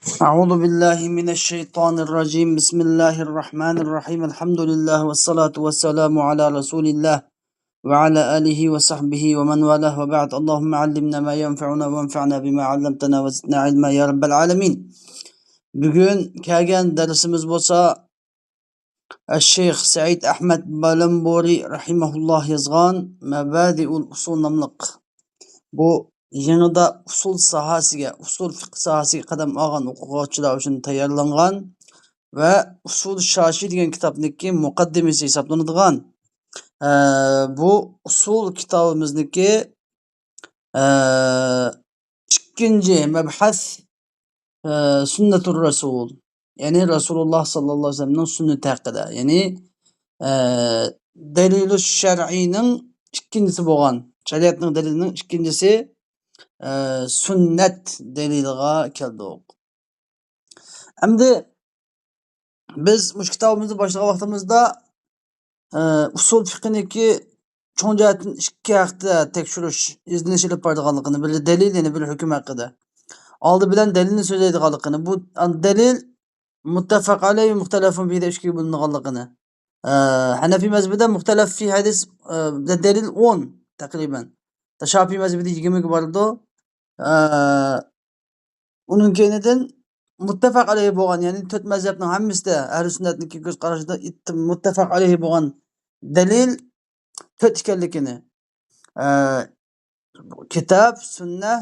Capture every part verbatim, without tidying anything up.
أعوذ بالله من الشيطان الرجيم. بسم الله الرحمن الرحيم. الحمد لله والصلاة والسلام على رسول الله وعلى آله وصحبه ومن والاه وبعد. اللهم علمنا ما ينفعنا وانفعنا بما علمتنا وزدنا علما يا رب العالمين. بۈگۈن كەلگەن دەرسىمىز بولسا ئەششەيخ سەئىد ئەھمەد بالىمبورى رەھىمەھۇللاھ يازغان مەبەدىئۇل ئۇسۇل ناملىق بۇ يېڭىدا ئۇسۇل ساھەسىگە، ئۇسۇل فىقھ ساھەسىگە قەدەم ئالغان ئوقۇغۇچىلار ئۈچۈن تەييارلانغان ۋە ئۇسۇل شاشى دېگەن كىتابنىڭكى مۇقەددىمىسى ھېسابلىنىدىغان، ئە، بۇ ئۇسۇل كىتابىمىزنىڭكى، ئە، ئىككىنچى مەبھەس، ئە، سۈننەتۇر رەسۇل، يەنى رەسۇلۇللاھ ساللاللاھۇ ئەلەيھى ۋەسەللەمنىڭ سۈننىتى ھەققىدە. يەنى، ئە، دەلىلۇ شەرئىنىڭ ئىككىنچىسى بولغان، شەرىئەتنىڭ دەلىلىنىڭ ئىككىنچىسى، ئە، سۈننەت دەلىلىغا كەلدۇق. ئەمدى بىز مۇشۇ كىتابىمىزنى باشلىغان ۋاقتىمىزدا، ئە، ئۇسۇل فىقھىنىڭكى چوڭ جەھەتتىن ئىككى ھەقتە تەكشۈرۈش، ئىزدىنىش ئېلىپ بارىدىغانلىقىنى، بىرى دەلىل، يەنە بىرى ھۆكۈم ھەققىدە. ئالدى بىلەن دەلىلنى سۆزلەيدىغانلىقىنى، بۇ، ئە، دەلىل مۇتتەپەق ئەلەيھ، مۇختەلەفۇن فىھ دەپ ئىككىگە بۆلۈنىدىغانلىقىنى. ئە، ھەنەفىي مەزھىپىدە مۇختەلەف فىھ ھەدىس، ئە، دەلىل ئون تەقرىبەن. شافىئىي مەزھىپىدە يىگىرمىگە بارىدۇ. ئە، ئۇنىڭ كەينىدىن مۇتتەپەق ئەلەيھى بولغان، يەنى تۆت مەزھەپنىڭ ھەممىسىدە، ئەھلى سۈننەتنىڭكى كۆز قارىشىدا ئىت-، مۇتتەپەق ئەلەيھى بولغان دەلىل تۆت ئىكەنلىكىنى، ئە، كىتاب، سۈننە،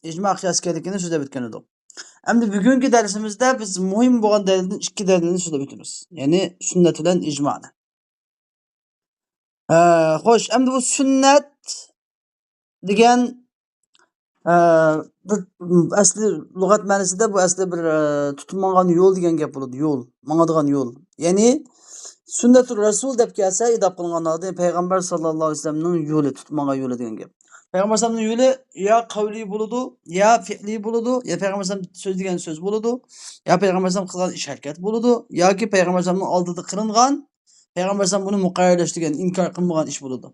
ئىجما، قىياس ئىكەنلىكىنى سۆزلەپ ئۆتكەن ئىدۇق. ئەمدى بۈگۈنكى دەرسىمىزدە بىز مۇھىم بولغان دەلىلدىن ئىككى دەلىلنى سۆزلەپ ئۆتىمىز. يەنى سۈننەت بىلەن ئىجمانى. ئە، خوش، ئەمدى بۇ سۈننەت دېگەن، ئە، بىر ئەسلى لۇغەت مەنىسىدە بۇ ئەسلى بىر، ئە، تۇتۇپ ماڭغان يول دېگەن گەپ بولىدۇ، يول، ماڭىدىغان يول. يەنى سۈننەتۇر رەسۇل دەپ كەلسە، ئېيتىپ قىلغان ھالدا پەيغەمبەر ساللاللاھۇ ئەلەيھى ۋەسەللەمنىڭ يولى، تۇتۇپ ماڭغان يولى دېگەن گەپ. پەيغەمبەر ئەلەيھىسسالامنىڭ يولى يا قەۋلىي بولىدۇ، يا پېئلىي بولىدۇ، يا پەيغەمبەر ئەلەيھىسسالام سۆزلىگەن سۆز بولىدۇ، يا پەيغەمبەر ئەلەيھىسسالام قىلغان ئىش ھەرىكەت بولىدۇ، ياكى پەيغەمبەر ئەلەيھىسسالامنىڭ ئالدىدا قىلىنغان، پەيغەمبەر ئەلەيھىسسالام بۇنى مۇقەررەرلەشتۈرگەن، ئىنكار قىلمىغان ئىش بولىدۇ.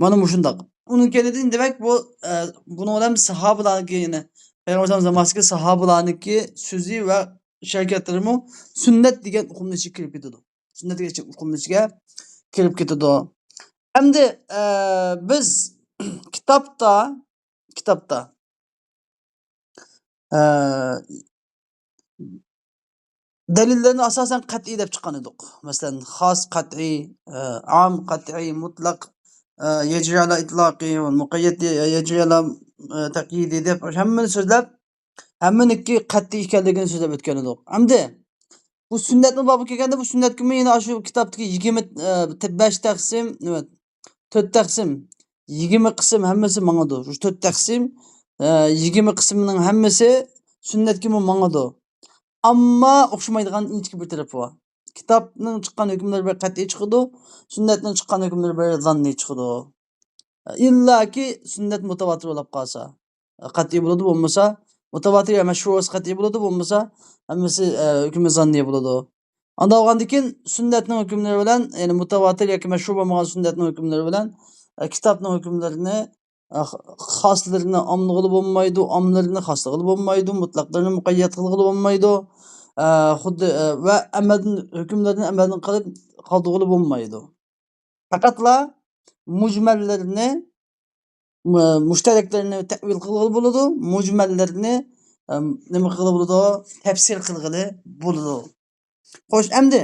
مانا مۇشۇنداق. ئۇنىڭ كەينىدىن دېمەك بۇ، ئە، بۇنىڭ بىلەن ساھابىلارنىڭكى، يەنى پەيغەمبەر ئەلەيھىسسالام زامانىسىدىكى ساھابىلارنىڭكى سۆزى ۋە ئىش ھەرىكەتلىرىمۇ سۈننەت دېگەن ئۇقۇمنىڭ ئىچىگە كىرىپ كېتىدۇ. سۈننەت دېگەن ئۇقۇمنىڭ ئىچىگە كىرىپ كېتىدۇ. ئەمدى، ئە، بىز كىتابتا، كىتابتا، ئە، دەلىللەرنى ئاساسەن قەتئىي دەپ چىققان ئىدۇق. مەسىلەن، خاس قەتئىي، ئە، ئام قەتئىي، مۇتلەق، ئە، يەجرى ئالا ئىتلاقى، مۇقەييەت يەجرى ئالا، ئە، تەقيىدى دەپ ھەممىنى سۆزلەپ، ھەممىنىڭكى قەتئىي ئىكەنلىكىنى سۆزلەپ ئۆتكەن ئىدۇق. ئەمدى بۇ سۈننەتنىڭ بابىغا كەلگەندە، بۇ سۈننەتكىمۇ يەنە شۇ كىتابتىكى يىگىرمە، ئە، بەش تەقسىم، نېمە، تۆت تەقسىم، يىگىرمە قىسىم ھەممىسى ماڭىدۇ. شۇ تۆت تەقسىم، ئە، يىگىرمە قىسىمنىڭ ھەممىسى سۈننەتكىمۇ ماڭىدۇ. ئەمما ئوخشىمايدىغان ئىنچىكە بىر تەرىپى بار. كىتابنىڭ چىققان ھۆكۈملىرى بىر قەتئىي چىقىدۇ، سۈننەتنىڭ چىققان ھۆكۈملىرى بىر زاننىي چىقىدۇ. ئىللاكى سۈننەت مۇتەۋاتىر بولۇپ قالسا، قەتئىي بولىدۇ، بولمىسا مۇتەۋاتىر يا مەشھۇر بولسا قەتئىي بولىدۇ، بولمىسا ھەممىسى، ئە، ھۆكمى زاننىي بولىدۇ. ئانداق بولغاندىكىن سۈننەتنىڭ ھۆكۈملىرى بىلەن، يەنى مۇتەۋاتىر ياكى مەشھۇر بولمىغان سۈننەتنىڭ ھۆكۈملىرى بىلەن، ئە، كىتابنىڭ ھۆكۈملىرىنى، ئە، خاسلىرىنى ئاملىغىلى بولمايدۇ، ئاملىرىنى خاسلىغىلى بولمايدۇ، مۇتلەقلىرىنى مۇقەييەت قىلغىلى بولمايدۇ، ئە، خۇددى، ئە، ۋە ئەمەلدىن، ھۆكۈملىرىنى ئەمەلدىن قىلىپ قالدۇرغىلى بولمايدۇ. پەقەتلا مۇجمەللىرىنى، مۇ-، مۇشتەرەكلىرىنى تەئۋىل قىلغىلى بولىدۇ، مۇجمەللىرىنى، ئەم، نېمە قىلغىلى بولىدۇ؟ تەپسىر قىلغىلى بولىدۇ. خوش، ئەمدى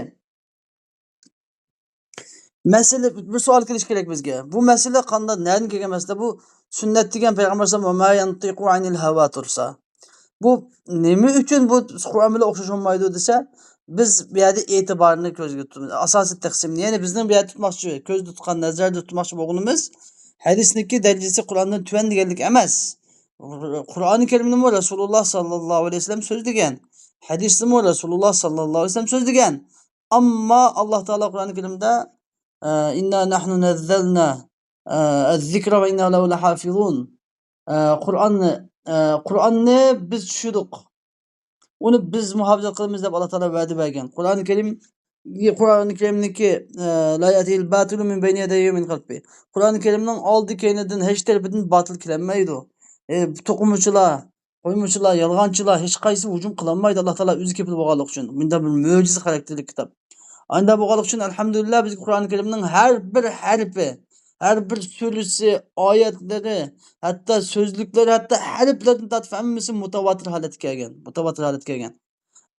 مەسىلە، بىر سوئال كېلىشى كېرەك بىزگە. بۇ مەسىلە قانداق، نەدىن كەلگەن مەسىلە؟ بۇ سۈننەت دېگەن پەيغەمبەر ئەلەيھىسسالام «ۋەما يەنتىقۇ ئەنىل ھەۋا» تۇرسا، بۇ نېمە ئۈچۈن بۇ قۇرئان بىلەن ئوخشاش بولمايدۇ دېسە، بىز بۇ يەردە ئېتىبارنى كۆزگە تۇتىمىز. ئاساسىي تەقسىمنى، يەنى بىزنىڭ بۇ يەردە تۇتماقچى، كۆزدە تۇتقان، نەزەردە تۇتماقچى بولغىنىمىز ھەدىسنىڭكى دەرىجىسى قۇرئاندىن تۆۋەن دېگەنلىك ئەمەس. قۇرئانى كەرىمنىمۇ رەسۇلۇللاھ ساللاللاھۇ ئەلەيھى ۋەسەللەم سۆزلىگەن. ھەدىستىمۇ رەسۇلۇللاھ ساللاللاھۇ ئەلەيھى ۋەسەللەم سۆزلىگەن. ئەمما ئاللاھ تائالا قۇرئانى كەرىمدە، ئە، «ئىننا نەھنۇ نەززەلنا، ئە، ئەززىكرا ۋە ئىننا لەھۇ لەھافىزۇن.» ئە، قۇرئاننى، ئە، قۇرئاننى بىز چۈشۈردۇق. ئۇنى بىز مۇھاپىزەت قىلىمىز دەپ ئاللاھ تائالا ۋەدە بەرگەن. قۇرئانى كەرىم، قۇرئانى كەرىمنىڭكى، ئە، «لا يەتىھىل باتىلۇ مىن بەينى يەدەيھى ۋە مىن خەلفىھى». قۇرئانى كەرىمنىڭ ئالدى كەينىدىن ھېچ تەرىپىدىن باتىل كېلەلمەيدۇ. ئە، توقۇمىچىلار، قويمىچىلار، يالغانچىلار ھېچقايسى ھۇجۇم قىلالمايدۇ، ئاللا تائالا ئۆزى كېپىل بولغانلىقى ئۈچۈن. مۇنداق بىر مۆجىزە خاراكتېرلىك كىتاب. ئانداق بولغانلىقى ئۈچۈن، ئەلھەمدۇلىللا، بىزگە قۇرئان كەرىمنىڭ ھەر بىر ھەرپى، ھەر بىر سۈرىسى، ئايەتلىرى، ھەتتا سۆزلۈكلىرى، ھەتتا ھەرپلىرىدىن تارتىپ ھەممىسى مۇتاۋاتىر ھالەتكە كەلگەن. مۇتاۋاتىر ھالەتكە كەلگەن.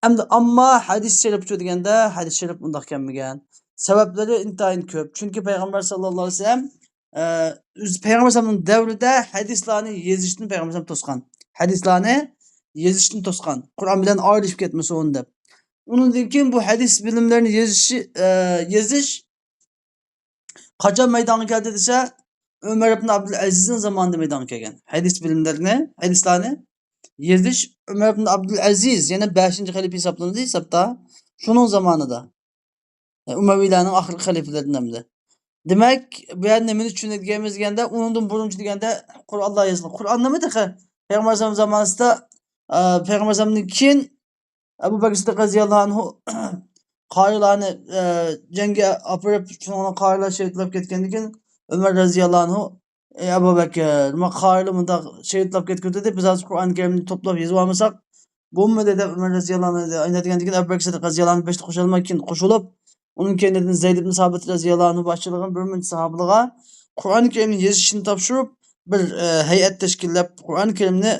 ئەمدى ئەمما ھەدىس شەرىپچۇ دېگەندە، ھەدىس شەرىپ ئۇنداق كەلمىگەن. سەۋەبلىرى ئىنتايىن كۆپ. چۈنكى پەيغەمبەر ساللاللاھۇ ئەلەيھى ۋەسەللەم، ئە، ئۆزى پەيغەمبەر ئەلەيھىسسالامنىڭ دەۋرىدە ھەدىسلارنى يېزىشتىن پەيغەمبەر ئەلەيھىسسالام توسقان. ھەدىسلارنى يېزىشتىن توسقان. قۇرئان بىلەن ئايرىشىپ كەتمىسۇن دەپ. ئۇنىڭدىن كېيىن بۇ ھەدىس بىلىملىرىنى يېزىشى، ئە، يېزىش قاچان مەيدانغا كەلدى دېسە، ئۆمەر ئىبن ئابدۇلئەزىزنىڭ زامانىدا مەيدانغا كەلگەن. ھەدىس بىلىملىرىنى، ھەدىسلارنى يېزىش ئۆمەر ئىبن ئابدۇلئەزىز، يەنە بەشىنچى خەلىپە ھېسابلىنىدۇ ھېسابتا. شۇنىڭ زامانىدا. ئۇمەۋىيلەرنىڭ ئاخىرقى خەلىپىلىرىدىن ئەمدى. دېمەك، بۇ يەردە نېمىنى چۈشىنىدىكەنمىز دېگەندە، ئۇنىڭدىن بۇرۇنچە دېگەندە قۇرئانلار يېزىلغان. قۇرئان نېمە تېخى؟ پەيغەمبەر ئەلەيھىسسالام زامانىسىدا، ئە، پەيغەمبەر ئەلەيھىسسالامدىن كېيىن ئەبۇ بەكىر سىددىق رەزىياللاھۇ ئەنھۇ قارىلارنى، ئە، جەڭگە ئاپىرىپ، شۇنىڭ بىلەن قارىلار شېھىتلاپ كەتكەندىن كېيىن، ئۆمەر رەزىياللاھۇ ئەنھۇ، ئەي ئەبۇ بەكىر، ما قارىلار مۇنداق شېھىتلاپ كەتكۈدە، بىز ھازىر قۇرئان كەرىمنى توپلاپ يېزىۋالمىساق بولمىدى دەپ ئۆمەر رەزىياللاھۇ ئەنھۇ ئايان دېگەندىن كېيىن، ئەبۇ بەكىر سىددىق رەزىياللاھۇ ئەنھۇ بېشىدا قوشۇلماي، كېيىن قوشۇلۇپ، ئۇنىڭ كەينىدىن زەيد ئىبن سابىت رەزىياللاھۇ ئەنھۇ باشچىلىغان بىر مۇنچە ساھابىلىغا قۇرئان كەرىمنى يېزىشنى تاپشۇرۇپ، بىر، ئە، ھەيئەت تەشكىللەپ، قۇرئان كەرىمنى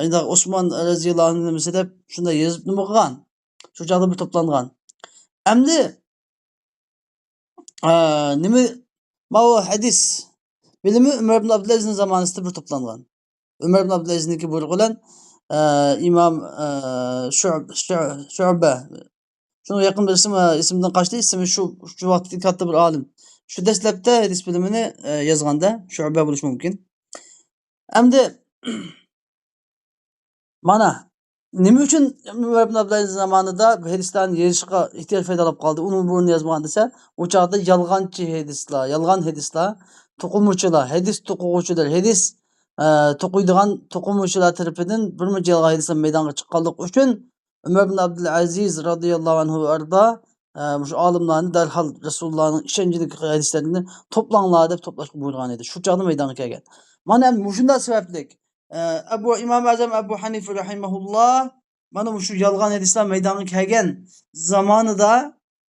ئۇنداق ئوسمان رەزىياللاھۇ ئەنھۇ نېمىسى دەپ شۇنداق يېزىپ نېمە قىلغان. شۇ چاغدا بىر توپلانغان. ئەمدى، ئە، نېمە، ماۋۇ ھەدىس بىلىمى ئۆمەر ئىبن ئابدۇلئەزىزنىڭ زامانىسىدا بىر توپلانغان. ئۆمەر ئىبن ئابدۇلئەزىزنىڭكى بۇيرۇقى بىلەن، ئە، ئىمام، ئە، شۇ-، شۇ-، شۇبە، شۇنىڭ يېقىن بىر ئىسمى، ئىسمىدىن قاچتى، ئىسمى شۇ، شۇ ۋاقىتتىكى كاتتا بىر ئالىم. شۇ دەسلەپتە ھەدىس بىلىمىنى، ئە، يازغاندا، شۇبە بولۇشى مۇمكىن. ئەمدى، مانا، نېمە ئۈچۈن ئۆمەر ئىبن ئابدۇلئەزىز زامانىدا بۇ ھەدىسلەرنى يېزىشقا ئېھتىياج پەيدا بولۇپ قالدى؟ ئۇنىڭ بۇرۇن يازمىغان دېسە، ئۇ چاغدا يالغانچى ھەدىسلەر، يالغان ھەدىسلەر، توقۇمىچىلار، ھەدىس توقۇغۇچىلار، ھەدىس، ئە، توقۇيدىغان توقۇمىچىلار تەرىپىدىن بىر مۇنچە يالغان ھەدىسلەر مەيدانغا چىققانلىقى ئۈچۈن، ئۆمەر ئىبن ئابدۇلئەزىز رەزىياللاھۇ ئەنھۇ ئارىدا، ئە، مۇشۇ ئالىملارنى دەرھال رەسۇلۇللانىڭ ئىشەنچلىك ھەدىسلىرىنى توپلاڭلار دەپ توپلاشقا بۇيرۇغان ئىدى. شۇ چاغدا مەيدانغا كەلگەن. مانا ئەمدى مۇشۇنداق سەۋەبلىك، ئە، ئەبۇ ئىمام ئەزەم ئەبۇ ھەنىفە رەھىمەھۇللا مانا مۇشۇ يالغان ھەدىسلەر مەيدانغا كەلگەن زامانىدا،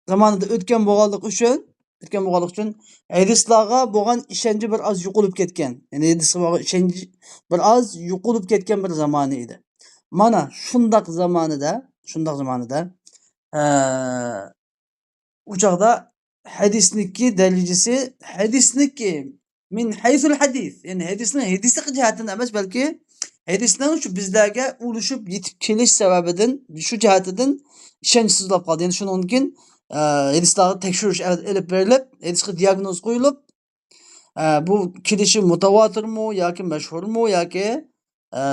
زامانىدا ئۆتكەن بولغانلىقى ئۈچۈن، ئۆتكەن بولغانلىقى ئۈچۈن ھەدىسلارغا بولغان ئىشەنچى بىر ئاز يوقىلىپ كەتكەن. يەنى ھەدىسكە بولغان ئىشەنچ بىر ئاز يوقىلىپ كەتكەن بىر زامانى ئىدى. مانا شۇنداق زامانىدا، شۇنداق زامانىدا، ئە، ئۇ چاغدا ھەدىسنىكى دەرىجىسى، ھەدىسنىكى، مىن ھەيسۇل ھەدىس، يەنى ھەدىسنىڭ ھەدىسلىك جەھەتتىن ئەمەس، بەلكى ھەدىسنىڭ شۇ بىزلەرگە ئۇلىشىپ يېتىپ كېلىش سەۋەبىدىن، شۇ جەھەتتىن ئىشەنچسىزلەپ قالدى. يەنى شۇنىڭدىن كېيىن، ئە، ھەدىسلارغا تەكشۈرۈش ئەل-، ئېلىپ بېرىلىپ، ھەدىسكە دىياگنوز قويۇلۇپ، ئە، بۇ كېلىشى مۇتاۋاتىرمۇ ياكى مەشھۇرمۇ ياكى، ئە،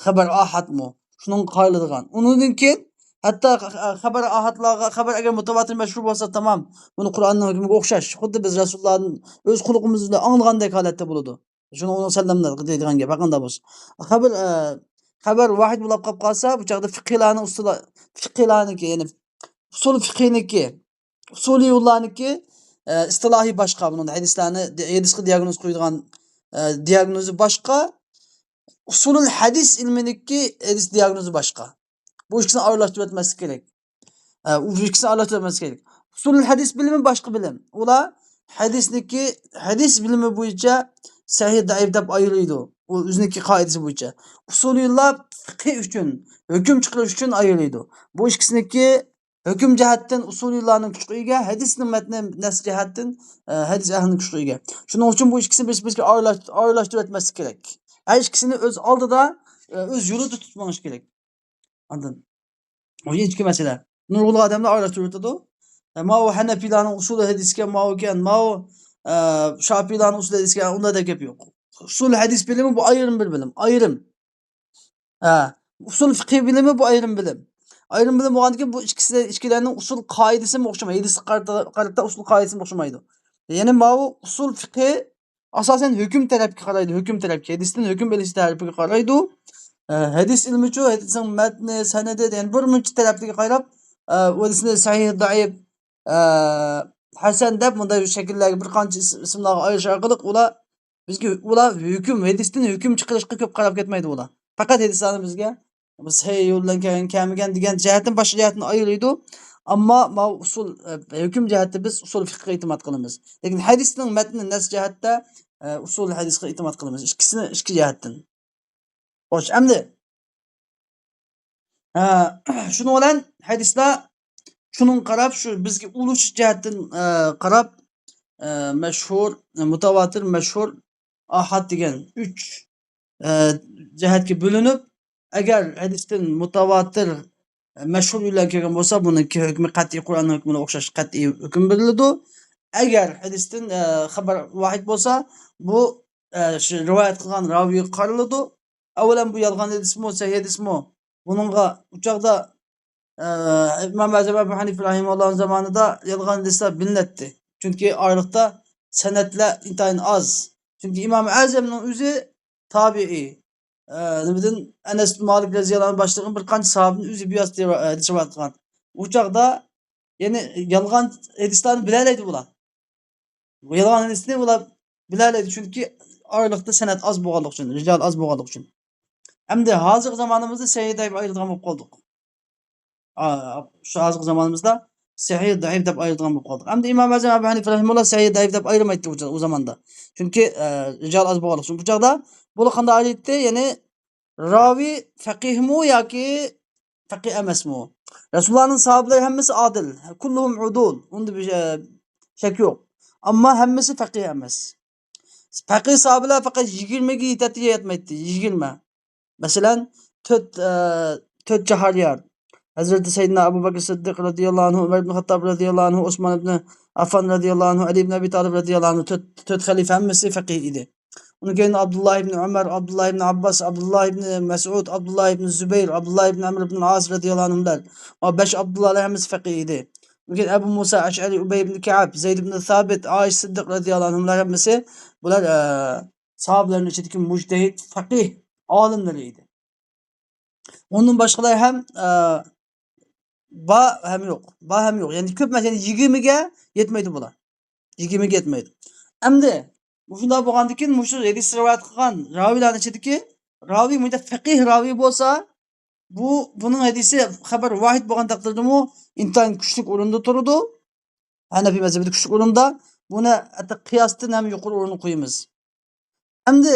خەبەر ئاھادمۇ؟ شۇنىڭغا قايىلىدىغان. ئۇنىڭدىن كېيىن ھەتتا خ-، خەبەر ئاھادلارغا، خەبەر ئەگەر مۇتاۋاتىر مەشھۇر بولسا تامام، بۇنى قۇرئاننىڭ ھۆكمىگە ئوخشاش. خۇددى بىز رەسۇلۇللادىن ئۆز قۇلىقىمىز بىلەن ئاڭلىغاندەك ھالەتتە بولىدۇ. شۇنىڭ ئۇنىڭ سەللەملەر دەيدىغان گەپ ھەققىدە بولسا. خەبەر، ئە، خەبەر ۋاھىد بولۇپ قاپ قالسا، بۇ چاغدا فىقىھلارنىڭ ئۇسۇلى، فىقىھلارنىڭكى، يەنى ئۇسۇل فىقىھنىڭكى، ئۇسۇلىيۇللارنىڭكى، ئە، ئىستىلاھى باشقا، بۇنىڭدا ھەدىسلەرنى، ھەدىسكە دىياگنوز قويىدىغان، ئە، دىياگنوزى باشقا، ئۇسۇلۇل ھەدىس ئىلمىنىڭكى ھەدىس دىياگنوزى باشقا. بۇ ئىككىسىنى ئارىلاشتۇرۇۋەتمەسلىك كېرەك. ئە، بۇ ئىككىسىنى ئارىلاشتۇرۇۋەتمەسلىك كېرەك. ئۇسۇلۇل ھەدىس بىلىمى باشقا بىلىم. ئۇلار ھەدىسنىڭكى، ھەدىس بىلىمى بويىچە سەھىھ، زەئىپ دەپ ئايرىيدۇ. ئۇ ئۆزىنىڭكى قائىدىسى بويىچە. ئۇسۇلىيۇللار فىقھى ئۈچۈن، ھۆكۈم چىقىرىش ئۈچۈن ئايرىيدۇ. بۇ ئىككىسىنىڭكى ھۆكۈم جەھەتتىن ئۇسۇلىيۇللارنىڭ كۈچىگە ئىگە، ھەدىسنىڭ مەتنى، نەس جەھەتتىن، ئە، ھەدىس ئەھلىنىڭ كۈچىگە ئىگە. شۇنىڭ ئۈچۈن بۇ ئىككىسىنى بىر-، بىرسىگە ئارىلاش-، ئارىلاشتۇرۇۋەتمەسلىك كېرەك. ھەر ئىككىسىنى ئۆز ئالدىدا، ئە، ئۆز يولىدا تۇتۇپ مېڭىش كېرەك. ئاندىن، بۇ ئىنچىكە مەسىلە. نۇرغۇنلىغان ئادەملەر ئارىلاشتۇرۇۋېتىدۇ. ئە، ماۋۇ ھەنەپىيلارنىڭ ئۇسۇلى ھەدىسكەن، ماۋۇكەن، ماۋۇ، ئە، شاپىيلارنىڭ ئۇسۇلى ھەدىسكەن، ئۇنداق دەپ گەپ يوق. ئۇسۇل ھەدىس بىلىمى بۇ ئايرىم بىر بىلىم، ئايرىم. ھە، ئۇسۇل فىقھى بىلىمى بۇ ئايرىم بىلىم. ئايرىم بىلىم بولغاندىكىن بۇ ئىككىسى، ئىككىلەرنىڭ ئۇسۇل قائىدىسىمۇ ئوخشىمايدۇ. ھەدىسكە قارىتا، قارىتا ئۇسۇل قائىدىسىمۇ ئوخشىمايدۇ. يەنى ماۋۇ ئۇسۇل فىقھى ئاساسەن ھۆكۈم تەرەپكە قارايدۇ، ھۆكۈم تەرەپكە، ھەدىستىن ھۆكۈم ئېلىش تەرىپىگە قارايدۇ. ئە، ھەدىس ئىلمىچۇ، ھەدىسنىڭ مەتنى، سەنىدى، يەنى بىر مۇنچە تەرەپلىرىگە قاراپ، ئە، ھەدىسنى سەھىھ، زەئىپ، ئە، ھەسەن دەپ مۇنداق شەكىللەرگە بىر قانچە ئىس-، ئىسىملارغا ئايرىش ئارقىلىق ئۇلار بىزگە، ئۇلار ھۆكۈم، ھەدىستىن ھۆكۈم چىقىرىشقا كۆپ قاراپ كەتمەيدۇ ئۇلار. پەقەت ھەدىسلەرنى بىزگە بۇ سەھىھ يول بىلەن كەلگەن، كەلمىگەن دېگەن جەھەتتىن، باشقا جەھەتتىن ئايرىلىدۇ. ئەمما ماۋۇ ئۇسۇل، ئە، ھۆكۈم جەھەتتە بىز ئۇسۇل فىقھقا ئېتىماد قىلىمىز. لېكىن ھەدىسنىڭ مەتنى، نەس جەھەتتە، ئە، ئۇسۇل ھەدىسقا ئېتىماد قىلىمىز. ئىككىسىنى، ئىككى جەھەتتىن. خوش، ئەمدى، ئە، شۇنىڭ بىلەن ھەدىسلەر شۇنىڭغا قاراپ، شۇ بىزگە ئۇلىشىش جەھەتتىن، ئە، قاراپ، ئە، مەشھۇر، مۇتاۋاتىر، مەشھۇر، ئاھاد دېگەن ئۈچ، ئە، جەھەتكە بۆلۈنۈپ، ئەگەر ھەدىستىن مۇتاۋاتىر، ئە، مەشھۇر يوللار كەلگەن بولسا، بۇنىڭكى ھۆكمى قەتئىي قۇرئاننىڭ ھۆكمىگە ئوخشاش قەتئىي ھۆكۈم بېرىلىدۇ. ئەگەر ھەدىستىن، ئە، خەبەر ۋاھىد بولسا، بۇ، ئە، شۇ رىۋايەت قىلغان راۋىيگە قارىلىدۇ. ئەۋۋەلەن بۇ يالغان ھەدىسمۇ، سەھىھ ھەدىسمۇ؟ بۇنىڭغا ئۇ چاغدا ئە، ئىمام ئەزەم ئەبۇ ھەنىفە رەھىمەھۇللاھنىڭ زامانىدا يالغان ھەدىسلەر بىلىنەتتى. چۈنكى ئارىلىقتا سەنەدلەر ئىنتايىن ئاز. چۈنكى ئىمام ئەزەمنىڭ ئۆزى تابىئىي. ئە، نېمىدىن، ئەنەس ئىبن مالىك رەزىياللاھۇ ئەنھۇ باشلىغان بىر قانچە ساھابىنىڭ ئۆزى بىۋاسىتە رىۋا-، ھەدىس رىۋايەت قىلغان. ئۇ چاغدا، يەنى يالغان ھەدىسلەرنى بىلەلەيدۇ بۇلار. يالغان ھەدىسنى ئۇلار بىلەلەيدۇ، چۈنكى ئارىلىقتا سەنەد ئاز بولغانلىقى ئۈچۈن، رىجال ئاز بولغانلىقى ئۈچۈن. ئەمدى ھازىرقى زامانىمىزدا سەھىھ، زەئىپ ئايرىدىغان بولۇپ قالدۇق. ئا، شۇ ھازىرقى زامانىمىزدا سەھىھ، زەئىپ دەپ ئايرىدىغان بولۇپ قالدۇق. ئەمدى ئىمام ئەزەم ئەبۇ ھەنىفە رەھىمەھۇللا سەھىھ، زەئىپ دەپ ئايرىمايتتى ئۇ، ئۇ زاماندا. چۈنكى، ئە، رىجال ئاز بولغانلىقى ئۈچۈن. بۇ چاغدا بۇلار قانداق ئايرىيتتى؟ يەنى راۋى فەقىھمۇ ياكى فەقىھ ئەمەسمۇ؟ رەسۇلۇللانىڭ ساھابىلىرى ھەممىسى ئادىل. كۇللۇھۇم ئۇدۇل. ئۇندا بىر، ئە، شەك يوق. ئەمما ھەممىسى فەقىھ ئەمەس. پەقىھ ساھابىلەر پەقەت يىگىرمىگە يېتەتتى، يەتمەيتتى. يىگىرمە. مەسىلەن، تۆت، ئە، تۆت چاھاريار. ھەزرىتى سەيدىنا ئەبۇ بەكرى سىددىق رەزىياللاھۇ ئەنھۇ، ئۆمەر ئىبن خەتتاب رەزىياللاھۇ ئەنھۇ، ئوسمان ئىبن ئەففان رەزىياللاھۇ ئەنھۇ، ئەلى ئىبن ئەبى تالىب رەزىياللاھۇ ئەنھۇ، تۆت، تۆت خەلىپە ھەممىسى فەقىھ ئىدى. ئۇنىڭ كەينىدىن ئابدۇللا ئىبن ئۆمەر، ئابدۇللا ئىبن ئابباس، ئابدۇللا ئىبن مەسئۇد، ئابدۇللا ئىبن زۇبەير، ئابدۇللا ئىبن ئەمر ئىبن ئاس رەزىياللاھۇ ئەنھۇملار. مانا بەش ئابدۇللالار ھەممىسى فەقىھ ئىدى. ئۇنىڭ كەينىدىن ئەبۇ مۇسا ئەشئەرى، ئۇبەي ئىبن كەئب، زەيد ئىبن سابىت، ئائىشە سىددىق رەزىياللاھۇ ئەنھۇملار ھەممىسى بۇلار، ئە، ساھابىلەرنىڭ ئىچىدىكى مۇجتەھىد، فەقىھ ئالىملىرى ئىدى. ئۇندىن باشقىلار ھەم، ئە، بار ھەم يوق، بار ھەم يوق. يەنى كۆپ ئەمەس، يەنى يىگىرمىگە يەتمەيدۇ بۇلار. يىگىرمىگە يەتمەيدۇ. ئەمدى مۇشۇنداق بولغاندىن كېيىن مۇشۇ ھەدىس رىۋايەت قىلغان راۋىيلارنىڭ ئىچىدىكى راۋىي مۇنداق فەقىھ راۋىي بولسا، بۇ، بۇنىڭ ھەدىسى خەبەر ۋاھىد بولغان تەقدىردىمۇ ئىنتايىن كۈچلۈك ئورۇندا تۇرىدۇ. ھەنەفىي مەزھىپىدە كۈچلۈك ئورۇندا. بۇنى ھەتتا قىياستىن ھەم يۇقىرى ئورۇنغا قويىمىز. ئەمدى،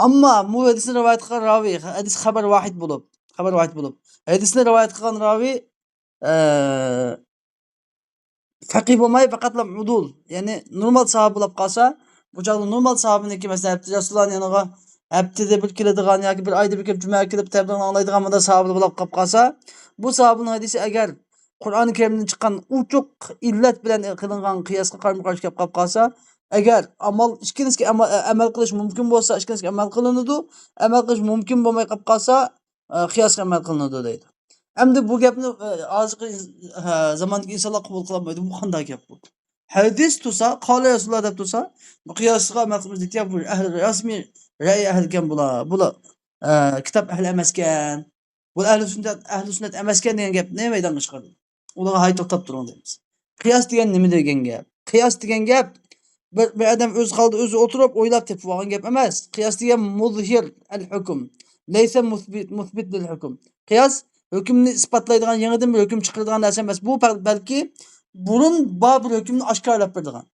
ئەمما بۇ ھەدىسنى رىۋايەت قىلغان راۋىي، ھەدىس خەبەر ۋاھىد بولۇپ، خەبەر ۋاھىد بولۇپ، ھەدىسنى رىۋايەت قىلغان راۋىي، ئە، فەقىھ بولماي، پەقەتلا ئۇدۇل، يەنى نورمال ساھابە بولۇپ قالسا، بۇ چاغدا نورمال ساھابىنىڭكى، مەسىلەن، ھەپتە رەسۇلۇللانىڭ يېنىغا ھەپتىدە بىر كېلىدىغان ياكى بىر ئايدا بىر كېلىپ، جۈمە كۈنى تەبلىغنى ئاڭلايدىغان بۇنداق ساھابىلەر بولۇپ قاپ قالسا، بۇ ساھابىنىڭ ھەدىسى ئەگەر قۇرئانى كەرىمدىن چىققان ئوچۇق ئىللەت بىلەن قىلىنغان قىياسقا قارىمۇ قارشى كەپ قاپ قالسا، ئەگەر ئامال، ئىككىلىسىگە ئەمە-، ئەمەل قىلىش مۇمكىن بولسا، ئىككىلىسىگە ئەمەل قىلىنىدۇ، ئەمەل قىلىش مۇمكىن بولماي قاپ قالسا، ئە، قىياسقا ئەمەل قىلىنىدۇ دەيدۇ. ئەمدى بۇ گەپنى، ئە، ھازىرقى، ھە، زاماندىكى ئىنسانلار قوبۇل قىلالمايدۇ. بۇ قانداق گەپ بۇ؟ ھەدىس تۇرسا، قالە رەسۇلۇللا دەپ تۇرسا، بۇ قىياسقا ئەمەل قىلمايدۇ. يا، بۇ ئەھلى رەسمىي رەئي ئەھلىكەن بۇلار. بۇلار، ئە، كىتاب ئەھلى ئەمەسكەن. بۇ ئەھلى سۈننەت، ئەھلى سۈننەت ئەمەسكەن دېگەن گەپنى مەيدانغا چىقاردى. ئۇلارغا ھاي توختاپ تۇرۇڭ دەيمىز. قىياس دېگەن نېمە دېگەن گەپ؟ قىياس دېگەن گەپ، بىر، بىر ئادەم ئۆز ھالىدا ئۆزى ئولتۇرۇپ ئويلاپ تېپىپ ئالغان گەپ ئەمەس. قىياس دېگەن مۇزھىر ئەل ھۆكۈم. لەيسە مۇسبىت، مۇسبىت لىل ھۆكۈم. قىياس ھۆكۈمنى ئىسپاتلايدىغان، يېڭىدىن بىر ھۆكۈم چىقىرىدىغان نەرسە ئەمەس. بۇ بەل-، بەلكى بۇرۇن بار بىر ھۆكۈمنى ئاشكارىلاپ بېرىدىغان.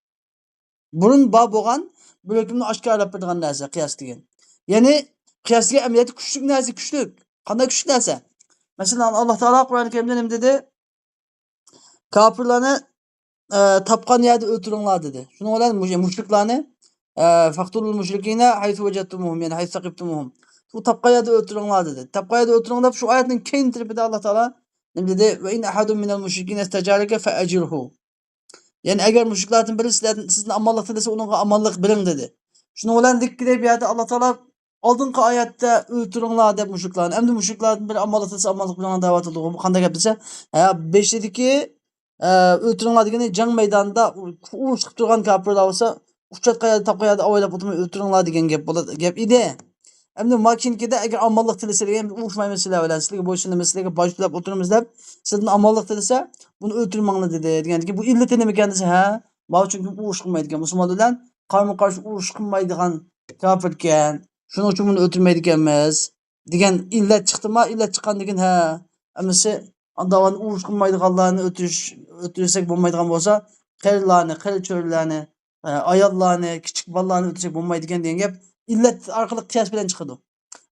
بۇرۇن بار بولغان بىر ھۆكۈمنى ئاشكارىلاپ بېرىدىغان نەرسە قىياس دېگەن. يەنى قىياس دېگەن ئەمەلىيەتتە كۈچلۈك نەرسە، كۈچلۈك. قانداق كۈچلۈك نەرسە؟ مەسىلەن، ئاللا تائالا قۇرئانى كەرىمدە نېمە دېدى؟ كاپىرلارنى، ئە، تاپقان يەردە ئۆلتۈرۈڭلار دېدى. شۇنىڭ بىلەن مۇش-، مۇشرىكلارنى، ئە، فاقتۇلۇل مۇشرىكىنە ھەيسۇ ۋەجەدتۇمۇھۇم، يەنى ھەيسۇ سەقىفتۇمۇھۇم. شۇ تاپقان يەردە ئۆلتۈرۈڭلار دېدى. تاپقان يەردە ئۆلتۈرۈڭ دەپ شۇ ئايەتنىڭ كەينى تەرىپىدە ئاللا تائالا نېمە دېدى؟ ۋە ئىن ئەھەدۇم مىنەل مۇشرىكىنە ئىستەجارەكە فەئەجىرھۇ. يەنى ئەگەر مۇشرىكلاردىن بىرى سىلەردىن، سىزدىن ئامانلىق تىلىسە، ئۇنىڭغا ئامانلىق بېرىڭ دېدى. شۇنىڭ بىلەن دېدى بۇ يەردە ئاللا تائالا ئالدىنقى ئايەتتە ئۆلتۈرۈڭلار دەپ مۇشرىكلارنى، ئەمدى مۇشرىكلاردىن بىرى ئامانلىق تىلىسە، ئامانلىق بېرىڭلار دەۋاتىدۇ. بۇ قانداق گەپ دېسە، ھە، بېشىدىكى، ئە، ئۆلتۈرۈڭلار دېگىنى جەڭ مەيدانىدا ئۇرۇش قىلىپ تۇرغان كاپىرلار بولسا، ئۇچراتقان يەردە، تاپقان يەردە ئاۋايلاپ ئولتۇرماي ئۆلتۈرۈڭلار دېگەن گەپ بولىدۇ، گەپ ئىدى. ئەمدى ما كېيىنكىدە ئەگەر ئامانلىق تىلىسە دېگەن، ئۇرۇشمايمىز سىلەر بىلەن، سىلەرگە بويسۇنىمىز، سىلەرگە باج تۆلەپ ئولتۇرىمىز دەپ، سىلەردىن ئامانلىق تىلىسە، بۇنى ئۆلتۈرمەڭلار دېدى. دېگەندىكىن، بۇ ئىللىتى نېمىكەن دېسە، ھە، ماۋۇ چۈنكى ئۇرۇش قىلمايدىكەن، مۇسۇلمانلار بىلەن قارمۇ قارشى ئۇرۇش قىلمايدىغان كاپىركەن، شۇنىڭ ئۈچۈن بۇنى ئۆلتۈرمەيدىكەنمىز. دېگەن ئىللەت چىقتىما؟ ئىللەت چىققاندىن كېيىن، ھە، ئەمىسە ئانداق ئۇرۇش قىلمايدىغانلارنى ئۆتۈش-، ئۆتۈرسەك بولمايدىغان بولسا، قېرىلارنى، قېرى چۆرىلەرنى، ئە، ئاياللارنى، كىچىك بالىلارنى ئۆتۈرسەك بولمايدىكەن دېگەن گەپ ئىللەت ئارقىلىق قىياس بىلەن چىقىدۇ.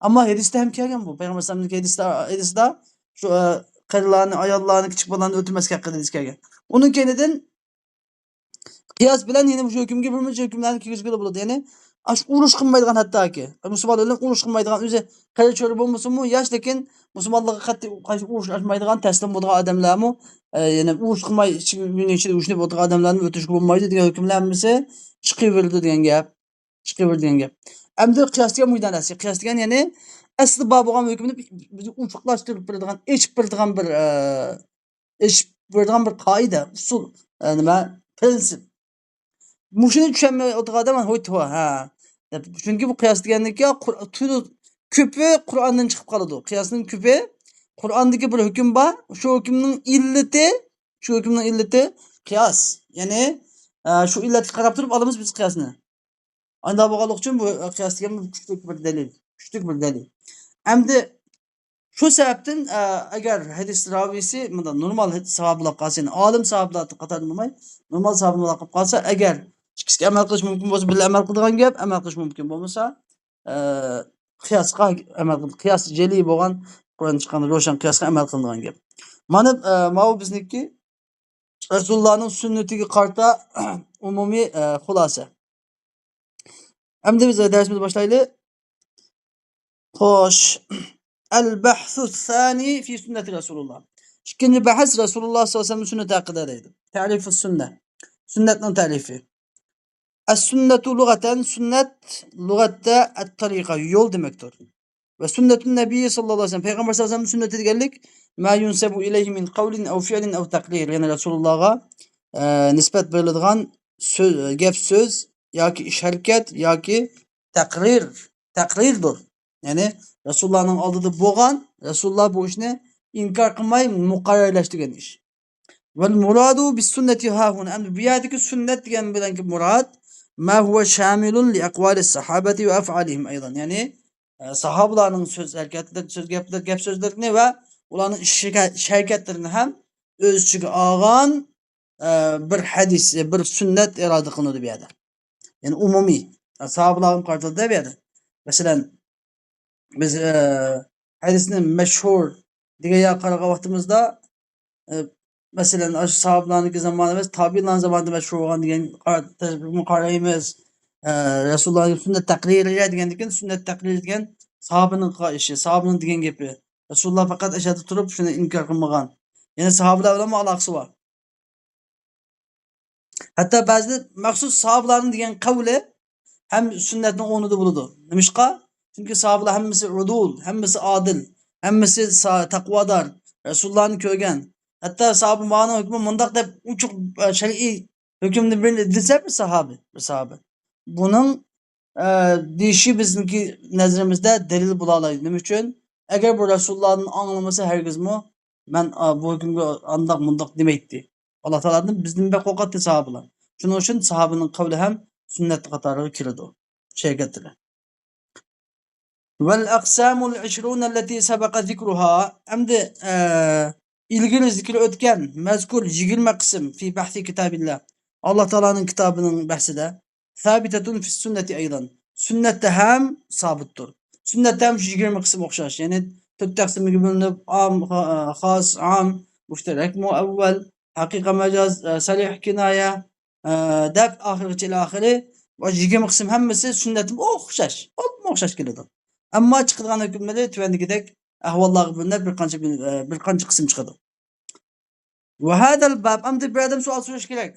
ئەمما ھەدىستە ھەم كەلگەن بۇ. پەيغەمبەر ئەلەيھىسسالامنىڭ ھەدىستە، ھەدىستە شۇ، ئە، قېرىلارنى، ئاياللارنى، كىچىك بالىلارنى ئۆتۈرمەسلىك ھەققىدە ھەدىس كەلگەن. ئۇنىڭ كەينىدىن قىياس بىلەن يەنە مۇشۇ ھۆكۈمگە بىر نەچچە ھۆكۈملەرنى كىرگۈزگىلى بولىدۇ. يەنى ئاشۇ ئۇرۇش قىلمايدىغان، ھەتتاكى مۇسۇلمان ئۆلۈم ئۇرۇش قىلمايدىغان، ئۆزى قېرى چۆرە بولمىسىمۇ ياش، لېكىن مۇسۇلمانلارغا قەتئىي قارشى ئۇرۇش ئاچمايدىغان، تەسلىم بولىدىغان ئادەملەرمۇ، ئە، يەنى ئۇرۇش قىلماي، ئىچى، ئۆينىڭ ئىچىدە ئۇرۇشۇپ ئولتۇرغان ئادەملەرنى ئۆتۈرۈشكە بولمايدۇ دېگەن ھۆكۈملەر ھەممىسى چىقىۋېرىلىدۇ دېگەن گەپ. چىقىۋېرىدۇ دېگەن گەپ. ئەمدى قىياس دېگەن مۇيدان ئەسلى. قىياس دېگەن يەنى ئەسلى بار بولغان ھۆكۈمنى بىز ئوچۇقلاشتۇرۇپ بېرىدىغان، ئېچىپ بېرىدىغان بىر، ئە، ئېچىپ بېرىدىغان بىر قائىدە، ئۇسۇل، ئە، نېمە، پىرىنسىپ. مۇشۇنى چۈشەنمەي ئولتۇرغان ئادەم، ھوي، توۋا، ھە، دەپ. چۈنكى بۇ قىياس دېگەننىكى قۇر-، تۈ-، كۆپى قۇرئاندىن چىقىپ قالىدۇ. قىياسنىڭ كۆپى، قۇرئاندىكى بىر ھۆكۈم بار، شۇ ھۆكۈمنىڭ ئىللىتى، شۇ ھۆكۈمنىڭ ئىللىتى قىياس. يەنى، ئە، شۇ ئىللەتكە قاراپ تۇرۇپ ئالىمىز بىز قىياسنى. ئانداق بولغانلىقى ئۈچۈن بۇ قىياس دېگەن بىر كۈچلۈك بىر دەلىل، كۈچلۈك بىر دەلىل. ئەمدى شۇ سەۋەبتىن، ئە، ئەگەر ھەدىس راۋىسى مۇنداق نورمال ساھابىلار قالسا، يەنى ئالىم ساھابىلار قاتارىدا بولماي، نورمال ساھابىلار قېلىپ قالسا، ئەگەر ئىككىسىگە ئەمەل قىلىش مۇمكىن بولسا، بىللە ئەمەل قىلىدىغان گەپ، ئەمەل قىلىش مۇمكىن بولمىسا، ئە، قىياسقا ئەمەل قىلىدۇ. قىياس جەلىي بولغان، قۇرئان چىققان روشەن قىياسقا ئەمەل قىلىنىدىغان گەپ. مانا، ئە، ماۋۇ بىزنىڭكى رەسۇلۇللانىڭ سۈننىتىگە قارىتا ئومۇمىي، ئە، خۇلاسە. ئەمدى بىز دەرسىمىزنى باشلايلى. خوش. البحث الثاني في سنة رسول الله. ئىككىنچى بەھس رەسۇلۇللا ساللاللاھۇ ئەلەيھى ۋەسەللەمنىڭ سۈننىتى ھەققىدە دەيدۇ. تعريف السنة. سۈننەتنىڭ تەرىپى. السنة لغة، سۈننەت لۇغەتتە الطريقة، يول دېمەكتۇر. وسنة النبي صلى الله عليه وسلم، پەيغەمبەر ساللاللاھۇ ئەلەيھى ۋەسەللەم سۈننىتى دېگەنلىك ما ينسب إليه من قول أو فعل أو تقرير، يەنى رەسۇلۇللاغا، ئە، نىسبەت بېرىلىدىغان سۆز، گەپ سۆز ياكى ئىش ھەرىكەت ياكى تەقرىر، تەقرىردۇر. يەنى رەسۇلۇللانىڭ ئالدىدا بولغان، رەسۇلۇللا بۇ ئىشنى ئىنكار قىلماي مۇقەررەرلەشتۈرگەن ئىش. والمراد بالسنة هاهنا، ئەمدى بۇ يەردىكى سۈننەت دېگەن بىلەنكى مۇراد ما هو شامل لأقوال الصحابة وأفعالهم أيضا، يەنى، ئە، ساھابىلارنىڭ سۆز ھەرىكەتلىرى، سۆز گەپلىرى، گەپ سۆزلىرىنى ۋە ئۇلارنىڭ ئىش، ئىش ھەرىكەتلىرىنى ھەم ئۆز ئىچىگە ئالغان، ئە، بىر ھەدىس، بىر سۈننەت ئىرادە قىلىنىدۇ بۇ يەردە. يەنى ئومۇمىي، ساھابىلارغا قارىتىلدى بۇ يەردە. مەسىلەن، بىز، ئە، ھەدىسنى مەشھۇر دېگەن يەرگە قارىغان ۋاقتىمىزدا، ئە، مەسىلەن، ئاشۇ ساھابىلارنىڭكى زامانى ئەمەس، تابىئىنلارنىڭ زامانىدا مەشھۇر بولغان دېگەن قارا-، تەرىپىمۇ قارايمىز. ئە، رەسۇلۇللانىڭ سۈننەت تەقرىرىيە دېگەندىن كېيىن، سۈننەت تەقرىرىيە دېگەن ساھابىنىڭ قىلغان ئىشى، ساھابىنىڭ دېگەن گېپى. رەسۇلۇللا پەقەت ئەشەدە تۇرۇپ شۇنى ئىنكار قىلمىغان. يەنى ساھابىلار بىلەنمۇ ئالاقىسى بار. ھەتتا بەزىلەر مەخسۇس ساھابىلارنىڭ دېگەن قەۋلى ھەم سۈننەتنىڭ ئورنىدا بولىدۇ. نېمىشقا؟ چۈنكى ساھابىلار ھەممىسى ئۇدۇل، ھەممىسى ئادىل، ھەممىسى سا-، تەقۋادار، رەسۇلۇللانى كۆرگەن. ھەتتا ساھابە ماۋۇنىڭ ھۆكمى مۇنداق دەپ ئوچۇق، ئە، شەرئىي ھۆكۈمنى بىر دېسە بىر ساھابە، بىر ساھابە. بۇنىڭ، ئە، دېيىشى بىزنىڭكى نەزىرىمىزدە دەلىل بولالايدۇ. نېمە ئۈچۈن؟ ئەگەر بۇ رەسۇلۇللادىن ئاڭلىمىسا ھەرگىزمۇ مەن، ئا، بۇ ھۆكۈمگە ئانداق مۇنداق دېمەيتتى. ئاللا تائالادىن بىزدىن بەك قورقاتتى ساھابىلار. شۇنىڭ ئۈچۈن ساھابىنىڭ قەۋلى ھەم سۈننەت قاتارىغا كىرىدۇ. شەرىئەتتە. والأقسام العشرون التي سبق ذكرها. ئەمدى، ئە، ئىلگىرى زىكرى ئۆتكەن مەزكۇر يىگىرمە قىسىم في بحث كتاب الله، ئاللا تائالانىڭ كىتابىنىڭ بەھسىدە، ثابتة في السنة أيضا، سۈننەتتە ھەم سابىتتۇر. سۈننەتتە ھەم شۇ يىگىرمە قىسىم ئوخشاش، يەنى تۆت تەقسىمگە بۆلۈنۈپ، ئام، خا-، خاس، ئام، مۇشتەرەك، مۇئەۋۋەل، ھەقىقە، مەجاز، ئە، سەرىھ، كىنايە، ئە، دەپ ئاخىرغىچە ئىلى ئاخىرى، يىگىرمە قىسىم ھەممىسى سۈننەتتىن ئوخشاش، ئوپمۇ ئوخشاش كېلىدۇ. ئەمما چىقىدىغان ھۆكۈملىرى تۆۋەندىكىدەك ئەھۋاللارغا بۆلۈنۈپ بىر قانچە، ئە، بىر قانچە قىسىم چىقىدۇ. وهذا الباب، ئەمدى بىر ئادەم سوئال سورىشى كېرەك.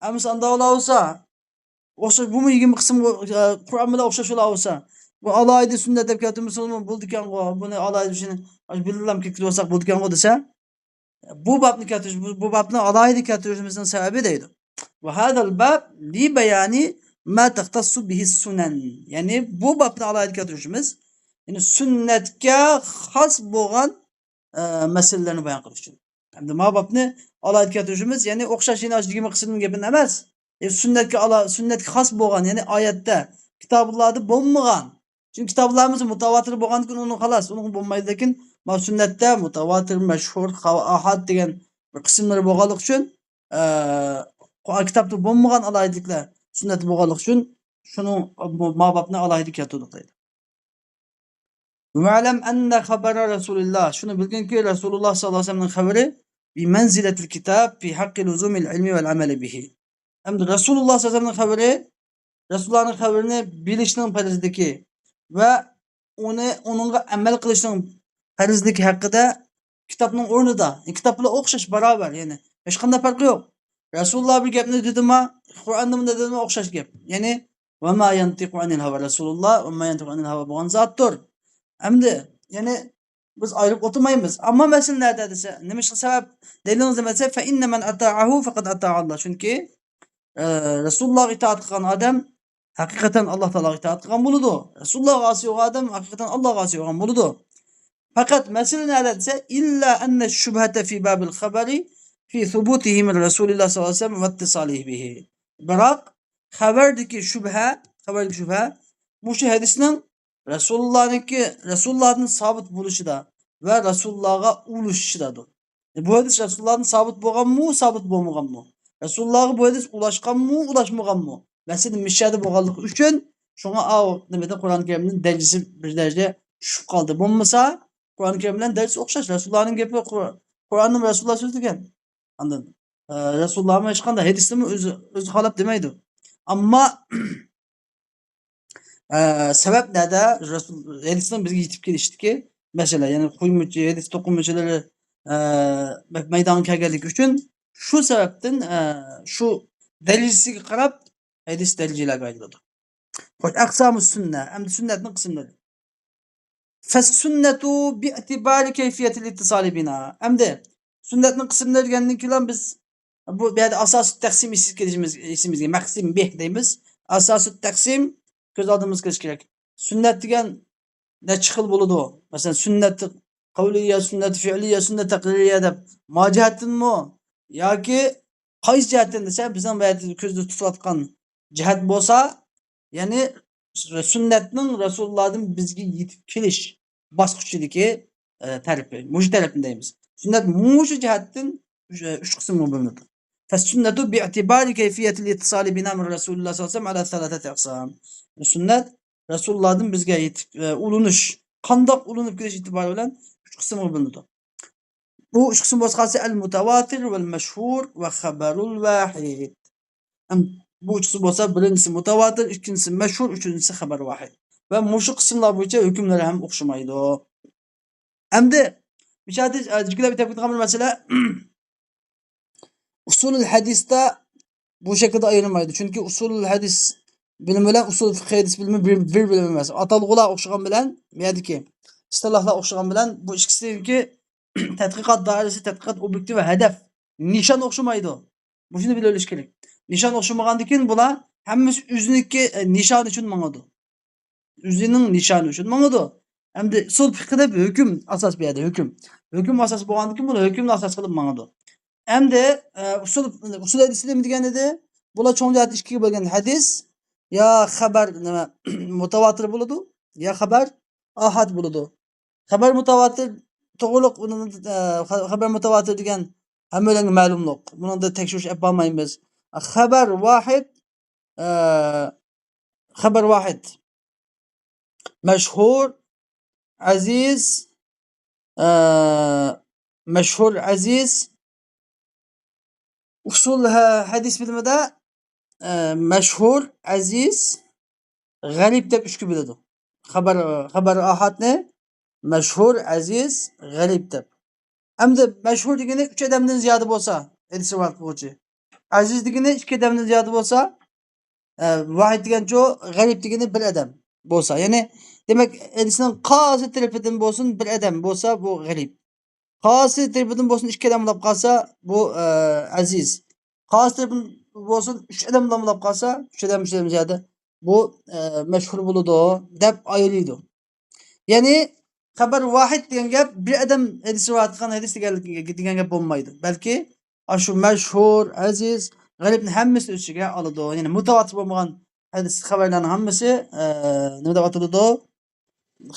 ئەمىسە ئانداق بولسا، ئوخشاش، بۇمۇ يىگىرمە قىسىم، ئە، قۇرئان بىلەن ئوخشاش بولسا، بۇ ئالاھىدە سۈننەت دەپ كەلتۈرمىسىڭىزمۇ بولىدىكەنغۇ، بۇنى ئالاھىدە شۇنى، ئاشۇ بىللىلام كەلتۈرۈۋالساق بولىدىكەنغۇ دېسە، بۇ بابنى كەلتۈرۈش، بۇ، بۇ بابنى ئالاھىدە كەلتۈرۈشىمىزنىڭ سەۋەبى دەيدۇ. وهذا الباب لبيان ما تختص به السنن. يەنى بۇ بابنى ئالاھىدە كەلتۈرۈشىمىز، يەنى سۈننەتكە خاس بولغان، ئە، مەسىلىلەرنى بايان قىلىش ئۈچۈن. ئەمدى ما بابنى ئالاھىدە كەلتۈرۈشىمىز، يەنى ئوخشاش يەنە ئاشۇ يىگىرمە قىسىمنىڭ گېپىنى ئەمەس. ئە، سۈننەتكە ئالا-، سۈننەتكە خاس بولغان، يەنى ئايەتتە، كىتابلاردا بولمىغان، چۈنكى كىتابلىرىمىز مۇتاۋاتىر بولغاندىكىن ئۇنىڭ خالاس، ئۇنىڭ بولمايدۇ. لېكىن مانا سۈننەتتە مۇتاۋاتىر، مەشھۇر، خا-، ئاھاد دېگەن بىر قىسىملىرى بولغانلىقى ئۈچۈن، ئە، قۇرئان كىتابتا بولمىغان ئالاھىدىلىكلەر سۈننەتتە بولغانلىقى ئۈچۈن شۇنىڭ، ما بابنى ئالاھىدە كەلتۈردۇق دەيدۇ. ۋەئلەم ئەننە خەبەرە رەسۇلىللا، شۇنى بىلگىنكى، رەسۇلۇللا ساللاللاھۇ ئەلەيھى ۋەسەللەمنىڭ خەۋىرى بىمەنزىلەتىل كىتاب في حق لزوم العلم والعمل به. ئەمدى رەسۇلۇللا ساللاللاھۇ ئەلەيھى ۋەسەللەمنىڭ خەۋىرى، رەسۇلۇللانىڭ خەۋىرىنى بىلىشنىڭ پەرزلىكى ۋە ئۇنى، ئۇنىڭغا ئەمەل قىلىشنىڭ پەرزلىكى ھەققىدە كىتابنىڭ ئورنىدا، كىتاب بىلەن ئوخشاش، باراۋەر، يەنى ھېچقانداق پەرقى يوق. رەسۇلۇللا بىر گەپنى دېدىما، قۇرئاندا مۇنداق دېدىما، ئوخشاش گەپ. يەنى، ۋەما يەنتىقۇ ئەنىل ھەۋا، رەسۇلۇللا ۋەما يەنتىقۇ ئەنىل ھەۋا بولغان زاتتۇر. ئەمدى، يەنى، بىز ئايرىپ ئولتۇرمايمىز. ئەمما مەسىلە نەدە دېسە، نېمە ئىشقا سەۋەب؟ دەلىلىڭىز نېمە دېسە، فەئىننە مەن ئەتائەھۇ فەقەد ئەتائەللا. چۈنكى، ئە، رەسۇلۇللاغا ئىتائەت قىلغان ئادەم ھەقىقەتەن ئاللا تائالاغا ئىتائەت قىلغان بولىدۇ. رەسۇلۇللاغا ئاسىي بولغان ئادەم ھەقىقەتەن ئاللاغا ئاسىي بولغان بولىدۇ. پەقەت مەسىلە نەدە دېسە، ئىللا ئەننە شۇبھەتە في باب الخبر في ثبوته من رسول الله صلى الله عليه وسلم واتصاله به. بىراق، خەۋەردىكى شۇبھە، خەۋەردىكى شۇبھە مۇشۇ ھەدىسنىڭ رەسۇلۇللانىڭكى، رەسۇلۇللادىن سابىت بولۇشىدا ۋە رەسۇلۇللاغا ئۇلىشىشىدادۇر. بۇ ھەدىس رەسۇلۇللادىن سابىت بولغانمۇ، سابىت بولمىغانمۇ؟ رەسۇلۇللاغا بۇ ھەدىس ئۇلاشقانمۇ، ئۇلاشمىغانمۇ؟ مەسىلە مۇشۇ يەردە بولغانلىقى ئۈچۈن، شۇڭا ئاۋۇ نېمىدە، قۇرئان كەرىمنىڭ دەرىجىسى بىر دەرىجە چۈشۈپ قالدى. بولمىسا، قۇرئان كەرىم بىلەن دەرىجىسى ئوخشاش. رەسۇلۇللانىڭ گېپى قۇر-، قۇرئاننىمۇ رەسۇلۇللا سۆزلىگەن. ئاندىن، ئە، رەسۇلۇللامۇ ھېچقانداق ھەدىسنىمۇ ئۆزى، ئۆزى خالاپ دېمەيدۇ. ئەمما، ئە، سەۋەب نەدە؟ رەسۇل، ھەدىسنىڭ بىزگە يېتىپ كېلىشتىكى مەسىلە، يەنى قۇيمىچى، ھەدىس توقۇمىچىلىرى، ئە، مەيدانغا كەلگەنلىكى ئۈچۈن، شۇ سەۋەبتىن، ئە، شۇ دەرىجىسىگە قاراپ ھەدىس دەرىجىلەرگە ئايرىلىدۇ. خوش، ئەقسامۇ سۈننە، ئەمدى سۈننەتنىڭ قىسىملىرى. فەسسۈننەتۇ بىئتىبارى كەيفىيەتىل ئىتتىسالى بىنا. ئەمدى سۈننەتنىڭ قىسىملىرى دېگەندىن كېيىن بىز بۇ، بۇ يەردە ئاساسىي تەقسىم ئېسىگە كېلىشىمىز، ئېسىمىزگە مەقسىم بىھ دەيمىز. ئاساسىي تەقسىم كۆز ئالدىمىزغا كېلىشى كېرەك. سۈننەت دېگەن نەچچە خىل بولىدۇ؟ مەسىلەن، سۈننەت قەۋلىيە، سۈننەت فىئلىيە، سۈننەت تەقرىرىيە دەپ ما جەھەتتىنمۇ ياكى قايسى جەھەتتىن دېسە، بىزنىڭ بۇ يەردە كۆزدە تۇتۇۋاتقان جەھەت بولسا، يەنى سۈننەتنىڭ رەسۇلۇللادىن بىزگە يېتىپ كېلىش باسقۇچىدىكى، ئە، تەرىپى، مۇشۇ تەرەپنى دەيمىز. سۈننەت مۇشۇ جەھەتتىن ئۈچ، ئۈچ قىسىمغا بۆلۈنىدۇ. فەسسۈننەتۇ بىئتىبارى كەيفىيەتىل ئىتتىسالى بىنا مىن رەسۇلىللا ساللاللاھۇ ئەلەيھى ۋەسەللەم ئەلا سەلاسەتى ئەقسام. سۈننەت رەسۇلۇللادىن بىزگە يېتىپ، ئە، ئۇلىنىش، قانداق ئۇلىنىپ كېلىش ئېتىبارى بىلەن ئۈچ قىسىمغا بۆلۈنىدۇ. بۇ ئۈچ قىسىم بولسا قالسا، ئەل مۇتەۋاتىر ۋەل مەشھۇر ۋە خەبەرۇل ۋاھىد. ھەم بۇ ئۈچ قىسىم بولسا، بىرىنچىسى مۇتەۋاتىر، ئىككىنچىسى مەشھۇر، ئۈچىنچىسى خەبەر ۋاھىد. ۋە مۇشۇ قىسىملار بويىچە ھۆكۈملىرى ھەم ئوخشىمايدۇ. ئەمدى مۇشۇ يەردە، ئە، جىكىلەپ ئۆتۈپ كېتىدىغان بىر مەسىلە. ئۇسۇلۇل ھەدىستە بۇ شەكىلدە ئايرىلمايدۇ. چۈنكى ئۇسۇلۇل ھەدىس بىلىمى بىلەن ئۇسۇل فىقھى ھەدىس بىلىمى بىر، بىر بىلىم ئەمەس. ئاتالغۇلار ئوخشىغان بىلەن، بۇ يەردىكى ئىستىلاھلار ئوخشىغان بىلەن، بۇ ئىككىسىنىڭكى تەتقىقات دائىرىسى، تەتقىقات ئوبيېكتى ۋە ھەدەپ، نىشان ئوخشىمايدۇ. مۇشۇنى بىلىۋېلىش كېرەك. نىشان ئوخشىمىغاندىن كېيىن بۇلار ھەممىسى ئۆزىنىڭكى، ئە، نىشانى ئۈچۈن ماڭىدۇ. ئۆزىنىڭ نىشانى ئۈچۈن ماڭىدۇ. ئەمدى ئۇسۇل فىقھىدا ھۆكۈم ئاساس بۇ يەردە، ھۆكۈم. ھۆكۈم ئاساس بولغاندىن كېيىن بۇلار ھۆكۈمنى ئاساس قىلىپ ماڭىدۇ. ئەمدى، ئە، ئۇسۇل، ئۇسۇل ھەدىسى نېمە دېگەن ئىدى؟ بۇلار چوڭ جەھەتتە ئىككىگە بۆلگەن ھەدىس يا خەبەر، نېمە، مۇتەۋاتىر بولىدۇ، يا خەبەر ئاھاد بولىدۇ. خەبەر مۇتەۋاتىر توغرىلىق ئۇنىڭ، ئە، خە-، خەبەر مۇتەۋاتىر دېگەن ھەممىلەرگە مەلۇملۇق. بۇنىڭدا تەكشۈرۈش ئېلىپ بارمايمىز. خەبەر ۋاھىد، ئە، خەبەر ۋاھىد. مەشھۇر، ئەزىز، ئە، مەشھۇر، ئەزىز. ئۇسۇل ھە-، ھەدىس بىلىمىدە، ئە، مەشھۇر، ئەزىز، غەرىب دەپ ئۈچكە بۆلىدۇ. خەبەر، خەبەر ئاھادنى مەشھۇر، ئەزىز، غەرىب دەپ. ئەمدى مەشھۇر دېگىنى ئۈچ ئادەمدىن زىيادە بولسا، ھەدىس رىۋايەت قىلغۇچى. ئەزىز دېگىنى ئىككى ئادەمدىن زىيادە بولسا، ئە، ۋاھىد دېگەنچۇ، غەرىب دېگىنى بىر ئادەم بولسا. يەنى، دېمەك، ھەدىسنىڭ قايسى تەرىپىدىن بولسۇن، بىر ئادەم بولسا، بۇ غەرىب. قايسى تەرىپىدىن بولسۇن، ئىككى ئادەم بولاپ قالسا، بۇ، ئە، ئەزىز. قايسى تەرىپىدىن بولسۇن، ئۈچ ئادەم بولاپ قالسا، ئۈچ ئادەم، ئۈچ ئادەم زىيادە، بۇ، ئە، مەشھۇر بولىدۇ، دەپ ئايرىيدۇ. يەنى، خەبەر ۋاھىد دېگەن گەپ، بىر ئادەم ھەدىس رىۋايەت قىلغان ھەدىس دېگەن، دېگەن گەپ بولمايدۇ. بەلكى، ئاشۇ مەشھۇر، ئەزىز، غەرىبنى ھەممىسىنى ئۆز ئىچىگە ئالىدۇ. يەنى مۇتەۋاتىر بولمىغان ھەدىس خەۋەرلەرنىڭ ھەممىسى، ئە، نېمە دەپ ئاتىلىدۇ؟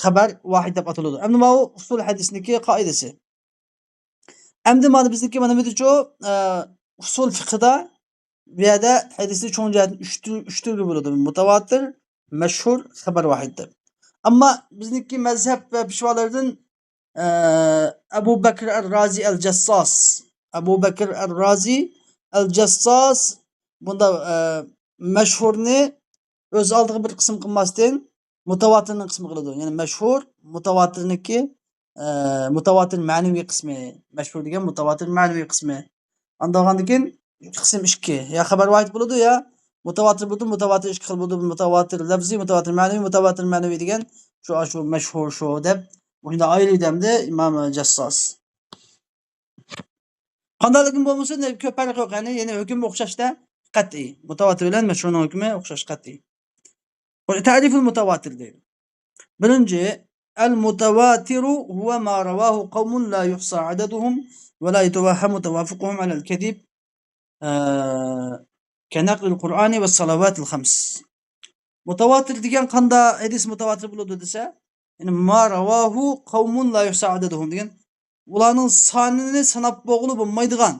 خەبەر ۋاھىد دەپ ئاتىلىدۇ. ئەمدى ماۋۇ ئۇسۇل ھەدىسنىڭكى قائىدىسى. ئەمدى مانا بىزنىڭكى مانا بۇ يەردىچۇ، ئە، ئۇسۇل فىقھىدا بۇ يەردە ھەدىسنى چوڭ جەھەتتىن ئۈچ تۈر، ئۈچ تۈرگە بۆلىدۇ. مۇتاۋاتىر، مەشھۇر، خەبەر ۋاھىد دەپ. ئەمما بىزنىڭكى مەزھەپ ۋە پېشۋالىرىدىن، ئە، ئەبۇ بەكر ئەر-رازى ئەل-جەسساس. ئەبۇ بەكر ئەر-رازى ئەل-جەسساس بۇندا، ئە، مەشھۇرنى ئۆز ئالدىغا بىر قىسىم قىلماستىن، مۇتاۋاتىرنىڭ قىسمى قىلىدۇ. يەنى مەشھۇر، مۇتاۋاتىرنىڭكى، ئە، مۇتاۋاتىر مەنىۋى قىسمى. مەشھۇر دېگەن مۇتاۋاتىر مەنىۋى قىسمى. ئاندىن بولغاندىن كېيىن قىسىم ئىككى. يا خەبەر ۋاھىد بولىدۇ، يا مۇتاۋاتىر بولىدۇ. مۇتاۋاتىر ئىككى خىل بولىدۇ. مۇتاۋاتىر لەفزىي، مۇتاۋاتىر مەنىۋى، مۇتاۋاتىر مەنىۋى دېگەن شۇ، شۇ مەشھۇر شۇ دەپ مۇشۇنداق ئايرىيدۇ ئەمدى ئىمام جەسساس. قانداقلىكىمۇ بولمىسۇن، كۆپ پەرق يوق. يەنى، يەنى ھۆكۈم ئوخشاشتا قەتئىي. مۇتاۋاتىر بىلەن مەشھۇرنىڭ ھۆكمى ئوخشاش قەتئىي. تەرىفۇل مۇتاۋاتىر دەيدۇ. بىرىنچى، ئەل مۇتەۋاتىرۇ ھۇۋە ما رەۋاھۇ قەۋمۇن لا يۇھسا ئەدەدۇھۇم ۋە لا يۇتەۋەھھەمۇ تەۋافۇقۇھۇم ئەلەل كەزىب، ئە، كەنەقلىل قۇرئانى ۋە سالاۋاتىل خەمس. مۇتەۋاتىر دېگەن قاندا ھەدىس مۇتەۋاتىر بولىدۇ دېسە، يەنى ما رەۋاھۇ قەۋمۇن لا يۇھسا ئەدەدۇھۇم دېگەن، ئۇلارنىڭ سانىنى ساناپ بولغىلى بولمايدىغان،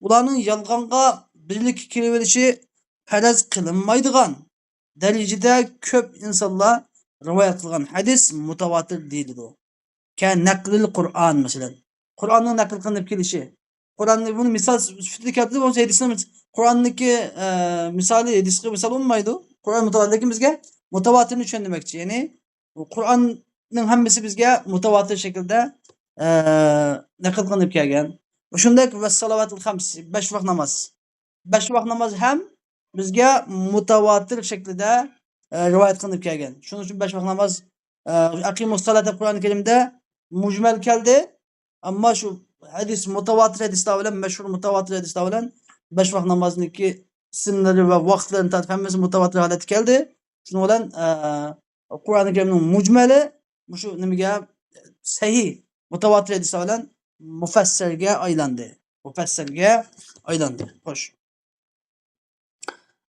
ئۇلارنىڭ يالغانغا بىرلىككە كېلىۋېلىشى پەرەز قىلىنمايدىغان دەرىجىدە كۆپ ئىنسانلار رىۋايەت قىلغان ھەدىس مۇتەۋاتىر دېيىلىدۇ. كە نەقلىل قۇرئان، مەسىلەن، قۇرئاننىڭ نەقىل قىلىنىپ كېلىشى. قۇرئاننى بۇنى مىسال سۈپىتىدە كەلتۈردى، بولمىسا ھەدىسنىڭ قۇرئاننىڭكى، ئە، مىسالى ھەدىسقا مىسال بولمايدۇ. قۇرئان مۇتەۋاتىر، لېكىن بىزگە مۇتەۋاتىرنى چۈشەندۈرمەكچى. يەنى قۇرئاننىڭ ھەممىسى بىزگە مۇتەۋاتىر شەكىلدە، ئە، نەقىل قىلىنىپ كەلگەن. شۇنداق ۋەسسالەۋاتىل خەمس، بەش ۋاق ناماز. بەش ۋاق ناماز ھەم بىزگە مۇتەۋاتىر شەكلىدە، ئە، رىۋايەت قىلىنىپ كەلگەن. شۇنىڭ ئۈچۈن بەش ۋاق ناماز، ئە، ئەقىمۇسسالات دەپ قۇرئان كەرىمدە مۇجمەل كەلدى. ئەمما شۇ ھەدىس، مۇتەۋاتىر ھەدىسلەر بىلەن، مەشھۇر مۇتەۋاتىر ھەدىسلەر بىلەن بەش ۋاق نامازنىڭكى ئىسىملىرى ۋە ۋاقىتلىرىنى تارتىپ ھەممىسى مۇتەۋاتىر ھالەتتە كەلدى. شۇنىڭ بىلەن، ئە، قۇرئانى كەرىمنىڭ مۇجمەلى مۇشۇ نېمىگە، سەھىھ، مۇتەۋاتىر ھەدىسلەر بىلەن مۇفەسسەلگە ئايلاندى. مۇفەسسەلگە ئايلاندى. خوش.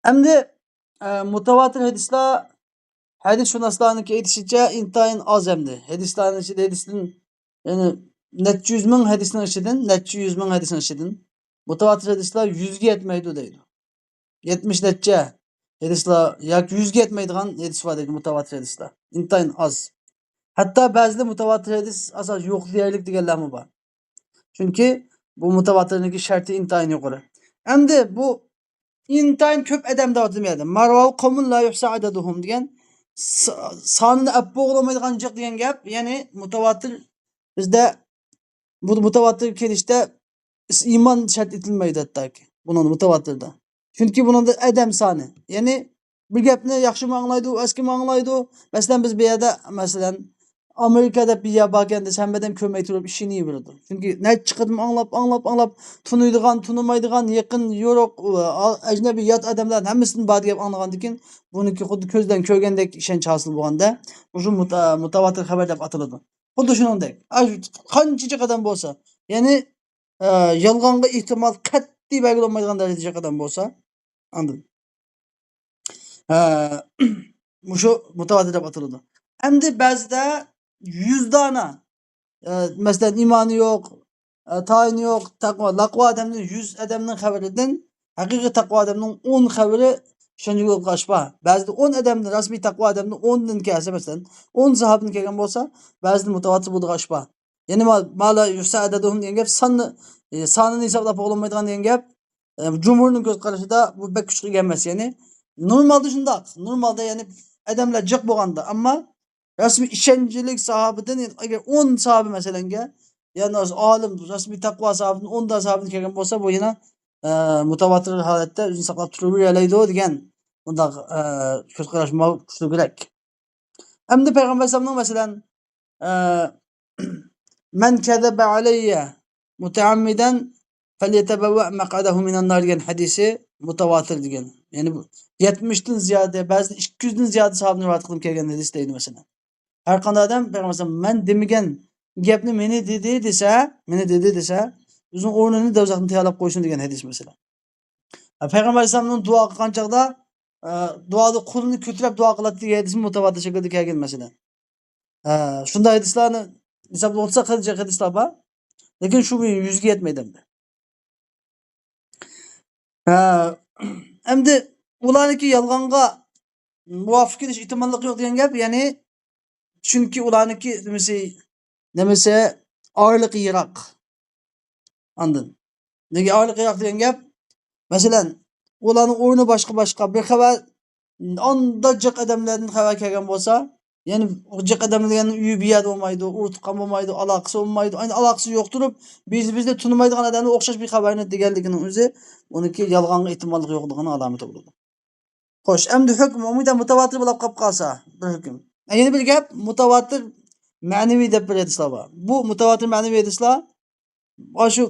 ئەمدى، ئە، مۇتەۋاتىر ھەدىسلەر، ھەدىسشۇناسلارنىڭكى ئېيتىشىچە، ئىنتايىن ئاز ئەمدى. ھەدىسلەرنىڭ ئىچىدە ھەدىستىن، يەنى نەچچە يۈز مىڭ ھەدىسنىڭ ئىچىدىن، نەچچە يۈز مىڭ ھەدىسنىڭ ئىچىدىن مۇتەۋاتىر ھەدىسلەر يۈزگە يەتمەيدۇ دەيدۇ. يەتمىش نەچچە ھەدىسلەر ياكى يۈزگە يەتمەيدىغان ھەدىس بار دەيدۇ، مۇتەۋاتىر ھەدىسلەر. ئىنتايىن ئاز. ھەتتا بەزىدە مۇتەۋاتىر ھەدىس ئاساس يوق دېيەرلىك دېگەنلەرمۇ بار. چۈنكى بۇ مۇتەۋاتىرنىڭكى شەرتى ئىنتايىن يۇقىرى. ئەمدى بۇ ئىنتايىن كۆپ ئادەم دەۋاتىدۇ بۇ يەردە. مارۋاۋۇ قومۇن لا يۇھسا ئەدەدۇھۇم دېگەن سا-، سانىنى ئەپ بولغىلى بولمايدىغان جىق دېگەن گەپ. يەنى مۇتەۋاتىر بىزدە، بۇ مۇتەۋاتىر كېلىشتە ئىس-، ئىمان شەرت ئېتىلمەيدۇ ھەتتاكى بۇنىڭدا، مۇتەۋاتىردا. چۈنكى بۇنىڭدا ئادەم سانى، يەنى بىر گەپنى ياخشىمۇ ئاڭلايدۇ، ئەسكىمۇ ئاڭلايدۇ. مەسىلەن، بىز بۇ يەردە، مەسىلەن، ئامېرىكا دەپ بىر يەر باركەن دېسە، ھەممە ئادەم كۆرمەي تۇرۇپ ئىشىنىۋېرىدۇ. چۈنكى نەچچە قېتىم ئاڭلاپ، ئاڭلاپ، ئاڭلاپ، تونۇيدىغان، تونۇمايدىغان، يېقىن، يورۇق، ئا-، ئەجنەبىي، يات ئادەملەر ھەممىسىدىن بار گەپ ئاڭلىغاندىن كېيىن، بۇنىڭكى خۇددى كۆزدىن كۆرگەندەك ئىشەنچ ھاسىل بولغاندا، مۇشۇ مۇتا-، مۇتەۋاتىر خەۋەر دەپ ئاتىلىدۇ. خۇددى شۇنىڭدەك. ئاش-، قانچە جىق ئادەم بولسا، يەنى، ئە، يالغانغا ئېھتىمال قەتئىي بەرگىلى بولمايدىغان دەرىجىدە جىق ئادەم بولسا، ئاندىن، ئە، مۇشۇ مۇتەۋاتىر دەپ ئاتىلىدۇ. ئەمدى بەزىدە يۈز دانە، ئە، مەسىلەن، ئىمانى يوق، ئە، تايىنى يوق، تەقۋا، لەقۋا ئادەمدىن يۈز ئادەمنىڭ خەۋىرىدىن ھەقىقىي تەقۋا ئادەمنىڭ ئون خەۋىرى ئىشەنچلىك بولۇپ قالىشى بار. بەزىدە ئون ئادەمدىن، رەسمىي تەقۋا ئادەمدىن ئوندىن كەلسە، مەسىلەن، ئون ساھابىدىن كەلگەن بولسا، بەزىدە مۇتەۋاتىر بولىدىغان ئىش بار. يەنى ما-، ما لا يۇھسا ئەدەدۇھۇم دېگەن گەپ ساننى، ئە، سانىنى ھېسابلاپ بولالمايدىغان دېگەن گەپ. ئە، جۇمھۇرنىڭ كۆز قارىشىدا بۇ بەك كۈچلۈك ئەمەس. يەنى نورمالدا شۇنداق. نورمالدا، يەنى ئادەملەر جىق بولغاندا، ئەمما رەسمىي ئىشەنچلىك ساھابىدىن، ئەگەر ئون ساھابە مەسىلەنگە، يەنى ئالىم، رەسمىي تەقۋا ساھابىدىن ئون دان ساھابىدىن كەلگەن بولسا، بۇ يەنە، ئە، مۇتەۋاتىر ھالەتتە ئۆزىنى ساقلاپ تۇرۇۋېرەلەيدۇ دېگەن بۇنداق، ئە، كۆز قاراش ماۋۇ كۈچلۈكرەك. ئەمدى پەيغەمبەر ئەلەيھىسسالامنىڭ، مەسىلەن، ئە، مەن كەزەبە ئەلەييە مۇتەئەممىدەن فەليەتەبەۋۋە مەقئەدەھۇ مىنەن نار دېگەن ھەدىسى مۇتەۋاتىر دېگەن. يەنى بۇ يەتمىشتىن زىيادە، بەزىدە ئىككى يۈزدىن زىيادە ساھابىنىڭ رىۋايەت قىلىپ كەلگەن ھەدىس دەيدۇ، مەسىلەن. ھەر قانداق ئادەم پەيغەمبەر ئەلەيھىسسالام مەن دېمىگەن گەپنى مېنى دېدى دېسە، مېنى دېدى دېسە، ئۆزىنىڭ ئورنىنى دوزاختىن تەييارلاپ قويسۇن دېگەن ھەدىس، مەسىلەن. پەيغەمبەر ئەلەيھىسسالامنىڭ دۇئا قىلغان چاغدا، ئە، دۇئادا قولىنى كۆتۈرۈپ دۇئا قىلاتتى دېگەن ھەدىسمۇ مۇتەۋاتىر شەكىلدە كەلگەن، مەسىلەن. ھە، شۇنداق ھەدىسلەرنى ھېسابلىغۇچە خىلچە ھەدىسلەر بار. لېكىن شۇ يۈزگە يەتمەيدۇ ئەمدى. ھە، ئەمدى ئۇلارنىڭكى يالغانغا مۇۋاپىق كېلىش ئېھتىماللىقى يوق دېگەن گەپ، يەنى چۈنكى ئۇلارنىڭكى نېمىسى، نېمىسى ئارىلىقى يىراق. ئاندىن نېگە ئارىلىقى يىراق دېگەن گەپ؟ مەسىلەن، ئۇلارنىڭ ئورنى باشقا باشقا بىر خەۋەر، ئاندا جىق ئادەملەردىن خەۋەر كەلگەن بولسا، يەنى جىق ئادەم دېگەن ئۆيى بۇ يەردە بولمايدۇ، ئۇرۇق تۇغقان بولمايدۇ، ئالاقىسى بولمايدۇ. ئەينى ئالاقىسى يوق تۇرۇپ، بىز بىزنى تونۇمايدىغان ئادەمگە ئوخشاش بىر خەۋەرنى دېگەنلىكىنىڭ ئۆزى ئۇنىڭكى يالغانغا ئېھتىماللىقى يوقلۇقىنىڭ ئالامىتى بولىدۇ. خوش، ئەمدى ھۆكۈم ئومۇمىيەتتە مۇتەۋاتىر بولاپ قاپ قالسا بىر ھۆكۈم. يەنە بىر گەپ، مۇتەۋاتىر مەنىۋى دەپ بىر ھەدىسلەر بار. بۇ مۇتەۋاتىر مەنىۋى ھەدىسلەر ئاشۇ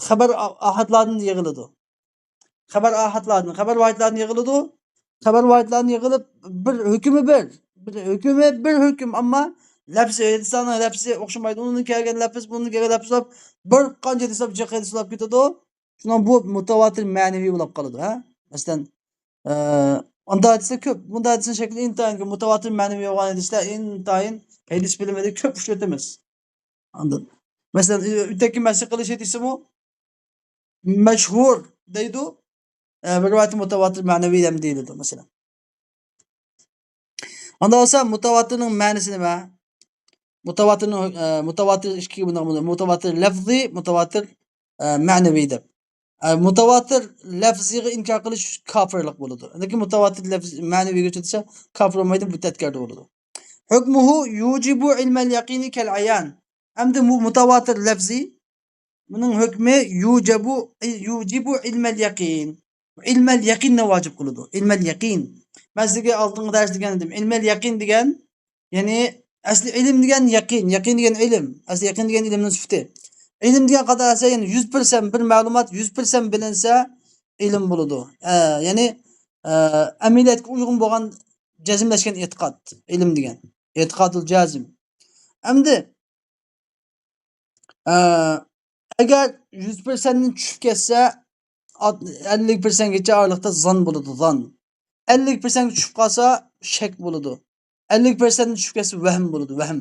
خەبەر ئا-، ئاھادلاردىن يىغىلىدۇ. خەبەر ئاھادلاردىن، خەبەر ۋاھىدلاردىن يىغىلىدۇ. خەبەر ۋاھىدلاردىن يىغىلىپ، بىر ھۆكمى بىر. بىر ھۆكمى بىر ھۆكۈم، ئەمما لەپزى، ھەدىسلەرنىڭ لەپزى ئوخشىمايدۇ. ئۇنىڭدىن كەلگەن لەپز، بۇنىڭدىن كەلگەن لەپز بولۇپ، بىر قانچە ھەدىسلەر جىق ھەدىس بولۇپ كېتىدۇ. شۇنىڭ بۇ مۇتەۋاتىر مەنىۋى بولۇپ قالىدۇ، ھە؟ مەسىلەن، ئە، ئۇنداق ھەدىسلەر كۆپ. بۇنداق ھەدىسنىڭ شەكلى ئىنتايىن كۆپ. مۇتەۋاتىر مەنىۋى بولغان ھەدىسلەر ئىنتايىن ھەدىس بىلىمىدە كۆپ ئۇچرىتىمىز. ئاندىن، مەسىلەن، ئۆتەككە مەسخ قىلىش ھەدىسىمۇ مەشھۇر دەيدۇ. ئە، بىر رىۋايەتتە مۇتەۋاتىر مەنىۋى ھەم دېيىلىدۇ، مەسىلەن. ئاندىن بولسا مۇتەۋاتىرنىڭ مەنىسى نېمە؟ مۇتەۋاتىرنىڭ، ئە، مۇتەۋاتىر ئىككىگە بۇنداق بولىدۇ. مۇتەۋاتىر لەفزىي، مۇتەۋاتىر، ئە، مەنىۋى دەپ. ئە، مۇتەۋاتىر لەفزىيغا ئىنكار قىلىش كاپىرلىق بولىدۇ. لېكىن مۇتەۋاتىر لەفز مەنىۋىگە ئۆتسە كاپىر بولمايدۇ، بۇ تەتكاردا بولىدۇ. ھۆكمۇھۇ يۇجىبۇ ئىلمەل يەقىنى كەل ئايان. ئەمدى بۇ مۇتەۋاتىر لەفزىي، بۇنىڭ ھۆكمى يۇجەبۇ، يۇجىبۇ ئىلمەل يەقىن. ئىلمەل يەقىننى ۋاجىپ قىلىدۇ. ئىلمەل يەقىن. مەن سىزگە ئالدىنقى دەرس دېگەن ئىدىم. ئىلمەل يەقىن دېگەن، يەنى ئەسلى ئىلىم دېگەن يەقىن، يەقىن دېگەن ئىلىم. ئەسلى يەقىن دېگەن ئىلىمنىڭ سۈپىتى. ئىلىم دېگەن قانداق دېسە، يەنى يۈز پىرسەنت بىر مەلۇمات يۈز پىرسەنت بىلىنسە ئىلىم بولىدۇ. ئە، يەنى، ئە، ئەمەلىيەتكە ئۇيغۇن بولغان جەزملەشكەن ئېتىقاد، ئىلىم دېگەن. ئېتىقادۇل جازىم. ئەمدى ئە، ئەگەر يۈز پىرسەنتتىن چۈشۈپ كەتسە، ئات-، ئەللىك پىرسەنتكىچە ئارىلىقتا زان بولىدۇ، زان. ئەللىك پىرسەنتكە چۈشۈپ قالسا، شەك بولىدۇ. ئەللىك پىرسەنتتىن چۈشۈپ كەتسە، ۋەھىم بولىدۇ، ۋەھىم.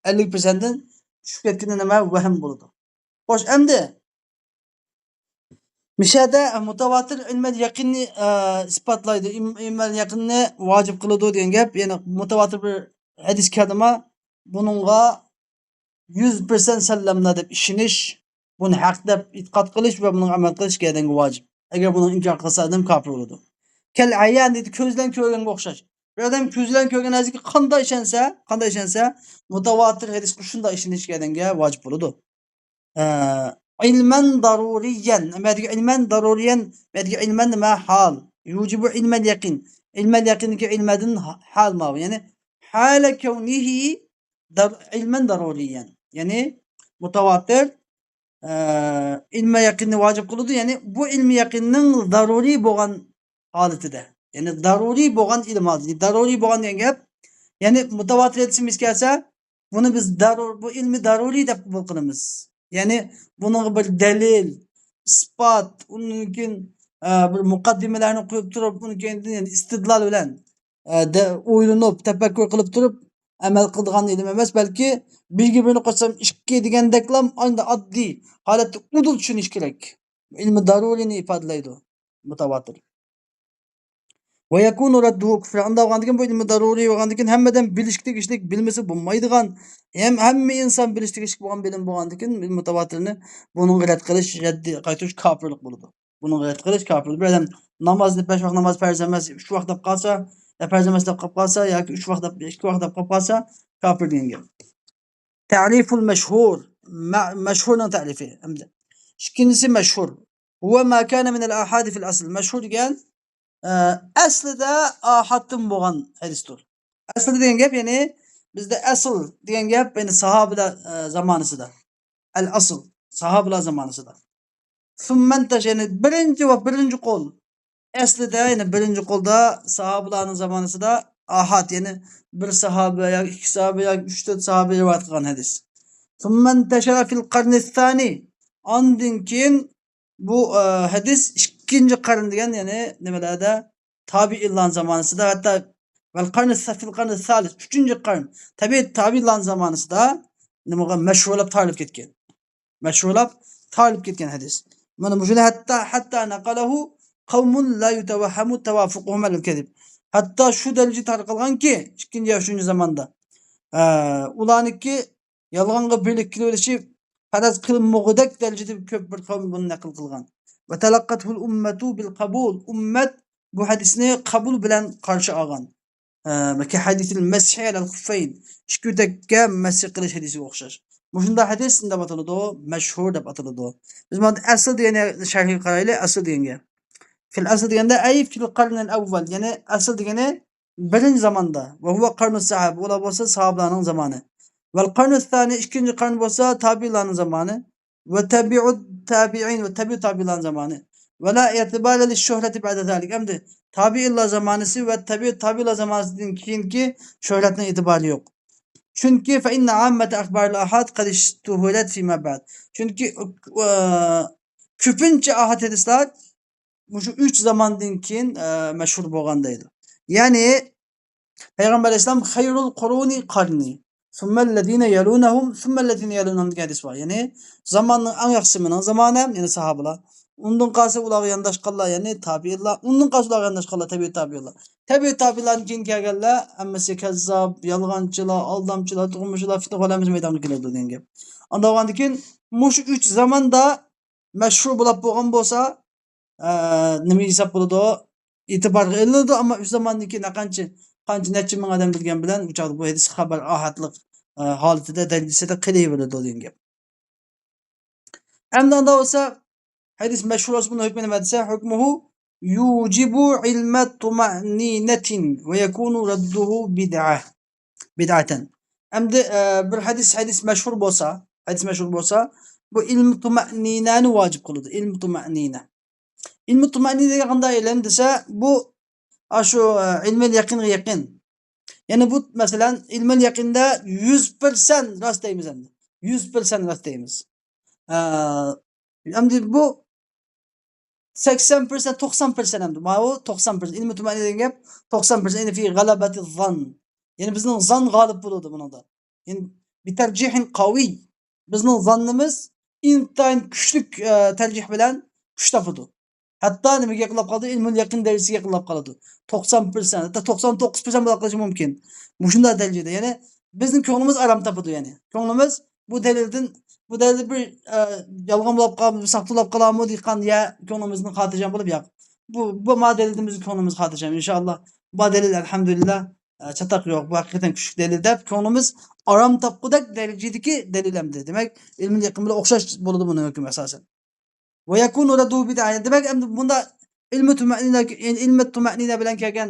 ئەللىك پىرسەنتتىن چۈشۈپ كەتكىنى نېمە؟ ۋەھىم بولىدۇ. خوش، ئەمدى مۇشۇ يەردە مۇتەۋاتىر ئىلمەل يەقىننى، ئە، ئىسپاتلايدۇ. ئىم-، ئىلمەل يەقىننى ۋاجىپ قىلىدۇ دېگەن گەپ. يەنى مۇتەۋاتىر بىر ھەدىس كەلدىمۇ، بۇنىڭغا يۈز پىرسەنت سەللەملا دەپ ئىشىنىش، بۇنى ھەق دەپ ئېتىقاد قىلىش ۋە بۇنىڭغا ئەمەل قىلىش گەدەنگە ۋاجىپ. ئەگەر بۇنىڭ ئىنكار قىلسا، ئادەم كاپىر بولىدۇ. كەل ئەيان دېدى، كۆز بىلەن كۆرگەنگە ئوخشاش. بىر ئادەم كۆزى بىلەن كۆرگەن نەرسىگە قانداق ئىشەنسە، قانداق ئىشەنسە، مۇتەۋاتىر ھەدىسكە شۇنداق ئىشىنىش گەدەنگە ۋاجىپ بولىدۇ. ئە، ئىلمەن دارۇرىيەن. مەدىگە ئىلمەن دارۇرىيەن، مەدىگە ئىلمەن نېمە؟ ھال. يۇجىبۇ ئىلمەل يەقىن. ئىلمەل يەقىندىكى ئىلمەدىن ھال ماۋۇ. يەنى، ھالە كەۋنىھى دار-، ئىلمەن دارۇرىيەن. يەنى، مۇتەۋاتىر، ئە، ئىلمى يەقىننى ۋاجىپ قىلىدۇ. يەنى، بۇ ئىلمى يەقىننىڭ دارۇرىي بولغان ھالىتىدە. يەنى، دارۇرىي بولغان ئىلىم ھالىتى. دارۇرىي بولغان دېگەن گەپ، يەنى، مۇتەۋاتىر ھەدىسىمىز كەلسە، بۇنى بىز دارۇر-، بۇ ئىلمى دارۇرىي دەپ قوبۇل قىلىمىز. يەنى بۇنىڭغا بىر دەلىل، ئىسپات، ئۇنىڭدىن كېيىن، ئە، بىر مۇقەددىمىلەرنى قويۇپ تۇرۇپ، ئۇنىڭدىن كېيىن يەنى ئىستىدلال بىلەن، ئە، دە-، ئويلىنىپ، تەپەككۇر قىلىپ تۇرۇپ ئەمەل قىلىدىغان ئىلىم ئەمەس، بەلكى بىرگە بىرنى قوشسام ئىككى دېگەندەكلا ئانداق ئاددىي ھالەتتە ئۇدۇل چۈشىنىش كېرەك. ئىلمى دارۇرىينى ئىپادىلەيدۇ مۇتەۋاتىر. ۋە يەكۇنۇ رەددۇھۇ كۇفرەن. ئۇنداق بولغاندىكىن، بۇ ئىلمى دارۇرىي بولغاندىكىن، ھەممە ئادەم بىلىشكە تېگىشلىك، بىلمىسە بولمايدىغان، ھەم ھەممە ئىنسان بىلىشكە تېگىشلىك بولغان بىلىم بولغاندىكىن، مۇتەۋاتىرنى بۇنىڭغا رەت قىلىش، رەددىي قايتۇرۇش كاپىرلىق بولىدۇ. بۇنىڭغا رەت قىلىش كاپىرلىق. بىر ئادەم نامازنى، پەش ۋاقىت ناماز پەرز ئەمەس، ئۈچ ۋاقىت دەپ قالسا، يا پەرز ئەمەس دەپ قالىپ قالسا، ياكى ئۈچ ۋاقىت دەپ، ئىككى ۋاقىت دەپ قالىپ قالسا، كاپىر دېگەن گەپ. تەرىفۇل مەشھۇر، مە-، مەشھۇرنىڭ تەرىپى. ئەمدى ئىككىنچىسى مەشھۇر. ھۇۋە ما كانە مىنەل ئاھادى فىل ئەسل. مەشھۇر دېگەن، ئە، ئەسلىدە ئاھادتىن بولغان ھەدىستۇر. ئەسلىدە دېگەن گەپ، يەنى بىزدە ئەسل دېگەن گەپ، يەنى ساھابىلەر، ئە، زامانىسىدا. ئەل ئەسل، ساھابىلەر زامانىسىدا. سۇممەنتەش، يەنى بىرىنچى ۋە بىرىنچى قول. ئەسلىدە، يەنى بىرىنچى قولدا ساھابىلارنىڭ زامانىسىدا ئاھاد، يەنى بىر ساھابە ياكى ئىككى ساھابە ياكى ئۈچ، تۆت ساھابە رىۋايەت قىلغان ھەدىس. سۇممەنتەشەرە فىل قەرنى سانى. ئاندىن كېيىن بۇ، ئە، ھەدىس ئىككىنچى قەرن دېگەن، يەنى نېمىلەردە؟ تابىئىنلارنىڭ زامانىسىدا، ھەتتا ۋەل قەرنۇ سە-، فىل قەرنۇ سالىس، ئۈچىنچى قەرن، تەبىئىي تابىئىنلارنىڭ زامانىسىدا نېمىغا مەشھۇرلاپ تارىلىپ كەتكەن. مەشھۇرلاپ تارىلىپ كەتكەن ھەدىس. مانا مۇشۇنى ھەتتا، ھەتتا نەقەلەھۇ قەۋمۇن لا يۇتەۋەھھەمۇ تەۋافۇقۇھۇم ئەلەل كەزىب. ھەتتا شۇ دەرىجىگە تارقالغانكى، ئىككىنچى يا ئۈچىنچى زاماندا، ئە، ئۇلارنىڭكى يالغانغا بىرلىك كېلىۋېلىشى پەرەز قىلىنمىغۇدەك دەرىجىدە كۆپ بىر قەۋم بۇنى نەقىل قىلغان. ۋە تەلەققەتھۇل ئۇممەتۇ بىل قەبۇل. ئۈممەت بۇ ھەدىسنى قەبۇل بىلەن قارشى ئالغان. ئە، كەھەدىسىل مەسھى ئەلەل خۇففەين. ئىككى ئۆتەككە مەسھى قىلىش ھەدىسىگە ئوخشاش. مۇشۇنداق ھەدىس نېمە دەپ ئاتىلىدۇ؟ مەشھۇر دەپ ئاتىلىدۇ. بىز مانا ئەسل دېگەن شەرھىگە قارايلى، ئەسل دېگەنگە. فىل ئەسل دېگەندە، ئەي فىل قەرنىل ئەۋۋەل، يەنى ئەسل دېگىنى بىرىنچى زاماندا. ۋە ھۇۋە قەرنۇس سەھابە، ئۇلار بولسا ساھابىلارنىڭ زامانى. ۋەل قەرنۇس سانى، ئىككىنچى قەرن بولسا تابىئىنلارنىڭ زامانى. ۋە تەبىئۇت تابىئىن، ۋە تەبىئۇت تابىئىنلارنىڭ زامانى. ۋە لا ئېتىبارە لىششۇھرەتى بەئدە زالىك. ئەمدى تابىئىنلار زامانىسى ۋە تەبىئۇت تابىئىنلار زامانىسىدىن كېيىنكى شۆھرەتنىڭ ئېتىبارى يوق. چۈنكى فە ئىننە ئاممەتە ئەخبارىل ئاھاد قەد ئىشتۇھىرەت فىما بەئد. چۈنكى، ئە، كۆپىنچە ئاھاد ھەدىسلەر مۇشۇ ئۈچ زاماندىن كېيىن، ئە، مەشھۇر بولغان دەيدۇ. يەنى پەيغەمبەر ئەلەيھىسسالام خەيرۇل قۇرۇنى قەرنى، سۇممەللەزىنە يەلۇنەھۇم، سۇممەللەزىنە يەلۇنەھۇم دېگەن ھەدىس بار. يەنى زاماننىڭ ئەڭ ياخشىسى مېنىڭ زامانەم، يەنى ساھابىلار. ئۇندىن قالسا ئۇلارغا يانداشقانلار، يەنى تابىئىنلار. ئۇندىن قالسا ئۇلارغا يانداشقانلار، تەبىئىي تابىئىنلار. تەبىئىي تابىئىنلاردىن كېيىن كەلگەنلەر ھەممىسى كەززاب، يالغانچىلار، ئالدامچىلار، تۇغمىچىلار، پىتنىخورلار ھەممىسى مەيدانغا كېلىدۇ دېگەن گەپ. ئاندىن كېيىن مۇشۇ ئۈچ زاماندا مەشھۇر بولۇپ بولغان بولسا، ئە، نېمە ھېساب بولىدۇ؟ ئېتىبارغا ئېلىنىدۇ، ئەمما ئۈچ زاماندىن كېيىن قانچە، قانچە نەچچە مىڭ ئادەم بىلگەن بىلەن ئۇ چاغدا بۇ ھەدىس خەبەر ئاھادلىق، ئە، ھالىتىدە، دەرىجىسىدە قېلىۋېرىدۇ دېگەن گەپ. ئەمدى ئاندا بولسا، ھەدىس مەشھۇر بولسا بۇنىڭ ھۆكمى نېمە دېسە، ھۆكمۇھۇ يۇجىبۇ ئىلمە تۇمەنىنەتىن ۋە يەكۇنۇ رەددۇھۇ بىدئە. بىدئەتەن. ئەمدى، ئە، بىر ھەدىس، ھەدىس مەشھۇر بولسا، ھەدىس مەشھۇر بولسا، بۇ ئىلمۇ تۇمەنىنەنى ۋاجىپ قىلىدۇ. ئىلمۇ تۇمەنىنە. ئىلمۇ تۇمەنىنە دېگەن قانداق ئىلىم دېسە، بۇ، ئاشۇ، ئە، ئىلمىل يەقىنغا يېقىن. يەنى بۇ، مەسىلەن، ئىلمىل يەقىندا يۈز پىرسەنت راست دەيمىز ئەمدى. يۈز پىرسەنت راست دەيمىز. ئە، ئەمدى بۇ سەكسەن پىرسەنت، توقسان پىرسەنت ئەمدى. ماۋۇ توقسان پىرسەنت. ئىلمۇ تۇمەنىنە دېگەن گەپ توقسان پىرسەنت. يەنى فى غەلەبەتى زان. يەنى بىزنىڭ زان غالىب بولىدۇ بۇنىڭدا. يەنى بىتەرجىھىن قەۋىي. بىزنىڭ زاننىمىز ئىنتايىن كۈچلۈك، ئە، تەرجىھ بىلەن كۈچ تاپىدۇ. ھەتتا نېمىگە يېقىنلاپ قالىدۇ؟ ئىلمۇل يەقىن دەرىجىسىگە يېقىنلاپ قالىدۇ. توقسان پىرسەنت، ھەتتا توقسان توققۇز پىرسەنت بولۇپ قېلىشى مۇمكىن. مۇشۇنداق دەرىجىدە. يەنى بىزنىڭ كۆڭلىمىز ئارام تاپىدۇ، يەنى. كۆڭلىمىز بۇ دەلىلدىن، بۇ دەلىل بىر، ئە، يالغان بولۇپ قالمىدى، بىر ساختا بولۇپ قالامۇ دېيىدىغان يە كۆڭلىمىزنىڭ خاتىرجەم بولۇپ، ياق. بۇ، بۇ ما دەلىلدىن بىزنىڭ كۆڭلىمىز خاتىرجەم. ئىنشائاللا، ما دەلىل، ئەلھەمدۇلىللا، ئە، چاتاق يوق، بۇ ھەقىقەتەن كۈچلۈك دەلىل دەپ، كۆڭلىمىز ئارام تاپقۇدەك دەرىجىدىكى دەلىل ئەمدى. دېمەك، ئىلمىل يەقىن بىلەن ئوخشاش بولىدۇ بۇنىڭ ھۆكمى ئاساسەن. ۋە يەكۇنۇ رەددۇھۇ بىدئە. دېمەك، ئەمدى بۇندا ئىلمۇ تۇمەنىنە، ئىلمۇ تۇمەنىنە بىلەن كەلگەن،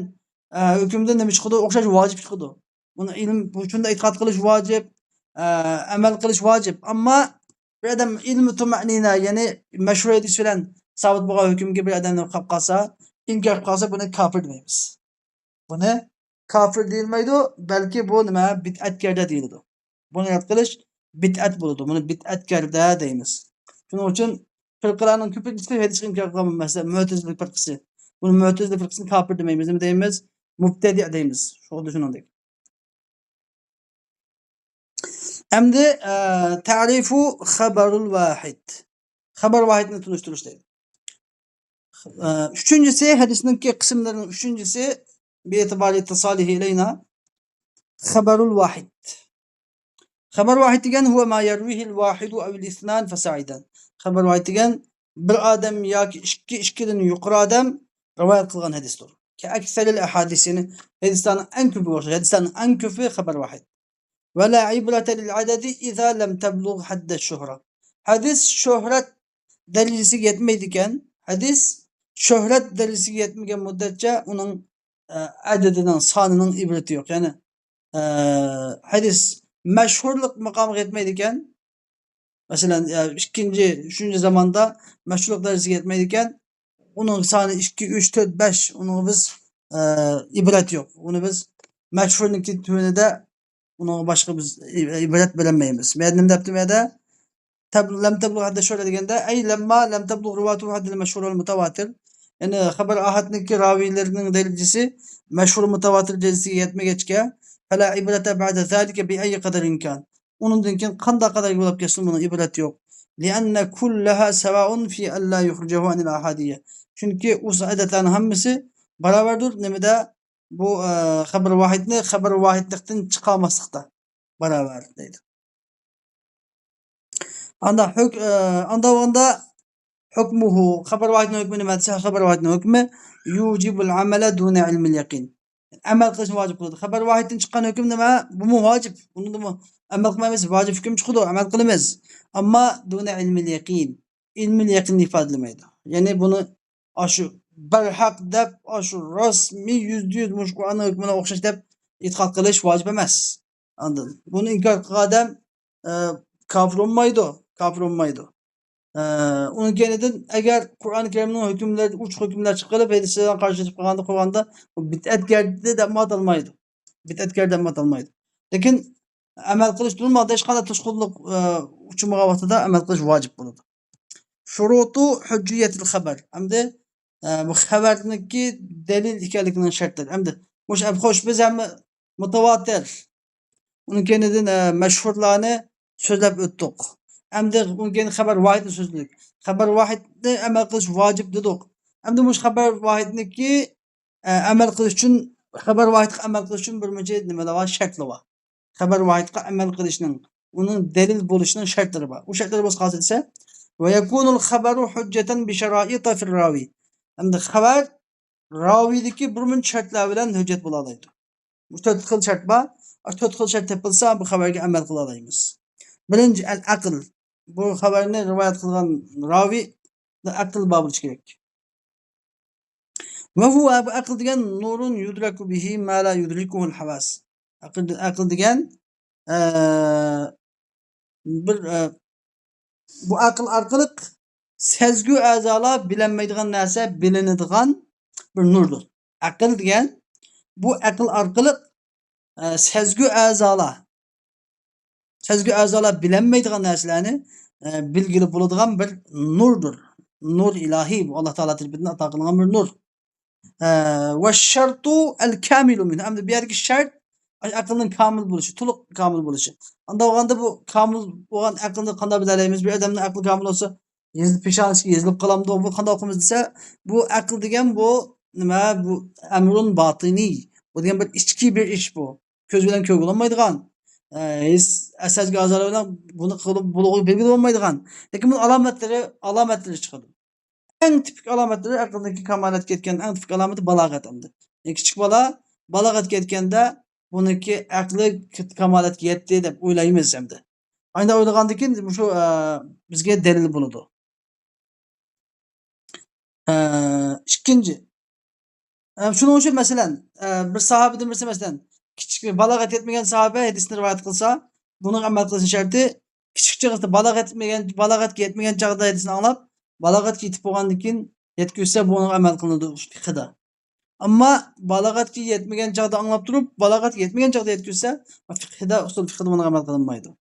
ئە، ھۆكۈمدىن نېمە چىقىدۇ؟ ئوخشاش ۋاجىپ چىقىدۇ. بۇنى ئىلىم، بۇ شۇندا ئېتىقاد قىلىش ۋاجىپ، ئە، ئەمەل قىلىش ۋاجىپ. ئەمما بىر ئادەم ئىلمۇ تۇمەنىنە، يەنى مەشھۇر ھەدىس بىلەن سابىت بولغان ھۆكۈمگە بىر ئادەم نېمە قىلىپ قالسا، ئىنكار قىلىپ قالسا، بۇنى كاپىر دېمەيمىز. بۇنى كاپىر دېيىلمەيدۇ، بەلكى بۇ نېمە، بىدئەتكەردە دېيىلىدۇ. بۇنى رەت قىلىش بىدئەت بولىدۇ. بۇنى بىدئەتكەردە دەيمىز. شۇنىڭ ئۈچۈن پىرقىلارنىڭ كۆپىنچىسى ھەدىسكە ئىنكار قىلغان، مەسىلەن، مۆتەزىلە پىرقىسى. بۇنى مۆتەزىلە پىرقىسىنى كاپىر دېمەيمىز. نېمە دەيمىز؟ مۇبتەدىئە دەيمىز. خۇددى شۇنىڭدەك. ئەمدى، ئە، تەرىفۇ خەبەرۇل ۋاھىد. خەبەر ۋاھىدنى تونۇشتۇرۇش دەيدۇ. ئە، ئۈچىنچىسى، ھەدىسنىڭكى قىسىملىرىنىڭ ئۈچىنچىسى، بىئېتىبارى ئىتتىسالىھى ئىلەينا، خەبەرۇل ۋاھىد. خەبەر ۋاھىد دېگەن، ھۇۋە ما يەرۋىھىل ۋاھىدۇ ئەۋ ئىسنان فەسەئىدەن. خەبەر ۋاھىد دېگەن، بىر ئادەم ياكى ئىككى، ئىككىدىن يۇقىرى ئادەم رىۋايەت قىلغان ھەدىستۇر. كەئەكسەرىل ئەھادىسىنى، ھەدىسلەرنىڭ ئەڭ كۆپىگە ئوخشاش. ھەدىسلەرنىڭ ئەڭ كۆپى خەبەر ۋاھىد. ۋە لا ئىبرەتە لىل ئەدەدى ئىزا لەم تەبلۇغ ھەددە شۇھرە. ھەدىس شۆھرەت دەرىجىسىگە يەتمەيدىكەن. ھەدىس شۆھرەت دەرىجىسىگە يەتمىگەن مۇددەتچە ئۇنىڭ، ئە، ئەدىدىنىڭ، سانىنىڭ ئىبرىتى يوق. يەنى، ئە، ھەدىس مەشھۇرلۇق مۇقامىغا يەتمەيدىكەن. مەسىلەن، ئە، ئىككىنچى، ئۈچىنچى زاماندا مەشھۇرلۇق دەرىجىسىگە يەتمەيدىكەن. ئۇنىڭ سانى ئىككى، ئۈچ، تۆت، بەش، ئۇنىڭغا بىز، ئە، ئىبرەت يوق. ئۇنى بىز مەشھۇرنىڭكى تۆۋىنىدە ئۇنىڭغا باشقا بىز ئىبرەت بېرەلمەيمىز. مەيەردە نېمە دەپتۇ مەيەردە؟ تەب-، لەم تەبلۇغ ھەددە شۇھرە دېگەندە، ئەي لەمما لەم تەبلۇغ رىۋاتۇ ھەددىل مەشھۇر ۋەل مۇتەۋاتىر. يەنى خەبەر ئاھادنىڭكى راۋىيلىرىنىڭ دەرىجىسى مەشھۇر مۇتەۋاتىر دەرىجىسىگە يەتمىگەچكە، فلا عبرة بعد ذلك بأي قدر كان. ئۇنىڭدىن كېيىن قانداق قەدەرگە بولۇپ كەتسۇن، بۇنىڭ ئىبرەت يوق. لأن كلها سواء في ألا يخرجه عن الأحادية. چۈنكى ئۇ ئادەتلەرنىڭ ھەممىسى باراۋەردۇر، نېمىدە بۇ، ئە، خەبەر ۋاھىدنى خەبەر ۋاھىدلىقتىن چىقارماسلىقتا باراۋەر دەيدۇ. ئاندا ھۆك-، ئە، ئاندا بولغاندا ھۆكمۇھۇ، خەبەر ۋاھىدنىڭ ھۆكمى نېمە دېسە، خەبەر ۋاھىدنىڭ ھۆكمى يوجىبۇل ئەمەلە دۇنە ئىلمىل يەقىن. ئەمەل قىلىشنى ۋاجىپ قىلىدۇ. خەبەر ۋاھىدتىن چىققان ھۆكۈم نېمە؟ بۇمۇ ۋاجىپ. بۇنىڭدىمۇ ئەمەل قىلمايمىز، ۋاجىپ ھۆكۈم چىقىدۇ، ئەمەل قىلىمىز. ئەمما دۇنە ئىلمىل يەقىن، ئىلمىل يەقىننى ئىپادىلىمەيدۇ. يەنى بۇنى ئاشۇ بەرھەق دەپ، ئاشۇ رەسمىي يۈزدە يۈز مۇشۇ قۇرئاننىڭ ھۆكمىگە ئوخشاش دەپ ئېتىقاد قىلىش ۋاجىپ ئەمەس. ئاندىن بۇنى ئىنكار قىلغان ئادەم، ئە، كاپىر بولمايدۇ، كاپىر بولمايدۇ. ئە، ئۇنىڭ كەينىدىن ئەگەر قۇرئان كەرىمنىڭ ھۆكۈملىرى، ئوچۇق ھۆكۈملەر چىقىپ قېلىپ، ھەدىسلەرگە قارشى چىقىپ قالغاندا، قىلغاندا، بۇ بىدئەتگەردى دەپمۇ ئاتالمايدۇ. بىدئەتگەر دەپمۇ ئاتالمايدۇ. لېكىن ئەمەل قىلىش بۇنىڭدا ھېچقانداق توسقۇنلۇق، ئە، ئۇچرىمىغان ۋاقتىدا ئەمەل قىلىش ۋاجىپ بولىدۇ. شۇرۇتۇ ھۇججىيەتىل خەبەر. ئەمدى، ئە، بۇ خەۋەرنىڭكى دەلىل ئىكەنلىكىنىڭ شەرتلىرى. ئەمدى مۇشۇ، خوش، بىز ھەممە مۇتەۋاتىر، ئۇنىڭ كەينىدىن، ئە، مەشھۇرلارنى سۆزلەپ ئۆتتۇق. ئەمدى ئۇنىڭ كەينىدىن خەبەر ۋاھىدنى سۆزلىدۇق. خەبەر ۋاھىدنى ئەمەل قىلىش ۋاجىپ دېدۇق. ئەمدى مۇشۇ خەبەر ۋاھىدنىكى، ئە، ئەمەل قىلىش ئۈچۈن، خەبەر ۋاھىدقا ئەمەل قىلىش ئۈچۈن بىر مۇنچە نېمىلەر بار، شەرتلەر بار. خەبەر ۋاھىدقا ئەمەل قىلىشنىڭ، ئۇنىڭ دەلىل بولۇشىنىڭ شەرتلىرى بار. ئۇ شەرتلەر بولسا قالسا دېسە، ۋە يەكۇنۇل خەبەرۇ ھۇججەتەن بىشارائىتە فىر راۋى. ئەمدى خەۋەر راۋىدىكى بىر مۇنچە شەرتلەر بىلەن ھۆججەت بولالايدۇ. بۇ تۆت خىل شەرت بار. ئاشۇ تۆت خىل شەرت تېپىلسا، بۇ خەۋەرگە ئەمەل قىلالايمىز. بىرىنچى، ئەل ئەقىل. بۇ خەۋەرنى رىۋايەت قىلغان راۋىدا ئەقىل بار بولۇشى كېرەك. ۋە ھۇۋە، بۇ ئەقىل دېگەن، نۇرۇن يۇدرەكۇ بىھى ما لا يۇدرىكۇھۇل ھەۋاس. ئەقىل، ئەقىل دېگەن، ئە، بىر، ئە، بۇ ئەقىل ئارقىلىق سەزگۈ ئەزالار بىلەلمەيدىغان نەرسە بىلىنىدىغان بىر نۇردۇر. ئەقىل دېگەن، بۇ ئەقىل ئارقىلىق، ئە، سەزگۈ ئەزالار، سەزگۈ ئەزالار بىلەلمەيدىغان نەرسىلەرنى، ئە، بىلگىلى بولىدىغان بىر نۇردۇر. نۇر ئىلاھىي، بۇ ئاللا تائالا تەرىپىدىن ئاتا قىلىنغان بىر نۇر. ئە، ۋە شەرتۇ ئەل كامىلۇ مىنھۇ. ئەمدى بۇ يەردىكى شەرت، ئەقىلنىڭ كامىل بولۇشى، تولۇق كامىل بولۇشى. ئانداق بولغاندا بۇ كامىل بولغان ئەقىلنى قانداق بىلەلەيمىز؟ بىر ئادەمنىڭ ئەقلى كامىل بولسا، يېزىلىپ، پېشانىسىگە يېزىلىپ قالامدۇ؟ بۇ قانداق ئوقۇيمىز دېسە، بۇ ئەقىل دېگەن بۇ نېمە؟ بۇ ئەمرۇن باتىنىي. بۇ دېگەن بىر ئىچكى بىر ئىش بۇ. كۆز بىلەن كۆرگىلى بولمايدىغان، ئە، ھېس، سەزگۈ ئەزالار بىلەن بۇنى قىلىپ بولغىلى، بىلگىلى بولمايدىغان. لېكىن بۇنىڭ ئالامەتلىرى، ئالامەتلىرى چىقىدۇ. ئەڭ تىپىك ئالامەتلىرى، ئەقىلنىڭكى كامالەتكە يەتكەن ئەڭ تىپىك ئالامىتى بالاغەت ئەمدى. يەنى كىچىك بالا بالاغەتكە يەتكەندە بۇنىڭكى ئەقلى كامالەتكە يەتتى دەپ ئويلايمىز ئەمدى. ئانداق ئويلىغاندىن كېيىن مۇشۇ، ئە، بىزگە دەلىل بولىدۇ. ئە، ئىككىنچى، ئە، شۇنىڭ ئۈچۈن، مەسىلەن، ئە، بىر ساھابىدىن بىرسى، مەسىلەن، كىچىك، بالاغەت يەتمىگەن ساھابە ھەدىسنى رىۋايەت قىلسا، بۇنىڭ ئەمەل قىلىشنىڭ شەرتى، كىچىك چېغىدا، بالاغەت يەتمىگەن، بالاغەتكە يەتمىگەن چاغدا ھەدىسنى ئاڭلاپ، بالاغەتكە يېتىپ بولغاندىن كېيىن يەتكۈزسە، بۇنىڭغا ئەمەل قىلىنىدۇ فىقھىدا. ئەمما بالاغەتكە يەتمىگەن چاغدا ئاڭلاپ تۇرۇپ، بالاغەتكە يەتمىگەن چاغدا يەتكۈزسە، فىقھىدا، ئۇسۇل فىقھىدا بۇنىڭغا ئەمەل قىلىنمايدۇ.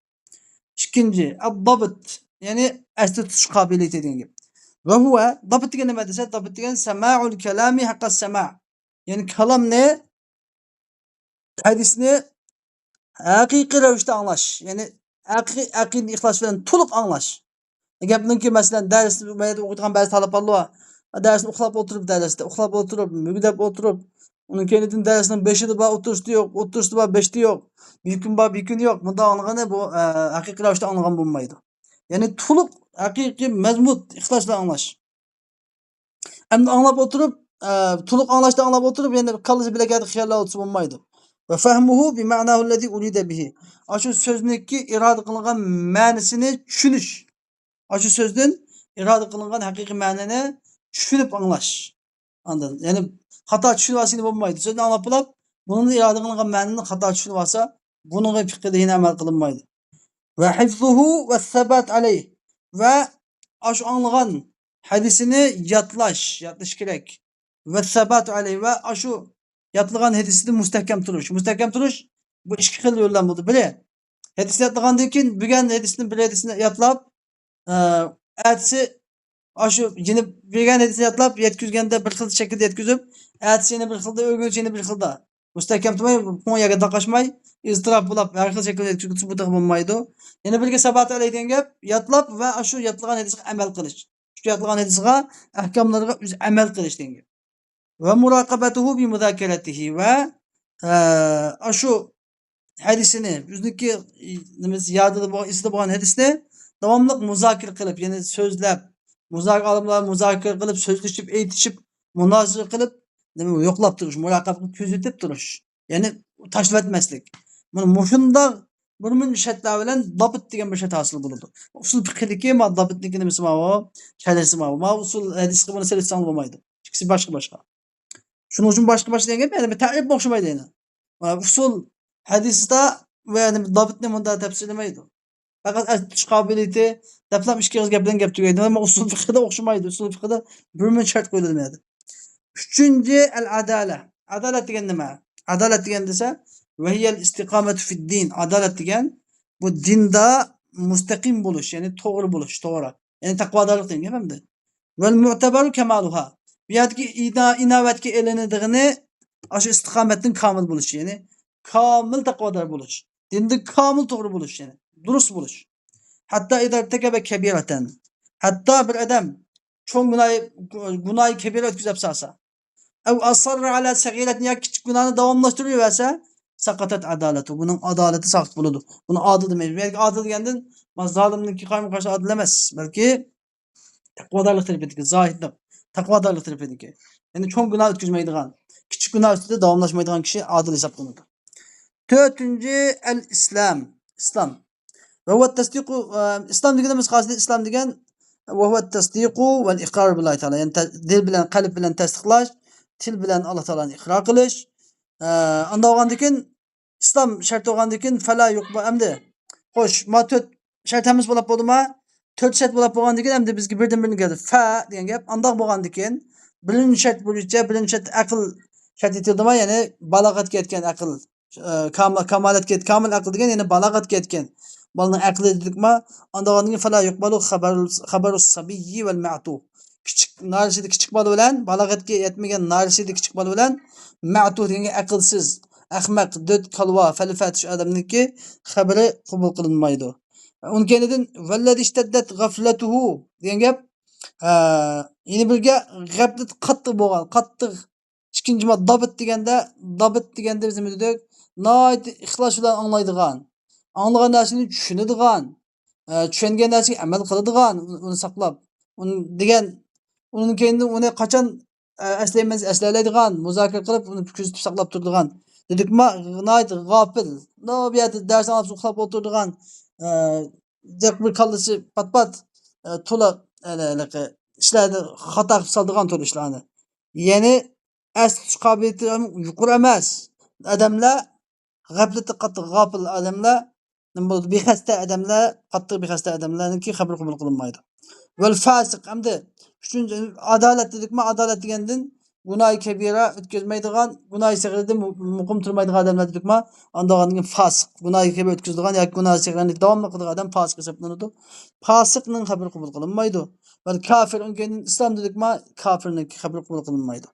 ئىككىنچى، ئەددابىت، يەنى ئەستە تۇتۇش قابىلىيىتى دېگەن گەپ. ۋە ھۇۋە، دابىت دېگەن نېمە دېسە، دابىت دېگەن سەمائۇل كەلامى ھەققە سەما. يەنى كالامنى، ھەدىسنى ھەقىقىي رەۋىشتە ئاڭلاش. يەنى ھەقىقىي ئەقىدە ئىخلاس بىلەن تولۇق ئاڭلاش. گەپنىڭكى، مەسىلەن، دەرسنى ئوقۇيدىغان بەزى تالىپلار بار. دەرسنى ئۇخلاپ ئولتۇرۇپ، دەرستە ئۇخلاپ ئولتۇرۇپ، مۈگدەپ ئولتۇرۇپ، ئۇنىڭ كەينىدىن دەرسنىڭ بېشىدا بار، ئوتتۇرىسىدا يوق، ئوتتۇرىسىدا بار، بېشىدا يوق، بىر كۈن بار، بىر كۈن يوق. بۇنداق ئاڭلىغىنى بۇ، ئە، ھەقىقىي رەۋىشتە ئاڭلىغان بولمايدۇ. يەنى تولۇق، ھەقىقىي، مەزمۇت، ئىخلاس بىلەن ئاڭلاش. ئەمدى ئاڭلاپ ئولتۇرۇپ، ئە، تولۇق ئاڭلاشتا ئاڭلاپ ئولتۇرۇپ، يەنە كاللىسى بىلەك يەردە خىياللار ئولتۇرسا بولمايدۇ. ۋە فەھمۇھۇ بىمەناھۇ لەزى ئۇرىدە بىھى. ئاشۇ سۆزنىڭكى ئىرادە قىلىنغان مەنىسىنى چۈشىنىش. ئاشۇ سۆزدىن ئىرادە قىلىنغان ھەقىقىي مەنىنى چۈشىنىپ ئاڭلاش. ئاندىن، يەنى خاتا چۈشىنىۋالسا يەنە بولمايدۇ. سۆزنى ئاڭلاپ بولاپ، بۇنىڭدىن ئىرادە قىلىنغان مەنىنى خاتا چۈشىنىۋالسا، بۇنىڭغا فىقھىدا يەنە ئەمەل قىلىنمايدۇ. ۋە ھىفزۇھۇ ۋە سەبات ئەلەيھ. ۋە ئاشۇ ئاڭلىغان ھەدىسىنى ياتلاش، ياتلاش كېرەك. ۋە سەبات ئەلەيھ، ۋە ئاشۇ ياتلىغان ھەدىسىدە مۇستەھكەم تۇرۇش. مۇستەھكەم تۇرۇش، بۇ ئىككى خىل يولدىن بولىدۇ. بىرى، ھەدىسنى ياتلىغاندىن كېيىن، بۈگۈن ھەدىسنى، بىر ھەدىسنى ياتلاپ، ئە، ئەتىسى ئاشۇ يەنە بەرگەن ھەدىسنى يادلاپ، يەتكۈزگەندە بىر خىل شەكىلدە يەتكۈزۈپ، ئەتىسى يەنە بىر خىلدا، ئۆگۈنسە يەنە بىر خىلدا. مۇستەھكەم تۇرماي، چوڭ يەرگە داقاشماي، ئىزتىراپ بولاپ، ھەر خىل شەكىلدە يەتكۈزۈپ كەتسە، بۇ تېخى بولمايدۇ. يەنە بىرگە سابات ئەلەي دېگەن گەپ، يادلاپ ۋە ئاشۇ يادلىغان ھەدىسىگە ئەمەل قىلىش. شۇ يادلىغان ھەدىسىگە، ئەھكاملىرىغا ئۆزى ئەمەل قىلىش دېگەن گەپ. ۋە مۇراقەبەتۇھۇ بى مۇزاكىرەتىھى ۋە، ئە، ئاشۇ ھەدىسىنى، ئۆزىنىڭكى، نېمىسى، يادىدا بولغان، ئېسىدە بولغان ھەدىسنى داۋاملىق مۇزاكىرە قىلىپ، يەنى سۆزلەپ، مۇزاكىرە، ئالىملار مۇزاكىرە قىلىپ، سۆزلىشىپ، ئېيتىشىپ، مۇنازىرە قىلىپ، نېمە، يوقلاپ تۇرۇش، مۇراقىبە قىلىپ، كۆزىتىپ تۇرۇش. يەنى تاشلىۋەتمەسلىك. مانا مۇشۇنداق بىر مۇنچە شەرتلەر بىلەن دابىت دېگەن بىر شەرت ھاسىل بولىدۇ. ئۇسۇل پىقھىدىكى ما دابىتنىڭكى نېمىسى ماۋۇ، شەرھىسى ماۋۇ. ما ئۇسۇل ھەدىسكە بۇنى سېلىشساڭلار بولمايدۇ. ئىككىسى باشقا باشقا. شۇنىڭ ئۈچۈن باشقا باشقا دېگەن گەپ، يەنى بىر تەرىپ ئوخشىمايدۇ يەنە. مانا ئۇسۇل ھەدىستا ۋە يەنى دابىتنى مۇنداق تەپسىرلىمەيدۇ. پەقەت ئەستە تۇتۇش قابىلىيىتى دەپلا ئىككى ئېغىز گەپ بىلەن گەپ تۈگەيدۇ. ئەمما ئۇسۇل پىقىدا ئوخشىمايدۇ. ئۇسۇل پىقىدا بىر مۇنچە شەرت قويۇلىدۇ بۇ يەردە. ئۈچىنچى، ئەل ئادالە. ئادالەت دېگەن نېمە؟ ئادالەت دېگەن دېسە، ۋەھىيەل ئىستىقامەتۇ فىددىن. ئادالەت دېگەن بۇ دىندا مۇستەقىم بولۇش، يەنى توغرا بولۇش، توغرا. يەنى تەقۋادارلىق دېگەن گەپ ئەمدى. ۋەل مۇئتەبەرۇ كەمالۇھا. بۇ يەردىكى ئىنا-، ئىناۋەتكە ئېلىنىدىغىنى ئاشۇ ئىستىقامەتنىڭ كامىل بولۇشى، يەنى كامىل تەقۋادار بولۇش، دىندا كامىل توغرا بولۇش، يەنى دۇرۇس بولۇش. ھەتتا ئىزا ئىرتەكەبە كەبىرەتەن. ھەتتا بىر ئادەم چوڭ گۇناھى، گۇناھى كەبىرە ئۆتكۈزۈپ سالسا، ئەۋ ئەسەررە ئەلا سەغىرەتىن، ياكى كىچىك گۇناھنى داۋاملاشتۇرۇۋەرسە، ساقاتەت ئادالەتۇ، بۇنىڭ ئادالىتى ساقىت بولىدۇ. بۇنى ئادىل دېمەيمىز. بۇ يەردىكى ئادىل دېگەندىن، ما زالىمنىڭكى قارىمۇ قارشى ئادىل ئەمەس، بەلكى تەقۋادارلىق تەرىپىدىكى، زاھىدلىق، تەقۋادارلىق تەرىپىدىكى. يەنى چوڭ گۇناھ ئۆتكۈزمەيدىغان، كىچىك گۇناھ ئۈستىدە داۋاملاشمايدىغان كىشى ئادىل ھېسابلىنىدۇ. تۆتىنچى، ئەل ئىسلام، ئىسلام. ۋە ھۇۋە تەسدىقۇ، ئە، ئىسلام دېگىنىمىز قاستى، ئىسلام دېگەن، ۋە ھۇۋە تەسدىقۇ ۋەل ئىقرار بىللاھى تائالا. يەنى تە-، دىل بىلەن، قەلب بىلەن تەستىقلاش، تىل بىلەن ئاللا تائالانى ئىقرار قىلىش. ئە، ئاندا بولغاندىن كېيىن، ئىسلام شەرتى بولغاندىن كېيىن، فەلا يۇقبا-، ئەمدى، خوش، ما تۆت شەرت ھەممىسى بولاپ بولدىما؟ تۆت شەرت بولاپ بولغاندىن كېيىن، ئەمدى بىزگە بىردىن بىرنى كەلدى. فە دېگەن گەپ، ئانداق بولغاندىن كېيىن، بىرىنچى شەرت بويىچە، بىرىنچى شەرت ئەقىل شەرتى دېدىما، يەنى بالاغەتكە يەتكەن ئەقىل. ئە، كاما-، كامالەتكە يەت-، كامىل ئەقىل دېگەن، يەنى بالاغەتكە يەتكەن بالىنىڭ ئەقلى دېدۇقما، ئاندىغاندىن كېيىن فەلا يۇقبەلۇ خەبەرۇ، خەبەرۇ سەبىييى ۋەل مەتۇ. كىچىك، نارەسىدە كىچىك بالا بىلەن، بالاغەتكە يەتمىگەن نارەسىدە كىچىك بالا بىلەن، مەتۇ دېگەنگە ئەقىلسىز، ئەخمەق، دۆت، كالۋا، فەلسەفە چۈش ئادەمنىڭكى خەبىرى قوبۇل قىلىنمايدۇ. ئۇنىڭ كەينىدىن ۋەللەزى ئىشتەددەت غەفلەتۇھۇ دېگەن گەپ، ئە، يەنە بىرگە غەپلىتى قاتتىق بولغان، قاتتىق ئىككىنچى ما دابىت دېگەندە، دابىت دېگەندە بىز نېمە دېدۇق؟ ناھايىتى ئىخلاس بىلەن ئاڭلايدىغان، ئاڭلىغان نەرسىنى چۈشىنىدىغان، ئە، چۈشەنگەن نەرسىگە ئەمەل قىلىدىغان، ئۇنى ساقلاپ. ئۇنى دېگەن، ئۇنىڭ كەينىدىن ئۇنى قاچان، ئە، ئەسلەيمىز، ئەسلەيەلەيدىغان، مۇزاكىرە قىلىپ، ئۇنى كۆزىتىپ ساقلاپ تۇرىدىغان. دېدۇقما، ناھايىتى غاپىل، بۇ يەردە دەرس ئاڭلاپ ئۇخلاپ ئولتۇرىدىغان، ئە، جىق بىر كاللىسى پات-پات، ئە، تولا، ھېلىقى ئىشلارنى خاتا قىلىپ سالىدىغان تولا ئىشلارنى. يەنى ئەستە تۇتۇش قابىلىيىتى ھەم يۇقىرى ئەمەس ئادەملەر، غەپلىتى قاتتىق غاپىل ئادەملەر نېمە بولىدۇ؟ بىخەستە ئادەملەر، قاتتىق بىخەستە ئادەملەرنىڭكى خەبىرى قوبۇل قىلىنمايدۇ. ۋەل فاسىق، ئەمدى ئۈچىنچى، ئادالەت دېدۇقما، ئادالەت دېگەندىن گۇناھى كەبىرە ئۆتكۈزمەيدىغان، گۇناھى سەغىرىدىن مۇ-، مۇقىم تۇرمايدىغان ئادەملەر دېدۇقما، ئاندىن كېيىن فاسىق، گۇناھى كەبىرە ئۆتكۈزىدىغان ياكى گۇناھى سەغىرىنى داۋاملىق قىلىدىغان ئادەم فاسىق ھېسابلىنىدۇ. فاسىقنىڭ خەبىرى قوبۇل قىلىنمايدۇ. ۋەل كافىر، ئۇنىڭ كەينىدىن ئىسلام دېدۇقما، كافىرنىڭكى خەبىرى قوبۇل قىلىنمايدۇ.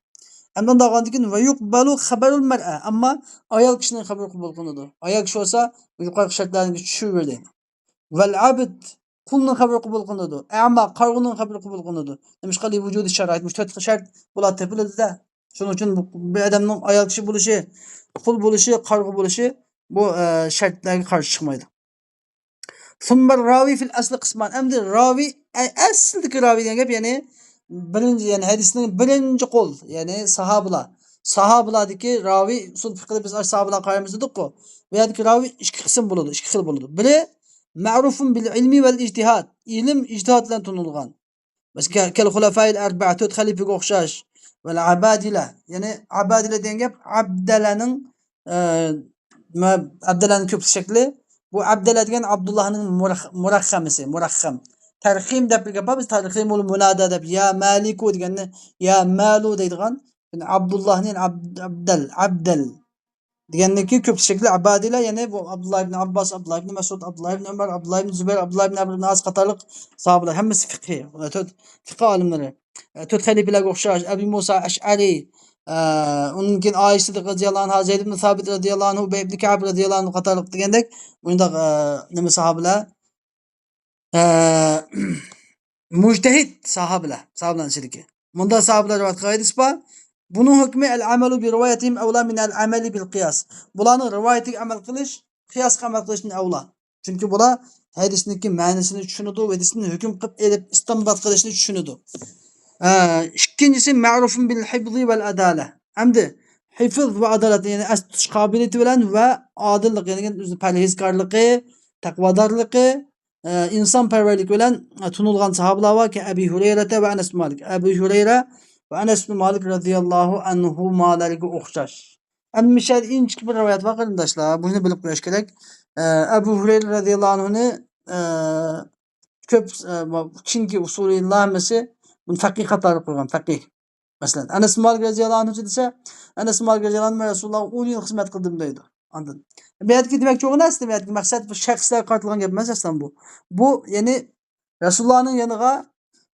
ئەمدى ئۇنداق بولغاندىن كېيىن، ۋە يۇقبەلۇ خەبەرۇل مەرئە، ئەمما ئايال كىشىنىڭ خەبىرى قوبۇل قىلىنىدۇ. ئايال كىشى بولسا يۇقىرىقى شەرتلەرنى چۈشۈرۈۋېرىدۇ. ۋەل ئەبد، قۇلنىڭ خەبىرى قوبۇل قىلىنىدۇ. ئەما، قارىغۇنىڭ خەبىرى قوبۇل قىلىنىدۇ. نېمىشقا؟ لىۋۇجۇدى شارائىت، مۇشۇ تۆت خىل شەرت بۇلار تېپىلىدۇ-دە. شۇنىڭ ئۈچۈن بۇ، بىر ئادەمنىڭ ئايال كىشى بولۇشى، قۇل بولۇشى، قارىغۇ بولۇشى بۇ، ئە، شەرتلەرگە قارشى چىقمايدۇ. ثم الراوي في الأصل قسمان. ئەمدى راۋى، ئە-، ئەسلىدىكى راۋى دېگەن گەپ، يەنى بىرىنچى، يەنى ھەدىسنىڭ بىرىنچى قول، يەنى ساھابىلار. ساھابىلاردىكى راۋى، ئۇسۇل فىقھىدا بىز ئاشۇ ساھابىلارغا قارايمىز دېدۇققۇ. بۇ يەردىكى راۋى ئىككى قىسىم بولىدۇ، ئىككى خىل بولىدۇ. بىرى مەرۇفۇن بىل ئىلمى ۋەل ئىجتىھاد. ئىلىم، ئىجتىھاد بىلەن تونۇلغان. مەسىلەن، كەل خۇلەفائىل ئەربەئە، تۆت خەلىپىگە ئوخشاش. ۋەل ئەبادىلە. يەنى ئەبادىلە دېگەن گەپ ئەبدەلەنىڭ، ئە، مە-، ئەبدەلەنىڭ كۆپلۈك شەكلى. بۇ ئەبدەلە دېگەن ئابدۇللاھنىڭ مۇرەخ-، مۇرەخخەمىسى، مۇرەخخەم. تەرخىم دەپ بىر گەپ بار، بىز تەرخىمۇل مۇنادا دەپ، يا مالىكۇ دېگەننى، يا مالۇ دەيدىغان. يەنى ئابدۇللاھنى، يەنى ئەب-، ئەبدەل، ئەبدەل. دېگەندىن كېيىن كۆپچىلىكلەر ئەبادىلە، يەنى بۇ ئابدۇللا ئىبن ئابباس، ئابدۇللا ئىبن مەسئۇد، ئابدۇللا ئىبن ئۆمەر، ئابدۇللا ئىبن زۇبەير، ئابدۇللا ئىبن ئەمر ئىبن ئاس قاتارلىق ساھابىلەر، ھەممىسى فىقھى، تۆت فىقھى ئالىملىرى، ئە، تۆت خەلىپىلەرگە ئوخشاش، ئەبۇ مۇسا ئەشئەرى، ئە، ئۇنىڭدىن كېيىن ئائىشە سىددىقا رەزىياللاھۇ ئەنھا، زەيد ئىبن سابىت رەزىياللاھۇ ئەنھۇ، ئۇبەي ئىبن كەئب رەزىياللاھۇ ئەنھۇ قاتارلىق دېگەندەك، مۇنداق، ئە، نېمە ساھابىلەر، ئە، مۇجتەھىد ساھابىلەر، ساھابىلەرنىڭ ئىچىدىكى. مۇنداق ساھابىلەر رىۋايەت قىلغان ھەدىس بار. بۇنىڭ ھۆكمى ئەل ئەمەلۇ بىرىۋايەتىھىم ئەۋلا مىنەل ئەمەلى بىل قىياس. بۇلارنىڭ رىۋايىتىگە ئەمەل قىلىش قىياسقا ئەمەل قىلىشتىن ئەۋلا. چۈنكى بۇلار ھەدىسنىڭكى مەنىسىنى چۈشىنىدۇ، ھەدىسنى ھۆكۈم قىلىپ ئېلىپ ئىستىنبات قىلىشنى چۈشىنىدۇ. ئە، ئىككىنچىسى مەرۇفۇن بىل ھىفزى ۋەل ئادالە. ئەمدى ھىفز ۋە ئادالەت، يەنى ئەستە تۇتۇش قابىلىيىتى بىلەن ۋە ئادىللىق، يەنى ئۆزىنىڭ پەرھىزكارلىقى، تەقۋادارلىقى، ئە، ئىنسانپەرۋەرلىك بىلەن، ئە، تونۇلغان ساھابىلار بار، كە ئەبى ھۇرەيرەتە ۋە ئەنەس بىن مالىك. ئەبى ھۇرەيرە ۋە ئەنەس بىن مالىك رەزىياللاھۇ ئەنھۇمالارغا ئوخشاش. ئەمدى مۇشۇ يەردە ئىنچىكە بىر رىۋايەت بار، قېرىنداشلار. بۇنى بىلىپ قويۇش كېرەك. ئە، ئەبۇ ھۇرەيرە رەزىياللاھۇ ئەنھۇنى، ئە، كۆپ، ئە، كېيىنكى ئۇسۇلىيلار ھەممىسى بۇنى فەقىھ قاتارىغا قويغان، فەقىھ. مەسىلەن، ئەنەس مالىك رەزىياللاھۇ ئەنھۇ دېسە، ئەنەس مالىك رەزىياللاھۇ ئەنھۇ، مەن رەسۇلۇللاھقا ئون يىل خىزمەت قىلدىم دەيدۇ. ئاندىن بۇ يەردىكى دېمەكچى بولغىنى ئەسلى، بۇ يەردىكى مەقسەت بۇ شەخسلەرگە قارىتىلغان گەپ ئەمەس ئەسلى بۇ. بۇ، يەنى رەسۇلۇللاھنىڭ يېنىغا